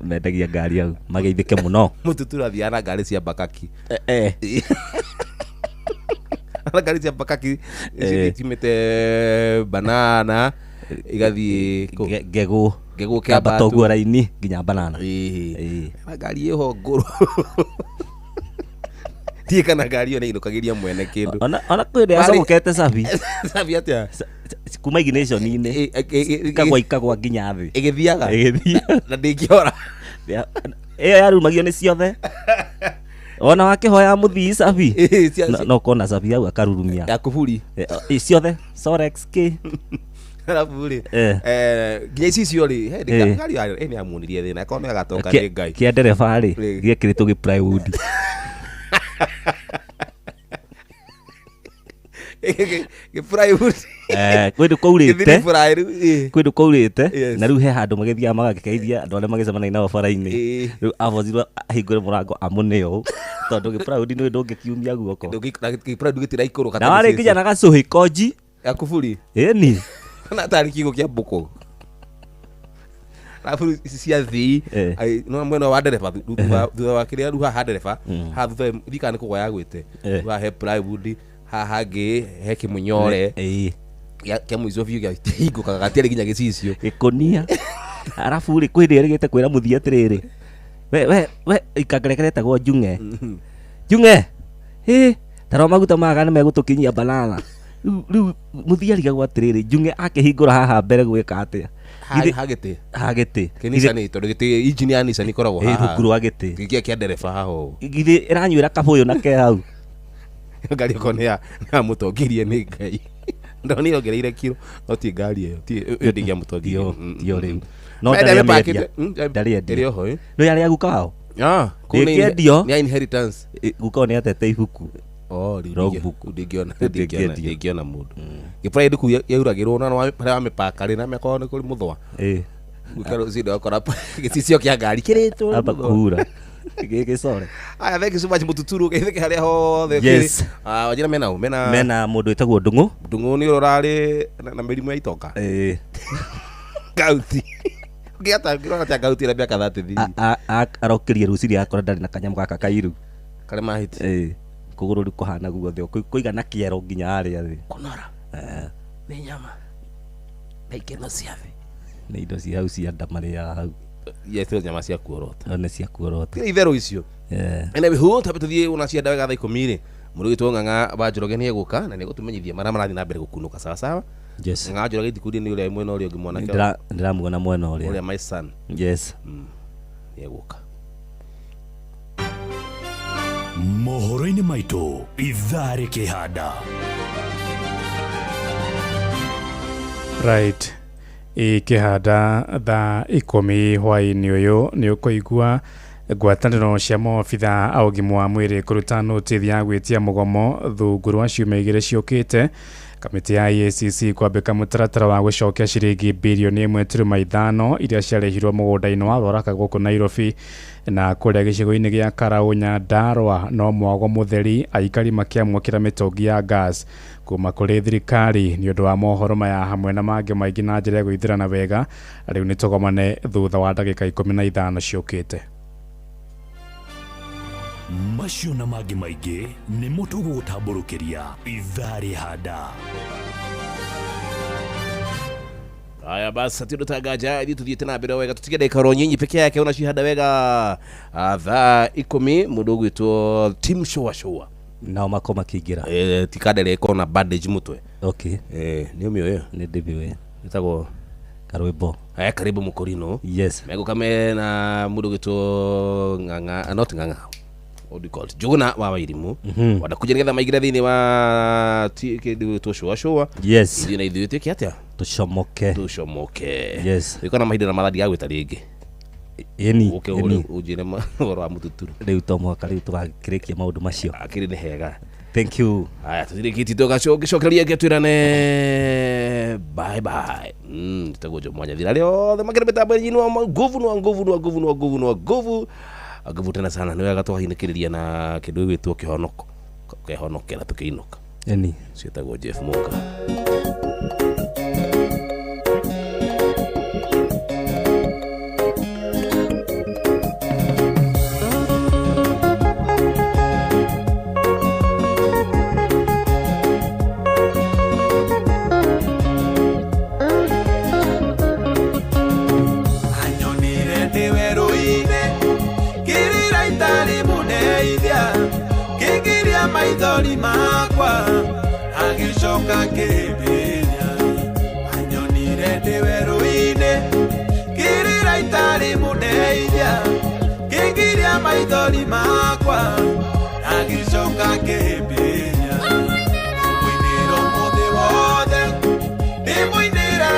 Speaker 7: Mendagia ngari hau mageithĩke mũno.
Speaker 1: Mũtuturu athiaga na ngari cia Bakaki. Na ngari cia Bakaki ciumĩte banana igathiĩ kũ?
Speaker 7: Ngegũ.
Speaker 1: Ngegũ
Speaker 7: Kĩambata
Speaker 1: Kĩambatu.
Speaker 7: ũguo raini nginya banana.
Speaker 1: Na ngari ĩho ngũrũ. Ndiĩ kana ngari ĩyo nĩinũkagĩria mwene kĩndũ.
Speaker 7: Ona kwĩ ĩrĩa yacomokete cabi.
Speaker 1: Cabi atĩa?
Speaker 7: Kuma ignition-inĩ. Ikagwa ikagwa nginya thĩ.
Speaker 1: Ĩgĩthiaga?
Speaker 7: Ĩgĩthiaga.
Speaker 1: Na ndĩngĩora.
Speaker 7: Ĩyo yarumagio nĩ ciothe. Ona wakĩhoya mũthii cabi. No ũkona cabi hau akarurumia.
Speaker 1: Ya kuburi.
Speaker 7: Ciothe Sorex K.
Speaker 1: Arabu rĩ
Speaker 7: Eh.
Speaker 1: nginya icicio rĩ he
Speaker 7: Eh.
Speaker 1: ngari nĩ amuonirie thĩna akorwo nĩ agatoka nĩ Ngai.
Speaker 7: Kĩa ndereba rĩ
Speaker 1: Rĩ.
Speaker 7: gĩekĩrĩtwo gĩ plywood.
Speaker 1: Gĩ plywood.
Speaker 7: Kwĩ kwaurĩte.
Speaker 1: Gĩthiri fry rĩu, ĩ.
Speaker 7: Kwĩ kwaurĩte
Speaker 1: Yes.
Speaker 7: na rĩu he handũ magĩthiaga magakĩgeithia andũ arĩa magĩcemanagia nao bara-inĩ. Rĩu abocirwo ahingũre mũrango amũne ũũ tondũ gĩ plywood nĩ ndũngĩkiumia guoko.
Speaker 1: Gĩ plywood gĩtiraikũrũka
Speaker 7: Na warĩ nginya na gacũhĩ konji.
Speaker 1: Ya kuburi.
Speaker 7: Ĩni.
Speaker 1: Na tarĩ kiugo kĩa mbũkũ. Arabu ici cia thii no mwena wa ndereba thutha wa kĩrĩa rĩu haha ndereba haha thutha ndikana nĩ kũgwa yagwĩte. Rĩu haha he plywood, haha hangĩ he kĩmũnyore kĩa mũico biũ gĩahingũkaga gatiarĩ nginya gĩcicio.
Speaker 7: Gĩkũnia. Arabu rĩ kwĩ hĩndĩ erĩgĩte kwĩra mũthii atĩrĩrĩ, we ikanga karetagwo Njung'e. Njung'e ĩ tarora maguta maya kana nĩmegũtũkinyia banana. Rĩu mũthii arigagwo atĩrĩrĩ, Njung'e akĩhingũra haha mbere gwĩka atĩa?
Speaker 1: Ha gĩtĩ.
Speaker 7: Ha gĩtĩ.
Speaker 1: Kĩ Nissan tondũ gĩtĩ engine ya Nissan ĩkoragwo
Speaker 7: Ĩ,
Speaker 1: haha.
Speaker 7: rungu rwa gĩtĩ.
Speaker 1: Gĩkĩ kĩa ndereba haha ũũ.
Speaker 7: Githĩ ĩranyuĩra kabũyũ na ke hau.
Speaker 1: Ngari okorwo nĩ yamũtongirie nĩ Ngai. Ndonire ongereire kiro no ti ngari ĩyo ti ĩyo ndĩngĩamũtongirie.
Speaker 7: Tiyo rĩu. No ndarĩ amĩendia. Ndarĩ endia.
Speaker 1: Ĩrĩ oho ĩ.
Speaker 7: Nĩ yarĩ ya guka wao?
Speaker 1: Ah, kũu nĩ
Speaker 7: Ndĩngĩendio.
Speaker 1: nĩ ya inheritance.
Speaker 7: Guka wao nĩ atete ibuku.
Speaker 1: Oh, rĩu
Speaker 7: Logbook.
Speaker 1: ndingĩona
Speaker 7: Ndĩngĩendio.
Speaker 1: ndingĩona mũndũ. Gĩprai kũu yauragĩrwo na harĩa wamĩpaka rĩ na mĩakorwo nĩ kũrĩ mũthũa.
Speaker 7: Ĩ.
Speaker 1: Gũkĩra rũcinĩ ũgakora gĩcicio kĩa ngari kĩrĩtwo.
Speaker 7: Amba kũhura. Gĩgĩcore.
Speaker 1: Aya, thank you so much Mututuru geithĩke harĩa hothe.
Speaker 7: Yes.
Speaker 1: Ah, wajira mena ũ? Mena
Speaker 7: Mena mũndũ wĩtagwo Ndung'u.
Speaker 1: Ndung'u nĩ ũrĩa ũrarĩ na mĩrimũ ya itonga.
Speaker 7: Ĩ.
Speaker 1: Gauti. Ũngĩata ngĩrora ta gauti ĩrĩa mĩaka 33.
Speaker 7: Arokĩrie rũcinĩ akora ndarĩ na kanyamũ gaka kairu.
Speaker 1: Karĩa mahĩti.
Speaker 7: Ĩ. Kũgũrũ rĩu kũhana guothe kũigana kĩero nginya harĩa thĩ.
Speaker 1: Kũnora. Nĩ nyama. Na ikeno cia thĩ.
Speaker 7: Nĩ indo cia hau cia nda marĩaga hau.
Speaker 1: Yes, nyama cia kuorota.
Speaker 7: Nĩ cia kuorota.
Speaker 1: Tiga itherũ icio. Anyway, hu tambe tuthiĩ ona cienda wega thaa ikũmi rĩ mũndũ wĩtwo Ng'ang'a wa Njoroge nĩ egũka na nĩ egũtũmenyithia marĩa marathiĩ na mbere gũkunũka sawa sawa.
Speaker 7: Yes.
Speaker 1: Ng'ang'a wa Njoroge ithikundi nĩ ũrĩa mwena ũrĩa ũngĩ mwanake
Speaker 7: Ndĩramuona mwena ũrĩa.
Speaker 1: Ũrĩa my son.
Speaker 7: Yes.
Speaker 1: Nĩ egũka.
Speaker 5: Mohoro-inĩ maitũ ithaa rĩkĩhanda.
Speaker 9: Right. Ikĩhanda thaa 10 hwaĩ-inĩ ũyũ nĩ ũkũigua ngwatanĩro cia maobitha a ũgima wa mwĩrĩ kũruta notithi ya gwĩtia mũgomo thungu rwa ciumia igĩrĩ ciũkĩte. Kamĩtĩ ya EACC kwambĩka mũtaratara wa gũcokia ciringi birioni 1.5 iria ciarĩhirwo mũgũnda-inĩ wa Rwaraka gũkũ Nairobi. Na kũrĩa gĩcigo-inĩ gĩa Karau Nyandarua no mwago mũtheri aikari makĩamũkĩra mĩtũngi ya gas kuma kũrĩ thirikari. Nĩ ũndũ wa mohoro maya hamwe na mangĩ maingĩ na njĩra ya gwĩthirana wega, rĩu nĩ tũgomane thutha wa ndagĩka 15 ciũkĩte.
Speaker 5: Macio na mangĩ maingĩ nĩmo tũgũgũtambũrũkĩria ithaa rĩhanda.
Speaker 1: Aya basi ati ndutanganja ithuĩ tuthiĩte na mbere wega tũtige ndagĩka oro nyinyi peke yake ona cihanda wega. Thaa 10 mũndũ ũgwĩtwo Tim Shoa Shoa
Speaker 7: nao mako makĩingĩra.
Speaker 1: Ti kandere ĩkorwo na bandage mũtwe.
Speaker 7: Okay.
Speaker 1: Nĩ ũmĩũĩ?
Speaker 7: Nĩ ndĩmĩũĩ.
Speaker 1: Ĩtagwo
Speaker 7: Karwĩmbo.
Speaker 1: Aya, karibu mũkorino.
Speaker 7: Yes.
Speaker 1: Megũka mena mũndũ ũgwĩtwo Ng'ang'a, not Ng'ang'a. What do you call it? Njuguna wa Wairimu. Wanakuja nĩgetha maingĩre thĩinĩ wa kĩndũ gĩtwo Shoa Shoa.
Speaker 7: Yes.
Speaker 1: Ithuĩ na ithuĩ twĩke atĩa?
Speaker 7: Tũcomoke.
Speaker 1: Tũcomoke.
Speaker 7: Yes.
Speaker 1: Wĩkona na mahinda na mathaa ndigagwĩta rĩngĩ.
Speaker 7: Ĩni.
Speaker 1: Ũke ũnjĩre ũhoro wa mũtuturu.
Speaker 7: Rĩu to mũhaka rĩu tũgakĩrĩkia maũndũ macio.
Speaker 1: Akĩrĩ nĩ hega.
Speaker 7: Thank you.
Speaker 1: Aya, tũtirĩkĩtie tũgacũngĩcokereria ĩngĩ twĩrane bye bye. Tũtagwo Jomo Wanyathira arĩa othe makĩrĩ mĩtambo yanyu nĩ wa nguvu nĩ wa nguvu nĩ wa nguvu nĩ wa nguvu nĩ wa nguvu nguvu tena sana. Nĩ wega twahinĩkĩrĩria na kĩndũ gĩgwĩtwo kĩhonoko kehonokera tũkĩinũka.
Speaker 7: Ĩni.
Speaker 1: Ciĩtagwo Jeff Munga.
Speaker 3: Maithori makwa agĩcoka kĩhĩmbĩria anyonire ndĩ werũ-inĩ kĩrĩra itarĩ mũndeithia kĩngiria maithori makwa agĩcoka kĩhĩmbĩria mũinĩra ũmũthĩ wothe ndĩmũinĩra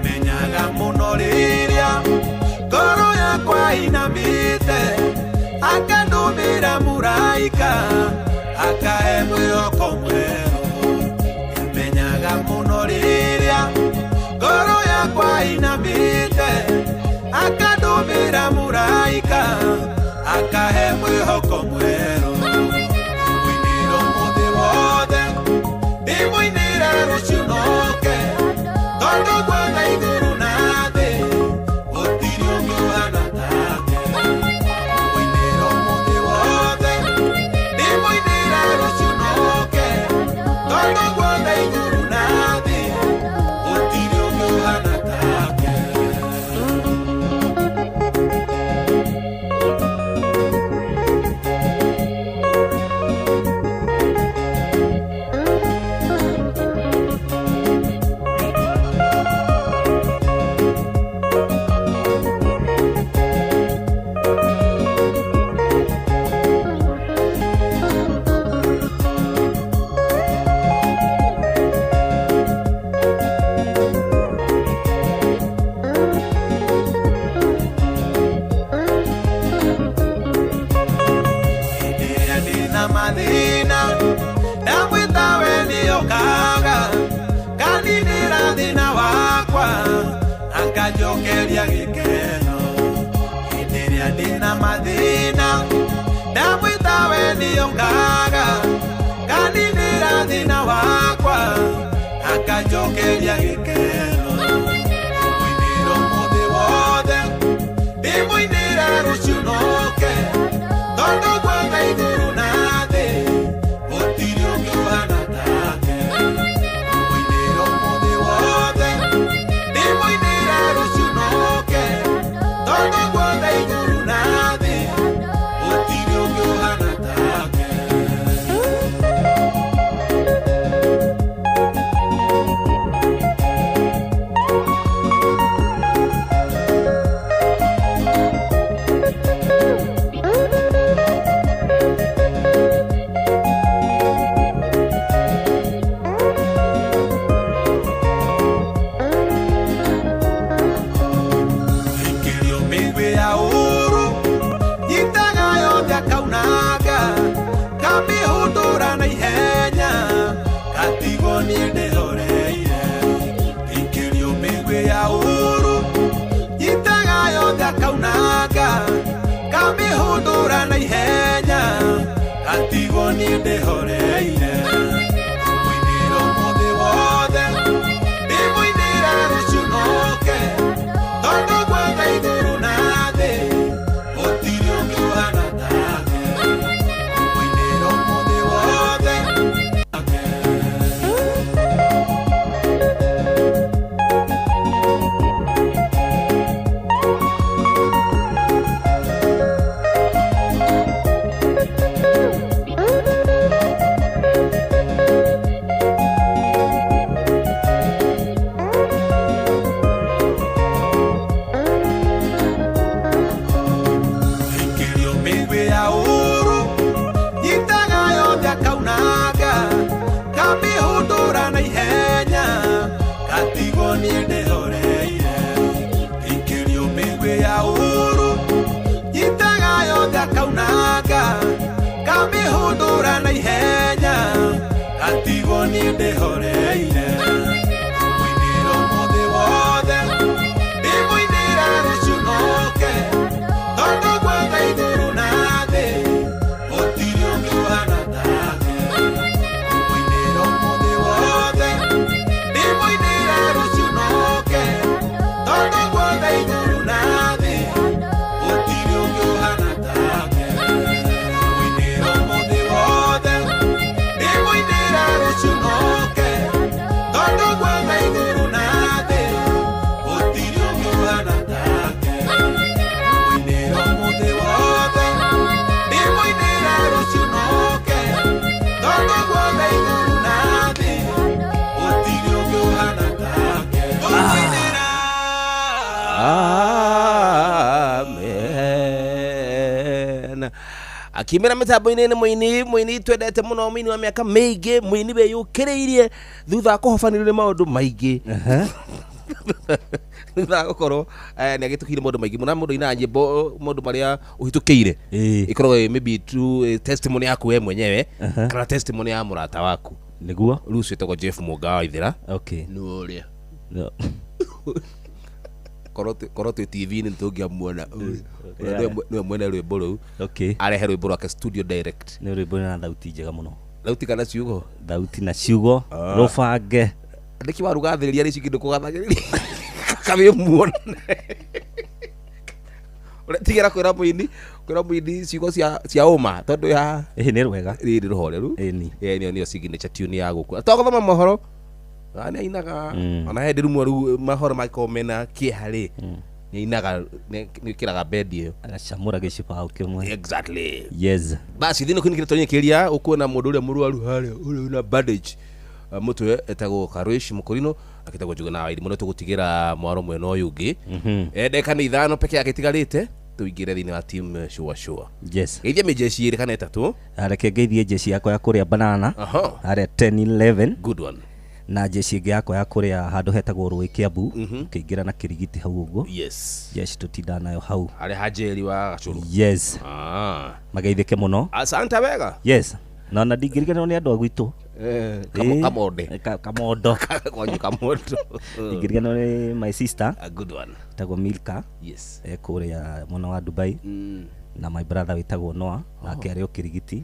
Speaker 3: Menyaga mũno rĩrĩa ngoro yakwa inamĩte, akandũmĩra mũraika akahe mwĩhoko mwerũ. Menyaga mũno rĩrĩa ngoro yakwa inamĩte, akandũmĩra mũraika akahe mwĩhoko mwerũ. Mũinĩra ũmũthĩ wothe, ndĩmũinĩra rũciũ noke, tondũ guothe igũrũ na thĩ gũtirĩ ũngĩ ũhana take. Mũinĩra ũmũthĩ wothe, ndĩmũinĩra rũciũ noke, tondũ guothe igũrũ na thĩ gũtirĩ ũngĩ ũhana take. Hĩndĩ ĩrĩa ndĩna mathĩna, ndamwĩta we nĩokaga, kaninĩra thĩna wakwa, akanjokeria gĩkeno. Hĩndĩ ĩrĩa ndĩna mathĩna, ndamwĩta we nĩokaga, kaninĩra thĩna wakwa, akanjokeria gĩkeno. Mũinĩra ũmũthĩ wothe, ndĩmũinĩra rũciũ noke, tondũ guothe igũrũ na thĩ gũtirĩ ũngĩ ũhana take. Mũinĩra ũmũthĩ wothe, ndĩmũinĩra rũciũ noke, tondũ guothe igũrũ na thĩ gũtirĩ ũngĩ ũhana take. Ikĩrio mĩguĩ ya ũũru, nyitaga yothe akaunanga, kamĩhũndũra na ihenya, ngatigwo niĩ ndĩhoreire. Ikĩrio mĩguĩ ya ũũru, nyitaga yothe akaunanga, kamĩhũndũra na ihenya, ngatigwo niĩ ndĩhoreire. Mũinĩra ũmũthĩ wothe, ndĩmũinĩra rũciũ noke, tondũ guothe igũrũ na thĩ gũtirĩ ũngĩ ũhana take. Mũinĩra ũmũthĩ wothe. Ikĩrio mĩguĩ ya ũũru, nyitaga yothe akaunanga, kamĩhũndũra na ihenya, ngatigwo niĩ ndĩhoreire. Ikĩrio mĩguĩ ya ũũru, nyitaga yothe akaunanga, kamĩhũndũra na ihenya, ngatigwo niĩ ndĩhoreire. Mũinĩra ũmũthĩ wothe, ndĩmũinĩra rũciũ noke, tondũ guothe igũrũ na thĩ gũtirĩ ũngĩ ũhana take. Mũinĩra ũmũthĩ wothe, ndĩmũinĩra rũciũ noke.
Speaker 1: Akĩmĩra mĩtambo-inĩ nĩ mũini mũini twendete mũno, mũini wa mĩaka mĩingĩ, mũini wĩyũkĩrĩirie thutha wa kũhobanĩrio nĩ maũndũ maingĩ, thutha wa gũkorwo nĩ agĩtũkĩire maũndũ maingĩ mũno. Mũndũ ainaga nyĩmbo maũndũ marĩa ũhĩtũkĩire ĩkoragwo ĩ maybe true testimony yaku we mwenyewe kana testimony ya mũrata waku.
Speaker 7: Nĩguo.
Speaker 1: Rĩu ũcio wĩtagwo Jeff Mũnga wa Ithĩra.
Speaker 7: Okay.
Speaker 1: Nĩ ũrĩa.
Speaker 7: No.
Speaker 1: Korwo twĩ TV-inĩ nĩtũngĩamuona.
Speaker 7: Yeah.
Speaker 1: Nĩwe mwene rwĩmbo rũu.
Speaker 7: Okay.
Speaker 1: Arehe rwĩmbo rwake studio direct.
Speaker 7: Nĩ rwĩmbo na thauti njega mũno.
Speaker 1: Thauti kana ciugo?
Speaker 7: Thauti na ciugo.
Speaker 1: Ah.
Speaker 7: Rũbange.
Speaker 1: Nĩkĩ warugathĩrĩria rĩci kĩndũ kũgathagĩrĩria kamĩmuone tigĩra kwĩra mũini, kwĩra mũini ciugo cia ũma tondũ ya
Speaker 7: Ĩĩ nĩ rwega.
Speaker 1: Rĩrĩ rũhoreru.
Speaker 7: Ĩni.
Speaker 1: Ĩĩ nĩyo signature tune ya gũkũ twagũthoma mohoro. Ah, nĩ ainaga. Ona he ndĩrumwa rĩu mahoro mangĩkorwo mena kĩeha rĩ, nĩ ainaga, nĩ ĩkĩraga bendi ĩyo.
Speaker 7: Agacamũra gĩcibaũ kĩmwe.
Speaker 1: Exactly.
Speaker 7: Yes.
Speaker 1: Basi thĩinĩ kĩndũ kĩrĩa tũnyikĩria ũkuona mũndũ ũrĩa mũrwaru harĩa ũrĩa wĩna bandage mũtwe etagwo Karwish Mũkũrinũ, akĩtagwo Njuguna wa Irimũ. Nĩ tũgũtigĩra mwaro mwena ũyũ ũngĩ. Ndagĩka nĩ 5 peke yake itigarĩte tũingĩre thĩinĩ wa team shua shua.
Speaker 7: Yes.
Speaker 1: Geithia mĩjeshi ĩrĩ kana ĩtatũ.
Speaker 7: Reke ngeithie jeshi yakwa ya kũrĩa banana.
Speaker 1: Aha.
Speaker 7: Harĩa 10 11.
Speaker 1: Good one.
Speaker 7: Na jeshi ĩngĩ yakwa ya kũrĩa handũ hetagwo Rũĩ Kĩambu, ũkĩingĩra na Kĩrigiti hau ũguo.
Speaker 1: Yes.
Speaker 7: Jeshi tũtindaga nayo hau.
Speaker 1: Harĩa hanjeri wa Gacũrũ.
Speaker 7: Yes.
Speaker 1: Ah.
Speaker 7: Mageithĩke mũno.
Speaker 1: Asante wega.
Speaker 7: Yes. Na ona ndingĩriganĩrwo nĩ andũ a gwitũ.
Speaker 1: Kamonde.
Speaker 7: Kamondo.
Speaker 1: Kwanyu Kamondo.
Speaker 7: Ndingĩriganĩrwo nĩ my sister.
Speaker 1: A good one.
Speaker 7: Wĩtagwo Milka.
Speaker 1: Yes.
Speaker 7: Kũrĩa mwena wa Dubai. Na my brother wĩtagwo Noah, nake arĩ o Kĩrigiti.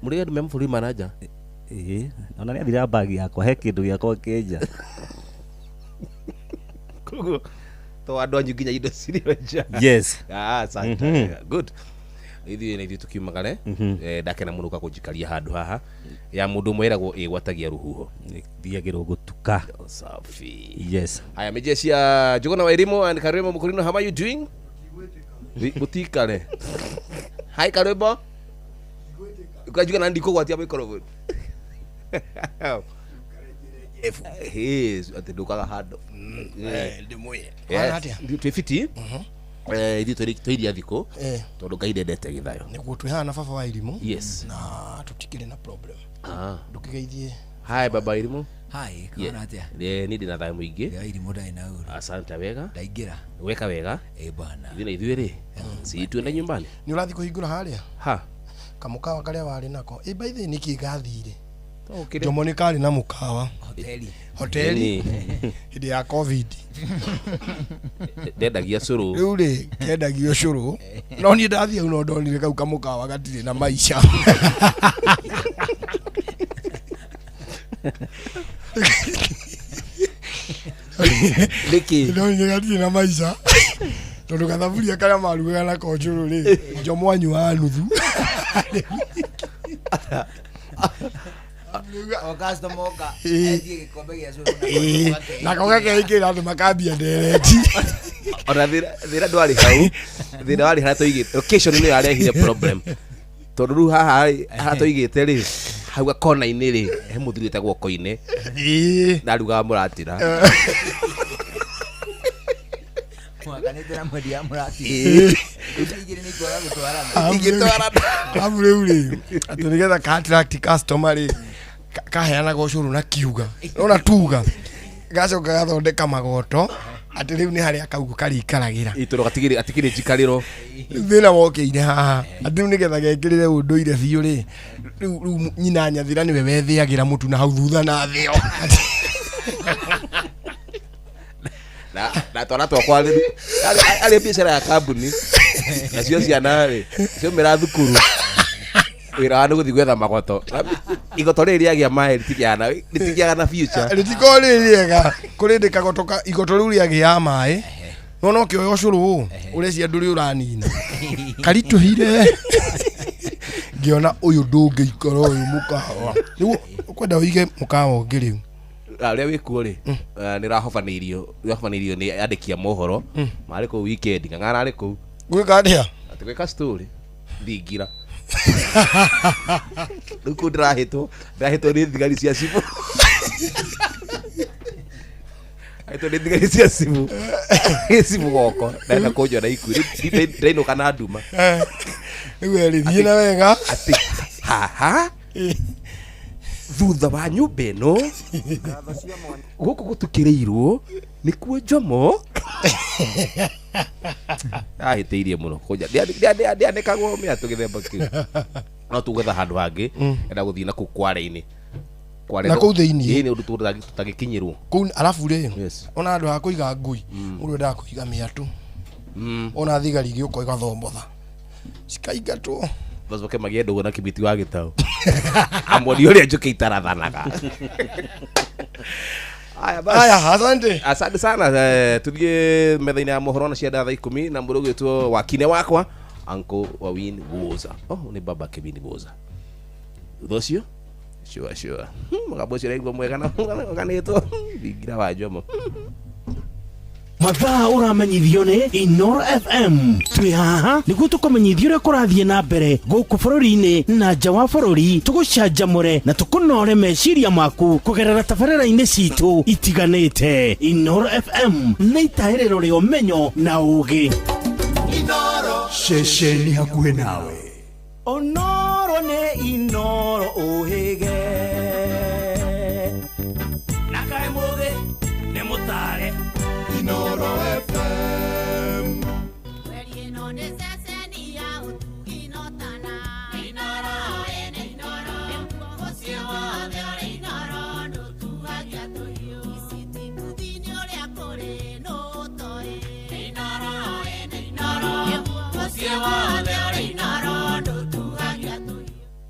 Speaker 1: Mũrĩ andũ me mabũrũri ma na nja?
Speaker 7: Ĩĩ, ona nĩ athire bagi yakwa, he kĩndũ gĩakwa kĩ nja.
Speaker 1: Koguo to andũ anyu nginya indo cirĩ nja.
Speaker 7: Yes.
Speaker 1: Ah, asante. Good. Ithuĩ na ithuĩ tũkiumagare. Ndakena mũno ũka kũnjikaria handũ haha ya mũndũ ũmwe ĩragwo ĩgwatagia rũhuho.
Speaker 7: Thiagĩrwo gũtuka.
Speaker 1: Safi.
Speaker 7: Yes.
Speaker 1: Haya, mĩjeshi ya Njuguna wa Irimũ and Karwĩmbo Mũkũrinũ, how are you doing? Mũtikare. Hi Karwĩmbo. Ukajuga na ndikũgwatia microphone. Hey, atĩ ndũkaga handũ.
Speaker 13: Ndĩmwĩre.
Speaker 1: Yes.
Speaker 13: Kũhana atĩa?
Speaker 1: Twĩ fiti. Ithuĩ twĩ iria thikũ tondũ Ngai ndendete gĩthayo.
Speaker 13: Nĩguo twĩ haha na baba wa Irimũ.
Speaker 1: Yes.
Speaker 13: Na tũtikĩrĩ na problem.
Speaker 1: Ah.
Speaker 13: Ndũkĩgeithie.
Speaker 1: Hi baba Irimũ.
Speaker 15: Hi, kũhana atĩa?
Speaker 1: Niĩ ndĩna thayũ mũingĩ.
Speaker 15: Ya Irimũ ndarĩ na ũru.
Speaker 1: Asante wega.
Speaker 15: Ndaingĩra.
Speaker 1: Weka wega.
Speaker 15: Ĩ bwana.
Speaker 1: Ithuĩ na ithuĩ rĩ, si tuende nyumbani.
Speaker 13: Nĩ ũrathiĩ kũhingũra harĩa?
Speaker 1: Ha.
Speaker 13: Kamũkawa karĩa warĩ nako. Ĩ by the way nĩkĩ gathire?
Speaker 1: Ũkĩrĩ-
Speaker 13: Jomo nĩ karĩ na mũkawa.
Speaker 15: Hoteli.
Speaker 13: Hoteli. Hĩndĩ ya Covid.
Speaker 1: Ndendagia cũrũ.
Speaker 13: Rĩu rĩ, kendagio cũrũ. No niĩ ndathiĩ hau no ndonire kau kamũkawa gatirĩ na maica.
Speaker 1: Nĩkĩ?
Speaker 13: Ndonire gatirĩ na maica. Tondũ gathaburia karĩa marugaga nako cũrũ rĩ, Jomo anyuaga nuthu.
Speaker 15: O customer oka,
Speaker 13: Ĩ.
Speaker 15: etie gĩkombe gĩa cũrũ na
Speaker 13: Ĩ, nako gakeikĩra andũ makambia ndereti.
Speaker 1: Ona thĩna ndwarĩ hau, thĩna warĩ harĩa tũigĩte location nĩyo yarehire problem, tondũ rĩu haha rĩ, haha tũigĩte rĩ, hau gakona-inĩ rĩ, he mũthuri wĩtagwo Koine ndarugaga mũratira.
Speaker 15: Mwakanĩte na mwendia wa mũratira.
Speaker 1: Ĩ.
Speaker 15: Icio igĩrĩ nĩ ikwaga gũtwarana.
Speaker 1: Ingĩtwarana.
Speaker 13: Amu rĩu rĩ, atĩ nĩgetha ka attract customer rĩ, kaheanaga ũcũrũ na kiuga nona tuga gacoka gathondeka magoto atĩ rĩu nĩ harĩa kau karĩikaragĩra.
Speaker 1: Ĩ, tondũ gatikĩrĩ njikarĩro.
Speaker 13: Rĩu thĩna wokĩire haha atĩ rĩu nĩgetha gekĩrĩre ũndũire biũ rĩ, rĩu nyina nyathira nĩwe wethĩagĩra mũtu na hau thutha na thĩo.
Speaker 1: Na twana twakwa rĩ, arĩ biacara ya kambuni nacio ciana rĩ ciaumĩra thukuru wĩra wa nĩ gũthiĩ gwetha magoto. Igoto rĩrĩ rĩagĩa maĩ rĩtigĩaga na future.
Speaker 13: Rĩtikorwo rĩ rĩega kũrĩ ndĩ kagoto igoto rĩu rĩagĩa maĩ no no kĩoya ũcũrũ ũ ũrecia ndũrĩ ũranina karitũhire ngĩona ũyũ ndũngĩikara ũyũ mũkawa rĩu ũkwenda ũige mũkawa ũngĩ rĩu.
Speaker 1: Ũrĩa wĩkuo rĩ, nĩ ũrahobanĩirio nĩ andĩki a mohoro marĩ kũu weekend, ng'ang'ana arĩ kũu
Speaker 13: Gwĩka atĩa?
Speaker 1: Atĩ gwĩka story thingira. Rĩu kũu ndĩrahĩtwo nĩ thigari cia cibũ. Hĩtwo nĩ thigari cia cibũ. Cibũ goko ndenda kũnjona ikuũ. Rĩu ndĩrainũka na nduma.
Speaker 13: Rĩu erĩ thiĩ na wega.
Speaker 1: Atĩ haha thutha wa nyũmba ĩno gũkũ gũtukĩrĩirwo nĩkuo Njomo ahĩtĩirie mũno kũnja ndĩanĩkagwo mĩatũ gĩthemba kĩu no tũgetha handũ hangĩ enda gũthiĩ na kũu kware-inĩ. Kware
Speaker 13: Na kũu thĩiniĩ?
Speaker 1: Ĩĩ, nĩ ũndũ tũtangĩkinyĩrwo.
Speaker 13: Kũu arabu rĩ,
Speaker 1: Yes.
Speaker 13: ona handũ ha kũiga ngui, mũndũ endaga kũiga mĩatũ. Ona thigari igĩũka igathomotha cikaingatwo.
Speaker 1: Macoke magĩe ndũgũ na Kĩmiti wa Gĩtaũ amoni ũrĩa njũkĩ itarathanaga. Aya basi.
Speaker 13: Aya, asante.
Speaker 1: Asante sana. Tuthiĩ metha-inĩ ya mohoro na cia thaa 10 na mũndũ ũgwĩtwo wakine wakwa Uncle Wawin Woza. Oh, nĩ baba Kevin Woza. Thutha ũcio sure sure. Mũgambo ũcio ũraigua mwega na ũganĩtwo thingira wa Njomo.
Speaker 6: Mathaa ũramenyithio nĩ Inoro FM. Twĩ haha nĩguo tũkũmenyithia ũrĩa kũrathiĩ na mbere gũkũ bũrũri-inĩ na nja wa bũrũri, tũgũcanjamũre na tũkũnore meciria maku kũgerera tabarĩra-inĩ citũ itiganĩte. Inoro FM nĩ itahĩrĩro rĩa ũmenyo na ũgĩ.
Speaker 25: Ceceni hakuhĩ nawe.
Speaker 6: Onoro nĩ Inoro ũhĩge
Speaker 5: na kaĩ mũgĩ nĩ mũtare.
Speaker 13: Inoro FM.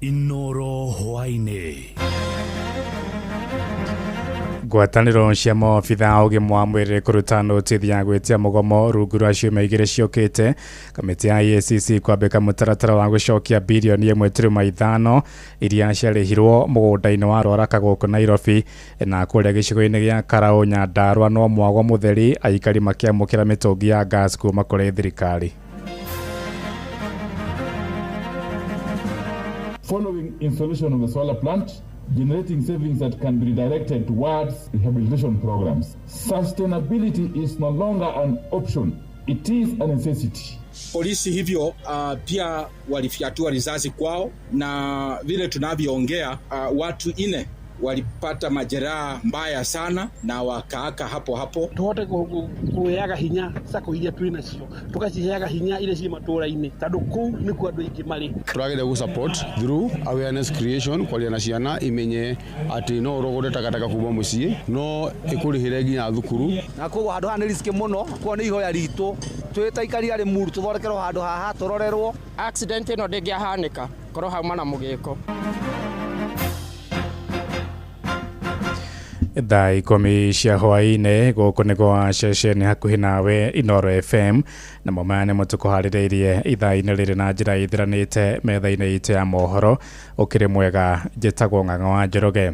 Speaker 5: Inoro hwaĩ-inĩ.
Speaker 9: Ngwatanĩro cia maobitha a ũgima wa mwĩrĩ kũruta notithi ya gwĩtia mũgomo rungu rwa ciumia igĩrĩ ciũkĩte. Kamĩtĩ ya EACC kwambĩka mũtaratara wa gũcokia birioni 1.5 iria ciarĩhirwo mũgũnda-inĩ wa Rwaraka gũkũ Nairobi na kũrĩa gĩcigo-inĩ gĩa Karaũ Nyandarua no mwago mũtheri aikari makĩamũkĩra mĩtũngi ya gas kuma kũrĩ thirikari.
Speaker 16: Following installation of the solar plant, generating savings that can be redirected towards rehabilitation programs. Sustainability is no longer an option, it is a necessity.
Speaker 18: Polisi hivyo pia walifyatua risasi kwao, na vile tunavyoongea watu 4 walipata majeraha mbaya sana na wakaaka hapo hapo.
Speaker 19: Tuhote kuheaga hinya sako iria twĩ nacio, tugaciheaga hinya iria ciĩ matũra-inĩ tondũ kũu nĩkuo andũ aingĩ marĩ.
Speaker 21: Tũrageria gũ support through awareness creation, kwaria na ciana imenye atĩ no ũrogore takataka kuma mũciĩ no ĩkũrĩhĩre nginya thukuru.
Speaker 22: Na koguo handũ haha nĩ riski mũno, koguo nĩ ihoya ritũ twĩ ta aikari a Limuru tũthondekerwo handũ haha tũrorerwo.
Speaker 27: Accident ĩno ndĩngĩahanĩka korwo hauma na mũgĩko.
Speaker 9: Thaa 10 cia hwaĩ-inĩ gũkũ nĩ gwa ceceni hakuhĩ nawe Inoro FM, namo maya nĩmo tũkũharĩrĩirie ithaa-inĩ rĩrĩ na njĩra ĩthiranĩte metha-inĩ itũ ya mohoro. Ũkĩrĩ mwega, njĩtagwo Ng'ang'a wa Njoroge.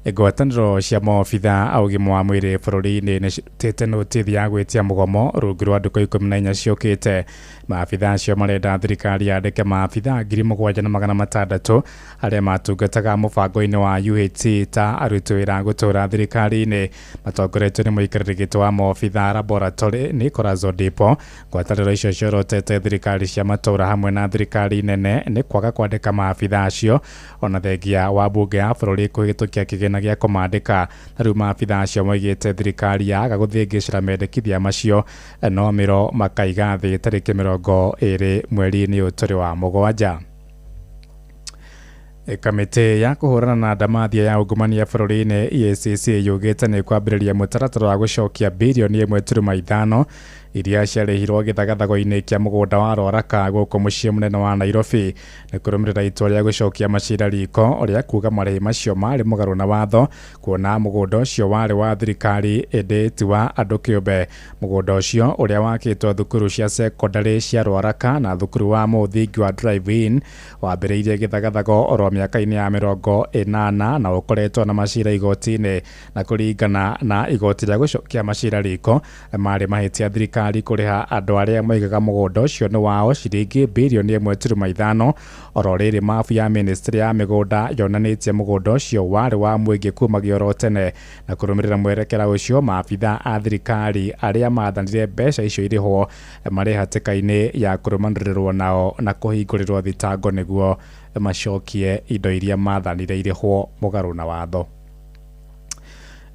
Speaker 9: Ngwatanĩro cia maobitha a ũgima wa mwĩrĩ bũrũri-inĩ nĩ cirutĩte notithi ya gwĩtia mũgomo rungu rwa ndukũ 14 ciũkĩte. Maabitha acio marenda thirikari yandĩke maabitha 7,600 arĩa matungataga mũbango-inĩ wa UHC ta aruti wĩra gũtũra thirikari-inĩ. Matongoretio nĩ mũikarĩri gĩtĩ wa maobitha laboratory Nicholas Odipo. Ngwatanĩro icio ciorotete thirikari cia matũra hamwe na thirikari nene nĩ kwaga kwandĩka maabitha acio, ona thengia wa mbunge ya bũrũri kũhĩtũkia kĩgĩna gĩa kũmandĩka. Na rĩu maabitha acio moigĩte thirikari yaga gũthĩngĩcĩra mendekithia macio no mĩro makaiga thĩ tarĩki 20 mweri-inĩ ũyũ tũrĩ wa mũgwanja. Kamĩtĩ ya kũhũrana na ndamathia ya ungumania bũrũri-inĩ EACC yugĩte nĩ kwambĩrĩria mũtaratara wa gũcokia birioni 1.5 iria ciarĩhirwo gĩthagathago-inĩ kĩa mũgũnda wa Rwaraka gũkũ mũciĩ mũnene wa Nairobi. Nĩ kũrũmĩrĩra itua rĩa gũcokia macira riko ũrĩa kuga marĩhi macio marĩ mũgarũ na watho, kuona mũgũnda ũcio warĩ wa thirikari ĩndĩ ti wa andũ kĩũmbe. Mũgũnda ũcio ũrĩa wakĩtwo thukuru cia sekondarĩ cia Rwaraka na thukuru wa mũthingi wa Drive In wambĩrĩirie gĩthagathago oro mĩaka-inĩ ya 80 na ũkoretwo na macira igoti-inĩ, na kũringana na igoti rĩa gũcokia macira riko marĩ mahĩtia thirikari Thirikari kũrĩha andũ arĩa moigaga mũgũnda ũcio nĩ wao ciringi birioni 1.5. Oro rĩrĩ, mabu ya ministry ya mĩgũnda yonanĩtie mũgũnda ũcio warĩ wa mũingĩ kumagia oro tene. Na kũrũmĩrĩra mwerekera ũcio, maabitha a thirikari arĩa mathanire mbeca icio irĩhwo marĩ hatĩka-inĩ ya kũrũmanĩrĩrwo nao na kũhingũrĩrwo thitango nĩguo macokie indo iria mathanire irĩhwo mũgarũ na watho.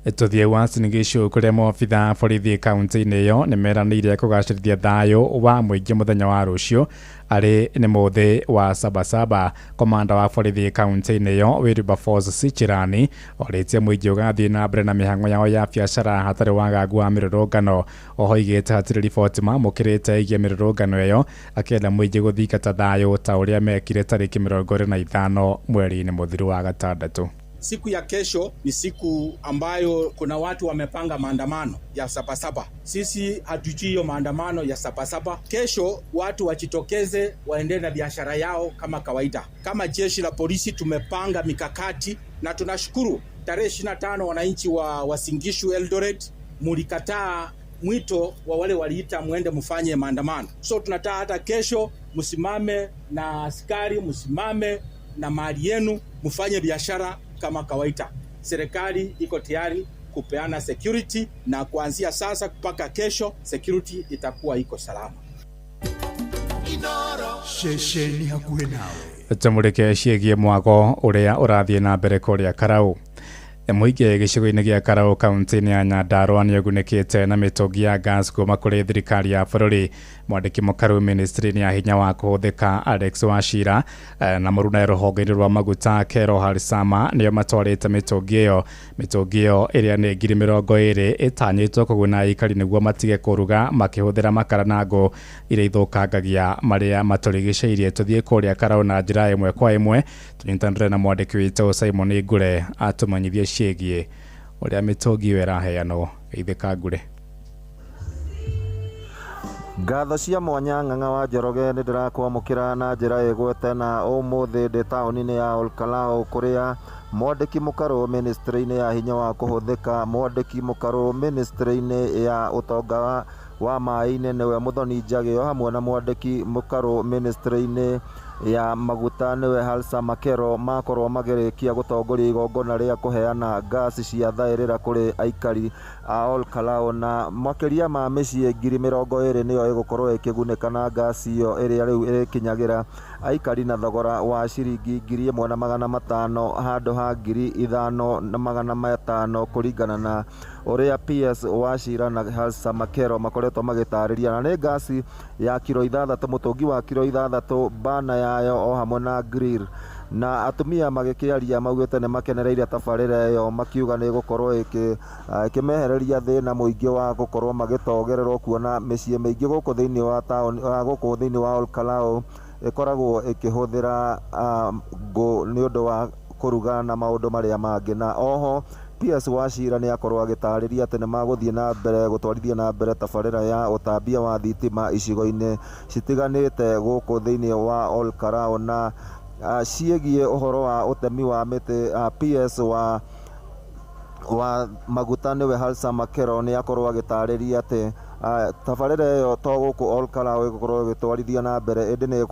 Speaker 9: Tũthiĩ Uasin Gishu, kũrĩa maobitha a borithi kaunti-inĩ ĩyo nĩ meranĩire kũgacĩrithia thayũ wa mũingĩ mũthenya wa rũciũ, arĩ nĩ mũthĩ wa Sabasaba. Komanda wa borithi kaunti-inĩ ĩyo Wilberforce Sichirani orĩtie mũingĩ ũgathiĩ na mbere na mĩhang'o yao ya biacara hatarĩ wagagu wa mĩrũrũngano. Oho oigĩte hatirĩ riboti mamũkĩrĩte ĩgiĩ mĩrũrũngano ĩyo, akĩenda mũingĩ gũthingata thayũ ta ũrĩa mekire tarĩki 25 mweri-inĩ mũthiru wa gatandatũ.
Speaker 18: Siku ya kesho ni siku ambayo kuna watu wamepanga maandamano ya Sabasaba. Sisi hatujui hiyo maandamano ya Sabasaba. Kesho watu wajitokeze, waendelee na biashara yao kama kawaida. Kama jeshi la polisi tumepanga mikakati na tunashukuru tarehe 25 wananchi wa Uasin Gishu, Eldoret mulikataa mwito wa wale waliita muende mfanye maandamano. So tunataka hata kesho msimame na askari, msimame na mali yenu, mfanye biashara kama kawaida. Serikali iko tayari kupeana security, na kuanzia sasa mpaka kesho security itakuwa iko salama.
Speaker 25: Ceceni hakuhĩ nawe.
Speaker 9: Tũmũrĩke ciĩgiĩ mwago ũrĩa ũrathiĩ na mbere kũrĩa Karau. Mũingĩ gĩcigo-inĩ gĩa Karau kaunti-inĩ ya Nyandarua nĩũgunĩkĩte na mĩtũngi ya gas kuma kũrĩ thirikari ya bũrũri. Mwandĩki mũkaru ministry-inĩ ya hinya wa kũhũthĩka Alex Wachira na mũruna rũhonge-inĩ rwa maguta Kero Harisama nĩo matwarĩte mĩtũngi ĩyo. Mĩtũngi ĩyo ĩrĩa nĩ 20,000 ĩtanyĩtwo kũguna aikari nĩguo matige kũruga makĩhũthĩra makara na ngũ iria ithũkangagia marĩa matũrigicĩirie. Tũthiĩ kũrĩa Karau na njĩra ĩmwe kwa ĩmwe tũnyitanĩre na mwandĩki witũ Simon Ngure atũmenyithie ciĩgiĩ ũrĩa mĩtũngi ĩyo ĩraheanwo. Geithĩka Ngure.
Speaker 2: Ngatho cia mwanya Ng'ang'a wa Njoroge, nĩ ndĩrakwamũkĩra na njĩra ĩgwete na ũmũthĩ ndĩ taũni-inĩ ya Olkalau, kũrĩa mwandĩki mũkarũ ministry-inĩ ya hinya wa kũhũthĩka, mwandĩki mũkarũ ministry-inĩ ya ũtonga wa maĩ-inĩ nĩwe Mũthoni Njagĩo, hamwe na mwandĩki mũkarũ ministry-inĩ ya maguta nĩwe Halsa Makero, makorwo magĩrĩkia gũtongoria igongona rĩa kũheana ngasi cia thaĩrĩra kũrĩ aikari a Olkalau, na makĩria ma mĩciĩ 20,000 nĩyo ĩgũkorwo ĩkĩgunĩka na ngasi ĩyo ĩrĩa rĩu ĩrĩkinyagĩra aikari na thogora wa ciringi 1,500 handũ ha 5,500, kũringana na ũrĩa PS Wachira na Halsa Makero makoretwo magĩtarĩria. Na nĩ ngasi ya kiro 6, mũtũngi wa kiro 6, bana yayo o hamwe na grill. Na atumia magĩkĩaria maugĩte nĩ makenereire tabarĩra ĩyo, makiuga nĩ ĩgũkorwo ĩkĩmehereria thĩna mũingĩ wa gũkorwo magĩtogererwo, kuona mĩciĩ mĩingĩ gũkũ thĩinĩ wa taũni, gũkũ thĩinĩ wa Olkalau ĩkoragwo ĩkĩhũthĩra ngũ nĩ ũndũ wa kũruga na maũndũ marĩa mangĩ. Na oho PS Wachira nĩ akorwo agĩtarĩria atĩ nĩ magũthiĩ na mbere gũtwarithia na mbere tabarĩra ya ũtambia wa thitima icigo-inĩ citiganĩte gũkũ thĩinĩ wa Olkalau. Na ciĩgiĩ ũhoro wa ũtemi wa mĩtĩ, PS wa maguta nĩwe Halsa Makero nĩ akorwo agĩtarĩria atĩ tabarĩra ĩyo to gũkũ Olkalau ĩgũkorwo ĩgĩtwarithio na mbere, ĩndĩ nĩ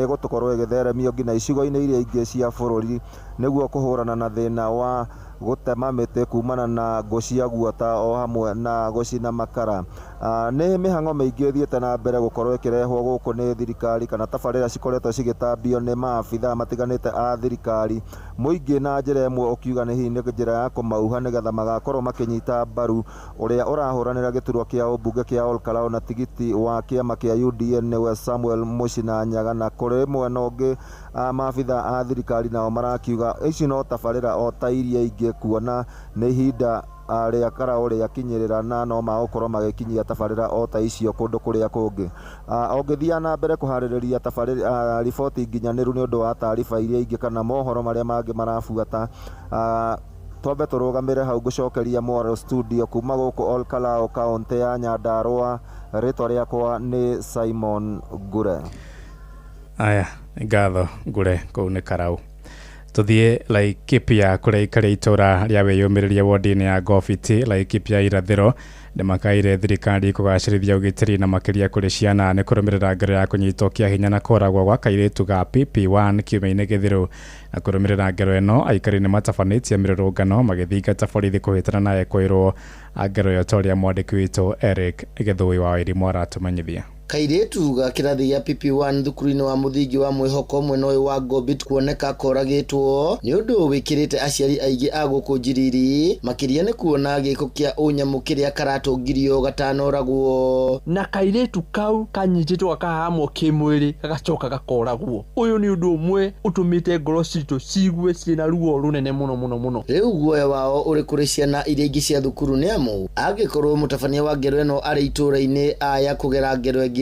Speaker 2: ĩgũkorwo ĩgĩtheremio nginya icigo-inĩ iria ingĩ cia bũrũri nĩguo kũhũrana na thĩna wa gũtema mĩtĩ kumana na ngũ cia guota o hamwe na gũcina makara. Nĩ mĩhang'o mĩingĩ ĩthiĩte na mbere gũkorwo ĩkĩrehwo gũkũ nĩ thirikari, kana tabarĩra cikoretwo cigĩtambio nĩ maabitha matiganĩte a thirikari, mũingĩ na njĩra ĩmwe ũkiuga nĩ hihi nĩ njĩra ya kũmauha nĩgetha magakorwo makĩnyita mbaru ũrĩa ũrahũranĩra gĩturwa kĩa ũmbunge kĩa Olkalau na tigiti wa kĩama kĩa UDA nĩwe Samuel Mũcina Nyaga. Na kũrĩ mwena ũngĩ, maabitha a thirikari nao marakiuga ici no tabarĩra o ta iria ingĩ, kuona nĩ ihinda rĩa Karau rĩakinyĩrĩra na no magũkorwo magĩkinyia tabarĩra o ta icio kũndũ kũrĩa kũngĩ. Ũngĩthiaga na mbere kũharĩrĩria tabarĩra riboti nginyanĩru nĩ ũndũ wa taariba iria ingĩ kana mohoro marĩa mangĩ marabuata, twambe tũrũgamĩre hau. Ngũcokeria mwaro studio kuma gũkũ Olkalau, kaũntĩ ya Nyandarua. Rĩtwa rĩakwa nĩ Simon Ngure.
Speaker 9: Aya, ngatho Ngure kũu nĩ Karau. Tuthiĩ Laikipia kũrĩa aikari a itũũra rĩa wĩyũmĩrĩria wodi-inĩ ya Ngobiti Laikipia irathĩro nĩmakaire thirikari kũgacĩrithia ũgitĩri na makĩria kũrĩ ciana nĩ kũrũmĩrĩra ngero ya kũnyitwo kĩa hinya na kũragwo gwa kairĩtu ga PP1 kiumia-inĩ gĩthiru. Na kũrũmĩrĩra ngero ĩno aikari nĩmatabanĩtie mĩrũrũngano magĩthingata borithi kũhĩtana na ekũĩrwo a ngero ĩyo ta ũrĩa mwandĩki witũ Eric Gĩthũi wa Wairimu aratũmenyithia.
Speaker 4: Kairĩtu ga kĩrathi gĩa PP1 thukuru-inĩ wa mũthingi wa mwĩhoko mwena ũyũ wa Ngobit kuoneka koragĩtwo nĩ ũndũ wĩkĩrĩte aciari aingĩ a gũkũ njiriri makĩria nĩ kuona gĩko kĩa ũnyamũ kĩrĩa karatũngirio gatanoragwo.
Speaker 8: Na kairĩtu kau kanyitĩtwo gakahamwo kĩmwĩrĩ gagacoka gakoragwo. Ũyũ nĩ ũndũ ũmwe ũtũmĩte ngoro citũ cigue ciĩna ruo rũnene mũno mũno mũno.
Speaker 4: Rĩu guoya wao ũrĩ kũrĩ ciana iria ingĩ cia thukuru nĩ amu angĩkorwo mũtabania wa ngero ĩno arĩ itũũra-inĩ aya kũgera ngero ĩngĩ.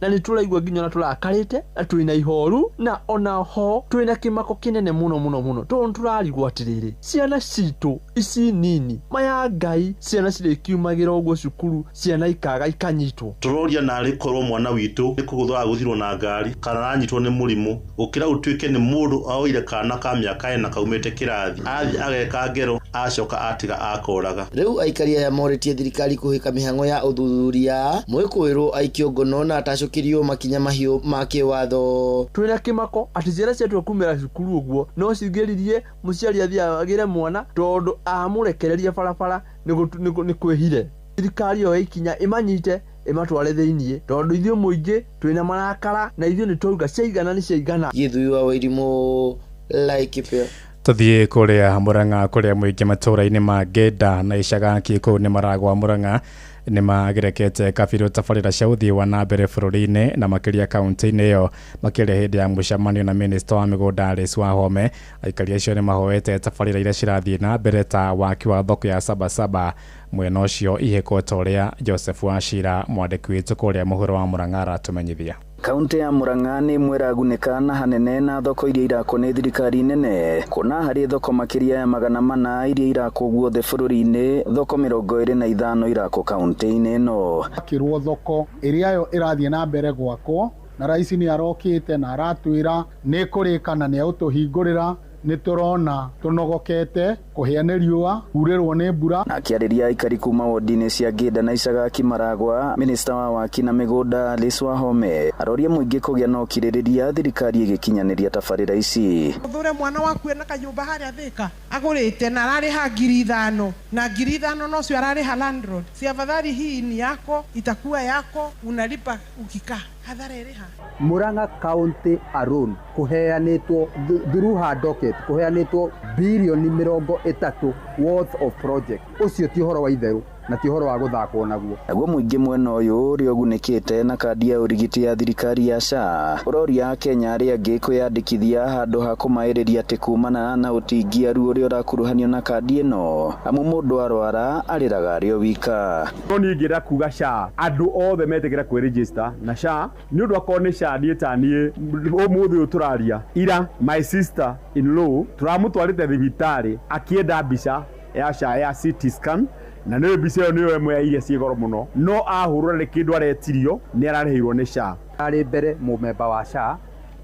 Speaker 8: Na nĩ tũraigua nginya ona tũrakarĩte na twĩna ihoru na ona ho twĩna kĩmako kĩnene mũno mũno mũno tondũ tũrarigwo atĩrĩrĩ ciana citũ ici nini maya Ngai ciana cirĩkiumagĩra ũguo cukuru ciana ikaga ikanyitwo.
Speaker 10: Tũroria narĩ korwo mwana witũ nĩ kũgũthwo agũthirwo na ngari kana aranyitwo nĩ mũrimũ gũkĩra ũtuĩke nĩ mũndũ aoire kana ka mĩaka ĩna kaumĩte kĩrathi athiĩ ageka ngero acoka atiga akoraga.
Speaker 4: Rĩu aikari aya morĩtie thirikari kũhĩka mĩhang'o ya ũthuthuria mwĩkũĩrwo aikio ngono na atacũkĩrio makinya mahiũ ma kĩwatho.
Speaker 8: Twĩna kĩmako atĩ ciana ciatua kumĩra cukuru ũguo no cingĩririe mũciari athiĩ agĩre mwana tondũ amũrekereria barabara nĩ kwĩhire. Thirikari yoe ikinya ĩmanyite ĩmatware thĩiniĩ tondũ ithuĩ mũingĩ twĩna marakara na ithuĩ nĩ twauga ciaigana nĩ ciaigana.
Speaker 4: Gĩthui wa Wairimu, Laikipia.
Speaker 9: Tuthiĩ kũrĩa Murang'a kũrĩa mũingĩ matũũra-inĩ ma Ngenda na Icagaki kũu nĩ maragwa Murang'a nĩ magerekete kabirũ tabarĩra cia ũthii wa na mbere bũrũri-inĩ na makĩria kaunti-inĩ ĩyo makĩria hĩndĩ ya mũcemanio na minista wa mĩgũnda Alice Wahome. Aikari acio nĩ mahoete tabarĩra iria cirathiĩ na mbere ta waki wa thoko ya Sabasaba mwena ũcio ihĩkwo ta ũrĩa Joseph Wachira mwandĩki witũ kũrĩa mũhuro wa Murang'a aratũmenyithia.
Speaker 11: Kaunti ya Murang'a nĩ ĩmwe ĩragunĩka na hanene na thoko iria irakwo nĩ thirikari nene kuona harĩ thoko makĩria ya 400 iria irakwo guothe bũrũri-inĩ thoko 25 irakwo kaunti-inĩ ĩno.
Speaker 14: Akĩrwo thoko ĩrĩa yo ĩrathiĩ na mbere gwakwo na raisi nĩ arokĩte na aratwĩra nĩ kũrĩka na nĩ egũtũhingũrĩra nĩ tũrona tũnogokete kũhĩa nĩ riũa kurĩrwo nĩ mbura.
Speaker 11: Akĩarĩria aikari kuma wodi-inĩ cia Ngĩnda na Icagaki Maragwa, minista wa waki na mĩgũnda Alice Wahome aroria mũingĩ kũgĩa na ũkirĩrĩria thirikari ĩgĩkinyanĩria tabarĩra ici.
Speaker 17: Ũthure mwana waku ena kanyũmba harĩa Thĩka agũrĩte na ararĩha 5,000 na 5,000 nocio ararĩha landlord. Si afadhali hii ni yako itakuwa yako unalipa ukikaa hathara ĩrĩha.
Speaker 22: Murang'a County alone kuheanĩtwo through her docket kuheanĩtwo bilioni 30 worth of project. Ũcio ti ũhoro wa itherũ na ti ũhoro wa gũthakwo naguo.
Speaker 11: Naguo mũingĩ mwena ũyũ ũrĩa ũgunĩkĩte na kandi ya ũrigiti ya thirikari ya SHA ũroria Kenya arĩa angĩ kwĩyandĩkithia handũ ha kũmaĩrĩria atĩ kumana na ũtingiaru ũrĩa ũrakuruhanio na kandi ĩno amu mũndũ arwara arĩraga arĩ o wika.
Speaker 23: No niĩ ingĩenda kuga SHA andũ othe metĩkĩra kwĩregister na SHA nĩ ũndũ akorwo nĩ SHA niĩ ta niĩ ũmũthĩ ũyũ tũraria ira my sister in law tũramũtwarĩte thibitarĩ akĩenda mbica ya SHA ya CT scan na nĩ mbica ĩyo nĩyo ĩmwe ya iria ciĩ goro mũno no ahũrũra nĩ kĩndũ aretirio nĩ ararĩhĩirwo nĩ SHA.
Speaker 22: Arĩ mbere mũmemba wa SHA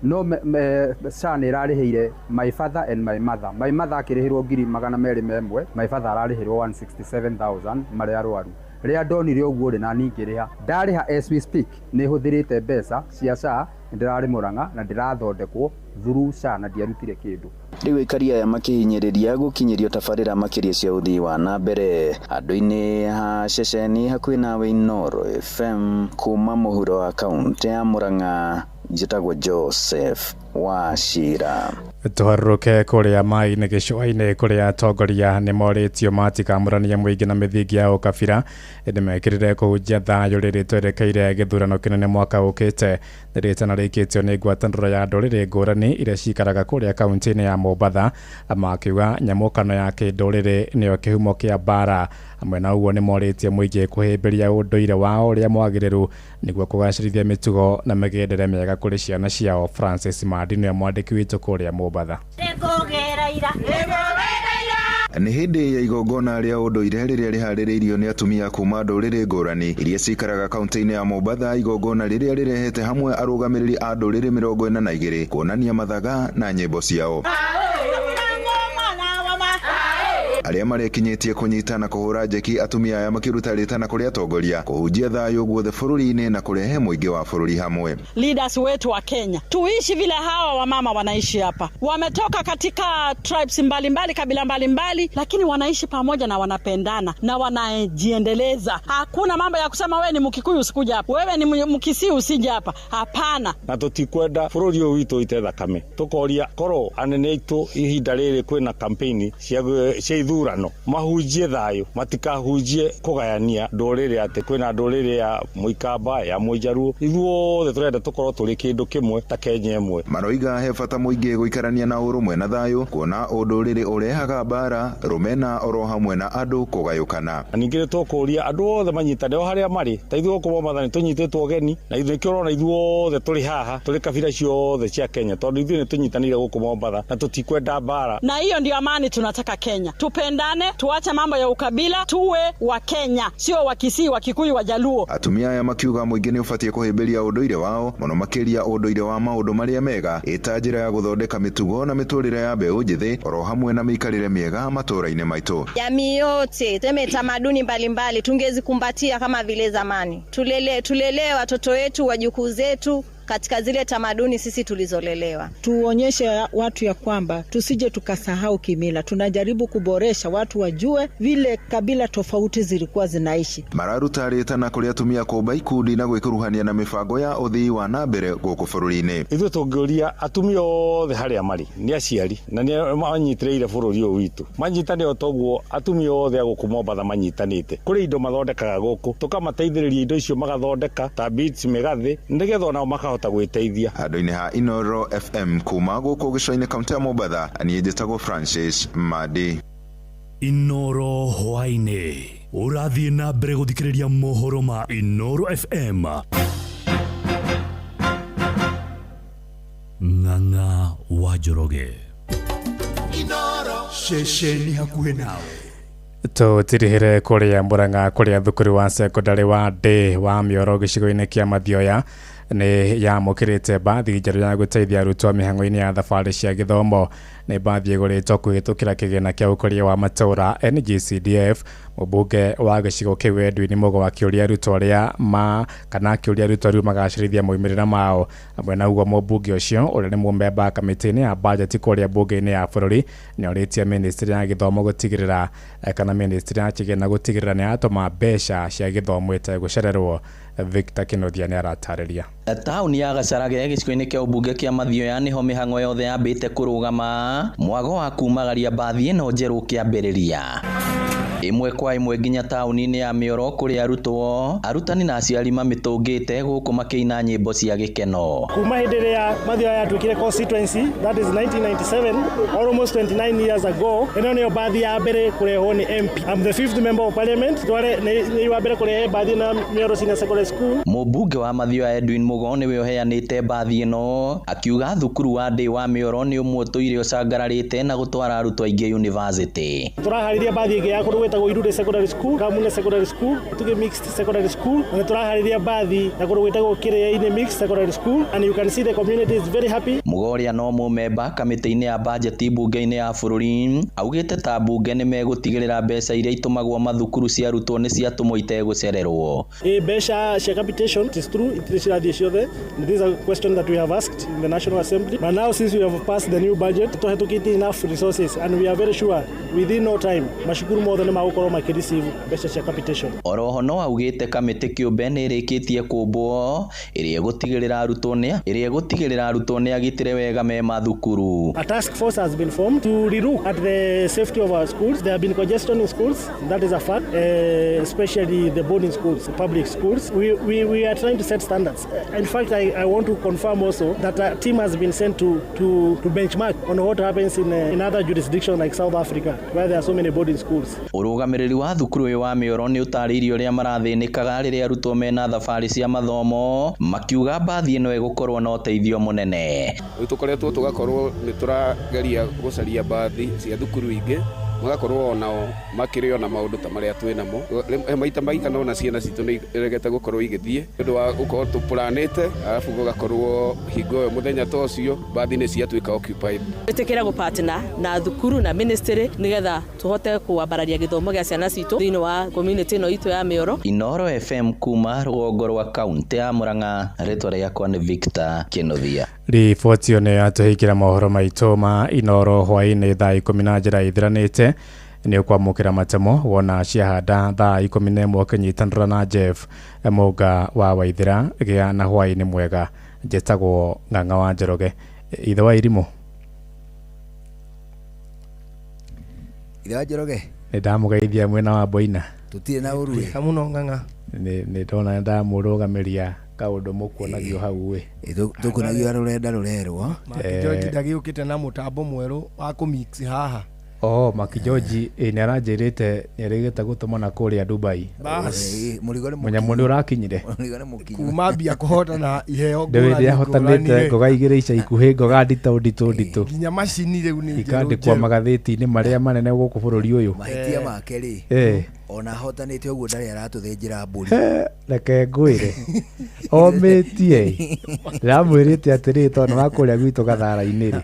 Speaker 22: no SHA nĩ ĩrarĩhĩire my father and my mother. My mother akĩrĩhĩrwo 201,000, my father ararĩhĩrwo 167,000 marĩ arwaru. Rĩrĩa ndonire ũguo rĩ na niĩ ngĩrĩha ndarĩha as we speak nĩ hũthĩrĩte mbeca cia SHA ndĩrarĩ Murang'a na ndĩrathondekwo through SHA na ndiarutire kĩndũ.
Speaker 11: Rĩu aikari aya makĩhinyĩrĩria gũkinyĩrio tabarĩra makĩria cia ũthii wa na mbere andũ-inĩ ha ceceni hakuhĩ nawe Inooro FM kuma mũhuro wa kaunti ya Murang'a njĩtagwo Joseph Wachira.
Speaker 9: Tũharũrũke kũrĩa maĩ-inĩ gĩcũa-inĩ kũrĩa atongoria nĩ morĩtio matikamũranie mũingĩ na mĩthingi ya ũkabira ĩndĩ mekĩrĩre kũhunjia thayũ rĩrĩ twerekeire gĩthurano kĩnene mwaka ũkĩte. Nĩ rĩtana rĩikĩtio nĩ ngwatanĩro ya ndũrĩrĩ ngũrani iria cikaraga kũrĩa kaunti-inĩ ya Mombatha makiuga nyamũkano ya kĩndũrĩrĩ nĩyo kĩhumo kĩa mbara. Hamwe na ũguo nĩ morĩtie mũingĩ kũhĩmbĩria ũndũire wao ũrĩa mwagĩrĩru nĩguo kũgacĩrithia mĩtugo na mĩgendere mĩega kũrĩ ciana ciao. Francis Mandi nĩwe mwandĩki witũ kũrĩa Mombatha.
Speaker 28: Nĩ hĩndĩ ya igongona rĩa ũndũire rĩrĩa rĩharĩrĩirio nĩ atumia kuma ndũrĩrĩ ngũrani iria cikaraga kaunti-inĩ ya Mombatha, igongona rĩrĩa rĩrehete hamwe arũgamĩrĩri a ndũrĩrĩ 42 kuonania mathaga na nyĩmbo ciao. Arĩa marekinyĩtie kũnyita na kũhũra njeki atumia aya makĩruta rĩtana kũrĩ atongoria kũhunjia thayũ guothe bũrũri-inĩ na kũrehe mũingĩ wa bũrũri hamwe.
Speaker 1: Leaders wetu wa Kenya, tuishi vile hawa wamama wanaishi hapa. Wametoka katika tribes mbalimbali mbali, kabila mbalimbali mbali, lakini wanaishi pamoja na wanapendana na wanajiendeleza. Hakuna mambo ya kusema wewe ni Mkikuyu usikuja hapa, wewe ni Mkisii usije hapa. Hapana.
Speaker 3: Na tutikwenda bũrũri ũyũ witũ ite thakame tukoria korwo anene aitũ ihinda rĩrĩ kwĩna kampeni cia ithurano mahunjie thayũ, matikahunjie kũgayania ndũrĩrĩ atĩ kwĩna ndũrĩrĩ ya Mũikamba ya Mũjaruo, ithuothe tũrenda tũkorwo tũrĩ kĩndũ kĩmwe ta Kenya ĩmwe.
Speaker 28: Maroiga he bata mũingĩ gũikarania na ũrũmwe na thayũ kuona ũndũrĩrĩ ũrehaga mbara, rũmena oro hamwe na andũ kũgayũkana.
Speaker 3: Na ningĩ nĩtũkũria andũ othe manyitane o harĩa marĩ, ta ithuĩ gũkũ Mombatha nĩtũnyitĩtwo ũgeni na ithuĩ nĩkĩo ũrona ithuothe tũrĩ haha tũrĩ kabira ciothe cia Kenya tondũ ithuĩ nĩtũnyitanĩire gũkũ Mombatha na tũtikwenda mbara.
Speaker 1: Na hiyo ndio amani tunataka Kenya. Tupendane, tuache mambo ya ukabila, tuwe wa Kenya, sio wa Kisii, wa Kikuyu, wa Jaluo.
Speaker 28: Atumia aya makiuga mũingĩ nĩũbatiĩ kũhĩmbĩria ũndũire wao mũno makĩria ũndũire wa maũndũ marĩa mega ĩta njĩra ya gũthondeka mĩtugo na mĩtũrĩre ya mbeũ njĩthĩ oro hamwe na mĩikarĩre mĩega matũũra-inĩ maitũ.
Speaker 7: Jamii yote tuseme tamaduni mbalimbali tungezikumbatia kama vile zamani. Tulelee watoto wetu, wajukuu zetu katika zile tamaduni sisi tulizolelewa.
Speaker 12: Tuonyeshe watu ya kwamba tusije tukasahau kimila. Tunajaribu kuboresha watu wajue vile kabila tofauti zilikuwa zinaishi.
Speaker 28: Mararuta rĩtana kũrĩ atumia kũmba ikundi na gwĩkuruhania na mĩbango ya ũthii wa na mbere gũkũ bũrũri-inĩ.
Speaker 3: Ithuĩ tũngĩũria atumia othe harĩa marĩ nĩ aciari na nĩ manyitĩrĩire bũrũri ũyũ witũ, manyitane o toguo atumia othe a gũkũ Mombatha manyitanĩte. Kũrĩ indo mathondekaga gũkũ tũkamateithĩrĩria indo icio magathondeka ta beads, mĩgathĩ, nĩgetha onao makahota gwĩteithia.
Speaker 28: Handũ-inĩ ha Inoro FM kuma gũkũ gĩcũa-inĩ kaunti ya Mombatha, niĩ njĩtagwo Francis Madi.
Speaker 5: Inoro hwaĩ-inĩ ũrathiĩ na mbere gũthikĩrĩria mohoro ma Inoro FM. Ng'ang'a wa Njoroge.
Speaker 25: Inoro ceceni hakuhĩ nawe.
Speaker 9: Tũtirihĩre kũrĩa Murang'a kũrĩa thukuru wa sekondarĩ wa Ndĩ wa Mĩoro gĩcigo-inĩ kĩa Mathioya nĩ yamũkĩrĩte mbathi njerũ ya gũteithia arutwo mĩhang'o-inĩ ya thabarĩ cia gĩthomo. Nĩ mbathi ĩgũrĩtwo kũhĩtũkĩra kĩgĩna kĩa ũkũria wa matũũra NGCDF. Mũmbunge wa gĩcigo kĩu Edwin Mugo akĩũria arutwo arĩa ma kana akĩũria arutwo rĩu magacĩrithia moimĩrĩra mao. Hamwe na ũguo mũmbunge ũcio ũrĩa nĩ mũmemba kamĩtĩ-inĩ ya bajeti kũrĩa mbunge-inĩ ya bũrũri nĩorĩtie ministry ya gĩthomo gũtigĩrĩra kana ministry ya kĩgĩna gũtigĩrĩra nĩ yatũma mbeca cia gĩthomo itegũcererwo. Victor Kinothia nĩ aratarĩria.
Speaker 15: Taũni ya Gacarage gĩcigo-inĩ kĩa ũmbunge kĩa Mathioya nĩho mĩhang'o yothe yambĩte kũrũgama mwago wa kumagaria mbathi ĩno njerũ ũkĩambĩrĩria ĩmwe kwa ĩmwe nginya taũni-inĩ ya Mĩoro kũrĩa arutwo, arutani na aciari mamĩtũngĩte gũkũ makĩina nyĩmbo cia gĩkeno.
Speaker 20: Kuma hĩndĩ ĩrĩa Mathioya yatuĩkire constituency, that is 1997, almost 29 years ago, ĩno nĩyo mbathi ya mbere kũrehwo nĩ MP. I'm the fifth member of parliament, nĩ wa mbere kũrehe mbathi na Mĩoro Senior Secondary School.
Speaker 15: Mũmbunge wa Mathioya Edwin Mugo nĩwe ũheanĩte mbathi ĩno, akiuga thukuru wa Ndĩ wa Mĩoro nĩ ũmwe ũtũire ũcangararĩte na gũtwara arutwo aingĩ university.
Speaker 20: Tũraharĩria mbathi ĩngĩ ya kũndũ gwĩtagwo Irude Secondary School, Kamune Secondary School, Tuge Mixed Secondary School, na tũraharĩria mbathi ya kũndũ gwĩtagwo Kĩrĩa-inĩ Mixed Secondary School, and you can see the community is very happy.
Speaker 15: Mugo ũrĩa no mũmemba kamĩtĩ-inĩ ya bajeti mbunge-inĩ ya bũrũri augĩte ta mbunge nĩ megũtigĩrĩra mbeca iria itũmagwo mathukuru cia arutwo nĩ ciatũmwo itegũcererwo.
Speaker 20: Mbeca cia capitation, it is true, itirĩ cirathiĩ ciothe. This is a question that we have asked in the National Assembly. But now since we have passed the new budget, tũhetũkĩtie enough resources and we are very sure within no time macukuru mothe nĩ magũkorwo makĩreceive mbeca cia capitation.
Speaker 15: Oroho no augĩte kamĩtĩ kĩũmbe nĩ ĩrĩkĩtie kũmbwo ĩrĩa ĩgũtigĩrĩra arutwo nĩ agitĩre wega me mathukuru.
Speaker 20: A task force has been formed to relook at the safety of our schools. There have been congestion in schools, that is a fact, especially the boarding schools, the public schools. We are trying to set standards. In fact, I want to confirm also that a team has been sent to benchmark on what happens in other jurisdictions like South Africa, where there are so many boarding schools.
Speaker 15: Ũrũgamĩrĩri wa thukuru ũyũ wa Mĩoro nĩ ũtarĩirie ũrĩa marathĩnĩkaga rĩrĩa arutwo mena thabarĩ cia mathomo, makiuga mbathi ĩno ĩgũkorwo na ũteithio mũnene.
Speaker 24: Rĩu tũkoretwo tũgakorwo nĩ tũrageria gũcaria mbathi cia thukuru ingĩ
Speaker 6: Magakorwo onao makĩrĩo na maũndũ ta marĩa twĩ namo. Maita maigana ona ciana citũ nĩ iregete gũkorwo igĩthiĩ nĩ ũndũ wa gũkorwo tũplanĩte, arabu gũgakorwo hingo ĩyo mũthenya ta ũcio mbathi nĩ ciatuĩka occupied.
Speaker 13: Twĩtĩkĩre gũpartner na thukuru na ministry nĩgetha tũhote kũambararia gĩthomo gĩa ciana citũ thĩinĩ wa community ĩno itũ ya Mĩoro.
Speaker 15: Inooro FM kuma rũgongo rwa kaunti ya Murang'a, rĩtwa rĩakwa nĩ Victor Kĩnuthia.
Speaker 9: Riboti ĩyo nĩ yatũhingĩra mohoro maitũ ma Inooro hwaĩ-inĩ thaa 10 na njĩra ithiranĩte. Nĩ ũkwamũkĩra matemo wona ciahanda thaa 11 ũkĩnyitanĩra na Jeff Mũnga wa Waithĩra. Gĩa na hwaĩ-inĩ mwega. Njĩtagwo Ng'ang'a wa Njoroge. Ithe wa irimũ.
Speaker 16: Ithe wa Njoroge.
Speaker 9: Nĩ ndamũgeithia mwena wa Boina.
Speaker 16: Tũtirĩ na ũru.
Speaker 19: Wega mũno Ng'ang'a.
Speaker 9: Nĩ ndona ndamũrũgamĩria kaũndũ mũkuonagio hau ĩ.
Speaker 16: Tũkuonagio rũrenda rũrerwo.
Speaker 19: Maki ndagĩũkĩte na mũtambo mwerũ wa kũmix haha.
Speaker 9: Oh, Maki George nĩ aranjĩrĩte nĩ arĩgĩte gũtũmana kũrĩa Dubai. Mũnyamũ nĩ ũrakinyire.
Speaker 19: Kuma mbia kũhotana iheo
Speaker 9: ngũrani. Ndĩrĩ ahotanĩte ngoga igĩrĩ ica ikuhĩ, ngoga nditũ nditũ nditũ.
Speaker 19: Nginya macini rĩu nĩ njerũ.
Speaker 9: Ikandĩkwo magathĩti-inĩ marĩa manene gũkũ bũrũri ũyũ.
Speaker 16: Mahĩtia make rĩ. Ona ahotanĩte ũguo ndarĩ aratũthĩnjĩra mbũri.
Speaker 9: Reke ngwĩre. Omĩtie. Ndĩramwĩrĩte atĩrĩ tondũ wa kũrĩa gwitũ gathara-inĩ rĩ.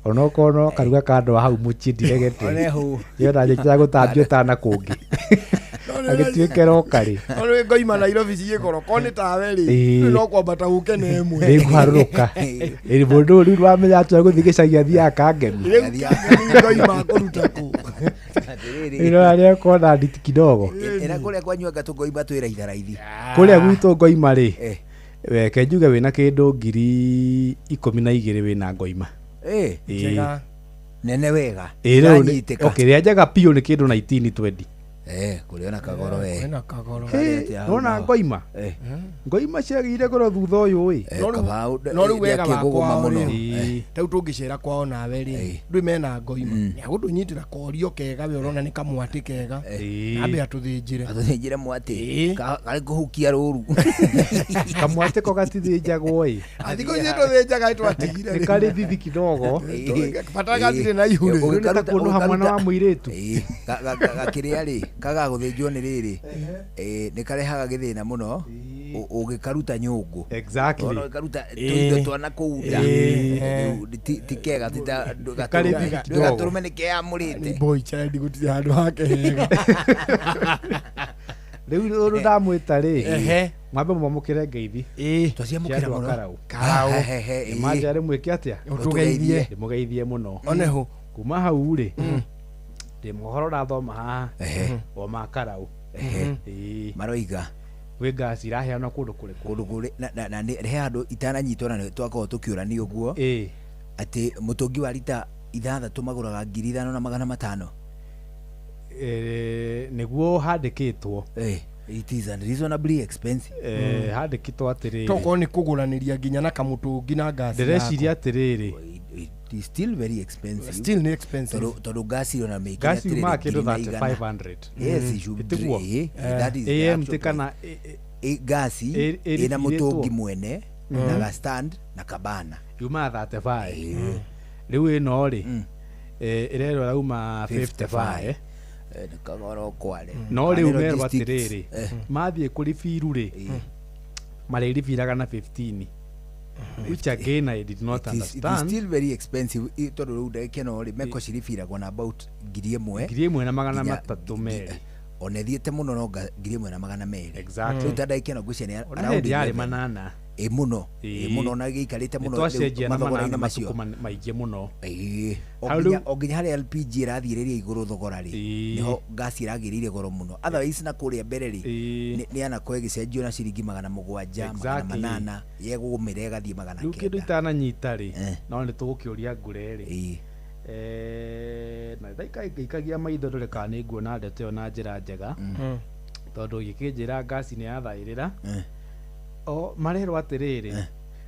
Speaker 9: Onokorwo no karuga kandũ hau mũciĩ ndiregete. Yona njĩkĩra gũtambio tana kũngĩ. Agĩtuĩke roka rĩ.
Speaker 19: No rĩu ngoima Nairobi cigĩkorwo korwo nĩ tawe rĩ. No kwambata ũke na ĩmwe.
Speaker 9: Nĩngũharũrũka. Ĩĩ mũndũ rĩu wamenya atĩa gũthiĩ gĩcagi athiaga Kangemi.
Speaker 19: Rĩu ngoima kũruta kũ.
Speaker 9: Ĩno arĩa kuona nditi kidogo.
Speaker 16: Ĩra kũrĩa kwanyu anga tũngoima twĩ raitharaithi.
Speaker 9: Kũrĩa gwitũ ngoima rĩ. Reke njuge wĩna kĩndũ 12,000 wĩna ngoima.
Speaker 16: Njega. Nene wega.
Speaker 9: Ĩrĩu okay, rĩa njega piũ nĩ kĩndũ 1920.
Speaker 16: Kũrĩ ona kagoro we.
Speaker 19: Kwĩna kagoro.
Speaker 9: Nona ngoima. Ngoima ciagĩire goro thutha ũyũ ĩ.
Speaker 19: No rĩu wega wakwa rĩ. Rĩu tũngĩcera kwao nawe rĩ. Ndũĩ mena ngoima. Nĩagũtũnyitĩra korio kega we ũrona nĩ kamwatĩ kega. Ambe atũthĩnjĩre.
Speaker 16: Atũthĩnjĩre mwatĩ. Karĩ kũhukia rũru.
Speaker 9: Kamwatĩ ko gatithĩnjagwo ĩ.
Speaker 19: Thikũ ici tũthĩnjaga twatigire.
Speaker 9: Nĩ karĩ thithi kidogo.
Speaker 19: Bata gatirĩ na ihu rĩ.
Speaker 9: Nĩ ta kuonoha mwana wa mũirĩtu.
Speaker 16: Gakĩrĩa rĩ. Kagagũthĩnjwo nĩ rĩrĩ nĩ karehaga gĩthĩna mũno ũgĩkaruta nyũngũ.
Speaker 9: Exactly.
Speaker 16: Ũgĩkaruta tũindo twana kũu nda. Ti kega gatũrũme nĩ keyamũrĩte.
Speaker 19: Boy child gũtirĩ handũ hake hega.
Speaker 9: Rĩu ũndũ ndamwĩta rĩ mwambe mwamũkĩre ngeithi.
Speaker 16: Twaciamũkĩra mũno.
Speaker 9: Karau. Manjare mwĩke atĩa?
Speaker 19: Ũtũgeithie.
Speaker 9: Ndĩmũgeithie mũno.
Speaker 19: Oneho.
Speaker 9: Kuma hau rĩ ndĩ mohoro ndathoma haha o ma Karau.
Speaker 16: Maroiga
Speaker 9: gwĩ ngasi iraheanwo kũndũ kũrĩkũ?
Speaker 16: Kũndũ kũrĩ na he handũ itananyitwo na twakorwo tũkĩũrania ũguo atĩ mũtũngi wa rita 6 magũraga 5,500.
Speaker 9: Nĩguo handĩkĩtwo.
Speaker 16: It is unreasonably expensive.
Speaker 9: Handĩkĩtwo atĩrĩrĩ.
Speaker 19: Tokorwo nĩ kũgũranĩria nginya na kamũtũngi na ngasi.
Speaker 9: Ndĩreciria atĩrĩrĩ.
Speaker 16: It is still very expensive.
Speaker 19: Still ni expensive.
Speaker 16: Tondũ ngasi ona mĩingĩ
Speaker 9: ngasi yumaga kĩndũ 3500.
Speaker 16: Yes, it should be. That is the actual
Speaker 9: kana
Speaker 16: ngasi ĩna mũtũngi mwene na ga stand na kabana.
Speaker 9: Yumaga 35. Rĩu ĩno rĩ ĩrerwo rauma 55.
Speaker 16: Kagoro kware.
Speaker 9: No rĩu merwo atĩrĩrĩ mathiĩ kũribiru rĩ marĩribiraga na 15. Which again I did not understand.
Speaker 16: It is still very expensive. Tondũ rĩu ndagĩka ĩno rĩ meko ciribiragwo na about 1,000.
Speaker 9: 1,302.
Speaker 16: Ona ĩthiĩte mũno no 1,200.
Speaker 9: Exactly.
Speaker 16: Rĩu ta ndagĩka ĩno ngwĩciria nĩ
Speaker 9: around yarĩ 8.
Speaker 16: Ĩ mũno. Ĩ mũno na gĩikarĩte mũno mathogora-inĩ macio
Speaker 9: maingĩ mũno.
Speaker 16: O nginya harĩa LPG ĩrathiĩrĩria igũrũ thogora rĩ nĩho ngasi ĩragĩrĩire goro mũno. Otherwise na kũrĩa mbere rĩ nĩ anakorwo ĩgĩcenjio na ciringi 700, 800 yegũmĩra ĩgathiĩ 900.
Speaker 9: Rĩu kĩndũ itananyita rĩ no nĩ tũgũkĩũria ngũre rĩ na ndaikagia maitho ndore kana nĩ nguona ndeto ĩyo na njĩra njega tondũ gĩkĩnjĩra ngasi nĩ yathaĩrĩra. O marerwo atĩrĩrĩ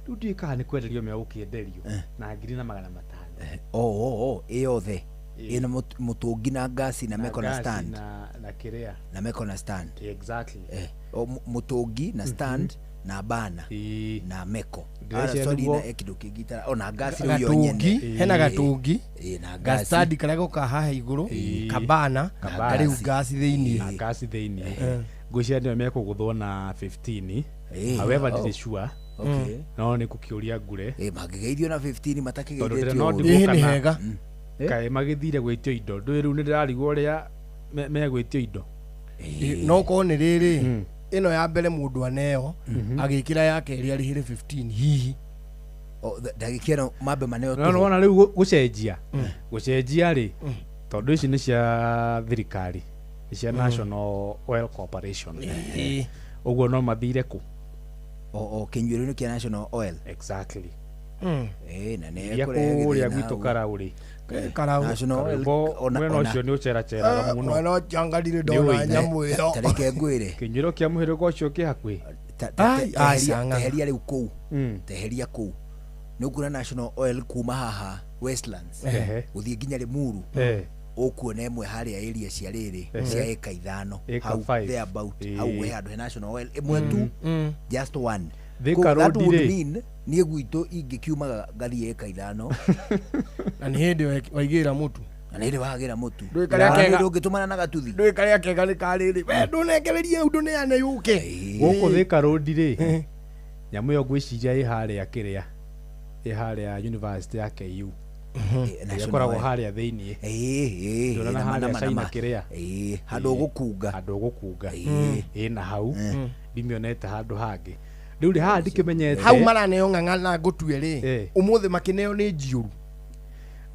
Speaker 9: rĩu ndiũĩ kana nĩ kwenderio megũkĩenderio na 1,500.
Speaker 16: O ĩ yothe ĩna mũtũngi na ngasi na meko na stand
Speaker 9: na kĩrĩa
Speaker 16: na meko na stand.
Speaker 9: Exactly.
Speaker 16: Mũtũngi na stand Na bana na meko.
Speaker 9: Ndĩreciria
Speaker 16: Sorry,
Speaker 9: nĩguo-
Speaker 16: na kĩndũ kĩngĩ itara ona ngasi rĩu yo nyene.
Speaker 19: Gatũngi, hena gatũngi,
Speaker 16: na ngasi.
Speaker 19: gastandi karĩa gokaga haha igũrũ, kabana na rĩu ngasi thĩiniĩ.
Speaker 9: Na ngasi thĩiniĩ. Ngwĩciria nĩyo mekũgũthwo na 15. However, ndirĩ sure.
Speaker 16: Okay.
Speaker 9: No nĩ kũkĩũria ngure.
Speaker 16: Mangĩgeithio na 15
Speaker 9: Tondũ
Speaker 16: matakĩgeithĩtio
Speaker 9: ndĩrona
Speaker 16: ũru.
Speaker 9: ndigwo kana kaĩ magĩthire gwĩtio indo ndũĩ rĩu nĩ ndĩrarigwo ũrĩa megwĩtio indo.
Speaker 19: No korwo nĩ rĩrĩ ĩno ya mbere mũndũ aneo agĩkĩra ya kerĩ arĩhĩre 15 hihi.
Speaker 16: Ndagĩka ĩno mambe maneo
Speaker 9: No nĩwona rĩu gũcenjia gũcenjia rĩ, tondũ ici nĩ cia thirikari, nĩ cia National Oil Corporation, ũguo no mathire kũ
Speaker 16: o kĩnyuĩro-inĩ kĩa National Oil.
Speaker 9: Exactly.
Speaker 16: Na nĩ
Speaker 9: Iria
Speaker 16: ĩkũrehe
Speaker 9: kũrĩa
Speaker 16: gĩthĩna
Speaker 9: gwitũ
Speaker 16: hau.
Speaker 9: Karaũ rĩ.
Speaker 19: Karaũ.
Speaker 16: National Oil
Speaker 9: Karũmbo, mwena ũcio nĩ ũceraceraga mũno.
Speaker 19: Mwena ũcio anga ndirĩ ndona
Speaker 9: Nĩ
Speaker 19: nyamũ ĩyo.
Speaker 16: Ta reke ngwĩre.
Speaker 9: Kĩnyuĩro kĩa mũhĩrĩga ũcio kĩ hakuhĩ.
Speaker 16: Teheria rĩu kũu, teheria kũu nĩ ũkuona National Oil kuma haha Westlands gũthiĩ nginya Limuru, ũkuona ĩmwe harĩa area cia rĩrĩ cia ĩka 5
Speaker 9: Ĩka
Speaker 16: hau
Speaker 9: 5.
Speaker 16: thereabout, hau he handũ he National Oil ĩmwe tu, just one.
Speaker 9: Thika
Speaker 16: Kũu, that
Speaker 9: Road
Speaker 16: would
Speaker 9: rĩ.
Speaker 16: mean niĩ gwitũ ingĩkiumaga ngathiĩ ĩka 5.
Speaker 19: Na nĩ hĩndĩ waigĩra mũtu.
Speaker 16: Na nĩ hĩndĩ wagĩra mũtu.
Speaker 19: Ndũĩ karĩa kega.
Speaker 16: Ndũngĩtũmana na gatuthi.
Speaker 19: Ndũĩ karĩa kega nĩ karĩrĩ we ndũnengererie hau ndũneane yũke.
Speaker 9: Gũkũ Thika Road rĩ, nyamũ ĩyo ngwĩciria ĩ harĩa kĩrĩa ĩ harĩa university ya KU ĩrĩa ĩkoragwo harĩa thĩiniĩ. Ndũrona harĩa China kĩrĩa
Speaker 16: handũ ũgũkunga.
Speaker 9: Handũ ũgũkunga ĩna hau, ndimĩonete handũ hangĩ rĩu rĩ haha ndikĩmenyete.
Speaker 19: Hau maraneo ng'ang'a na ngũtue rĩ, ũmũthĩ makĩneo nĩ njiũru.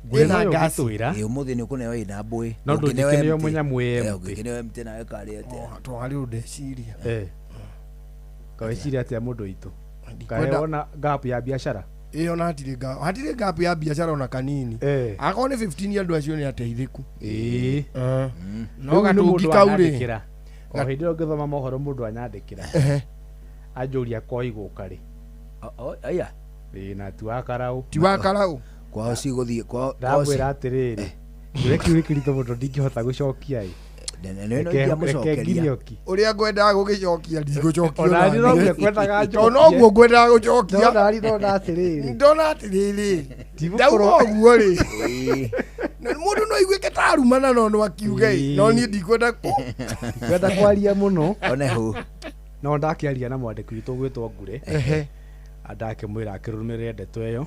Speaker 9: Ngũrĩ
Speaker 19: Ĩna
Speaker 9: nayo
Speaker 19: ngasi.
Speaker 9: ngũtwĩra.
Speaker 16: Ũmũthĩ nĩ ũkũneo ĩna mbũĩ.
Speaker 9: No ndũngĩkĩneo mũnyamũ ĩ empty.
Speaker 16: Ũngĩkĩneo empty nawe karĩ atĩa?
Speaker 19: Twarĩ ũndeciria.
Speaker 9: Kaweciria atĩa mũndũ witũ? Kaĩ wona gap ya biacara?
Speaker 19: Ĩyo na hatirĩ gap, hatirĩ gap ya biacara ona kanini. Akorwo nĩ 15 andũ acio nĩ ateithĩku. No
Speaker 9: Rĩu nĩ
Speaker 19: gatũngi
Speaker 9: mũndũ
Speaker 19: kau rĩ.
Speaker 9: anyandĩkĩra. O hĩndĩ ĩyo ngĩthoma mohoro mũndũ anyandĩkĩra. Anjũria kwa igũka rĩ.
Speaker 16: Aya.
Speaker 9: Ĩĩ na ti wa Karaũ.
Speaker 19: Ti wa Karaũ.
Speaker 16: Kwao cigũthiĩ kwao.
Speaker 9: Ndamwĩra atĩrĩrĩ, kĩũria kĩu nĩ kĩritũ mũno ndingĩhota gũcokia ĩ. Reke nginyoki.
Speaker 19: Ũrĩa ngwendaga gũgĩcokia ndigũcokia.
Speaker 9: Ona niĩ noguo ngwendaga njokie.
Speaker 19: Ona noguo ngwendaga gũcokia.
Speaker 9: No nani ndona atĩrĩrĩ.
Speaker 19: Ndona atĩrĩrĩ. Ndauga ũguo rĩ. Mũndũ no aiguĩke ta arumana no no akiuge ĩ. No niĩ ndikwenda
Speaker 9: Ndikwenda kwaria mũno.
Speaker 16: One hũ.
Speaker 9: No ndakĩaria na mwandĩki witũ ũgwĩtwo Ngure. Ndakĩmwĩra akĩrũmĩrĩre ndeto ĩyo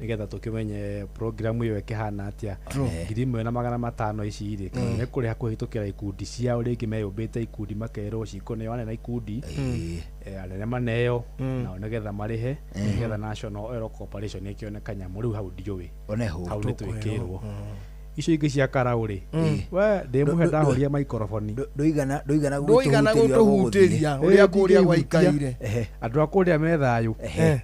Speaker 9: nĩgetha tũkĩmenye program ĩyo ĩkĩhana atĩa. 1500 ici rĩ, kana nĩ kũrĩha kũhĩtũkĩra ikundi ciao rĩngĩ meyũmbĩte ikundi makerwo cikũneo anene ikundi, anene maneo nao nĩgetha marĩhe nĩgetha National Oil Corporation ĩkĩone kanyamũ rĩu hau ndiũĩ.
Speaker 16: One hũ.
Speaker 9: Hau nĩ twĩkĩrwo. Icio ingĩ cia Karaũ rĩ, we ndĩmũhe ndahoria maikoroboni.
Speaker 16: Ndũigana
Speaker 19: Ndũigana gũtũhutĩria ũrĩa kũrĩa gwaikaire.
Speaker 9: Andũ a kũrĩa me thayũ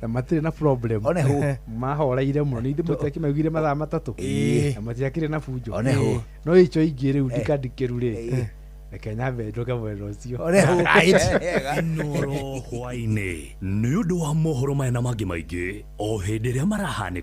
Speaker 9: na matirĩ na problem.
Speaker 16: One hũ.
Speaker 9: Mahoreire mũno ningĩ mũtiakĩmaiguire mathaa 3 na matiakĩrĩ na bunjo.
Speaker 16: One hũ.
Speaker 9: No icio ingĩ rĩu ndikandikĩru rĩ, reke nyambe njũke mwena ũcio.
Speaker 16: One hũ.
Speaker 5: Inoro hwaĩ-inĩ nĩ ũndũ wa mohoro maya na mangĩ maingĩ o hĩndĩ ĩrĩa marahanĩka.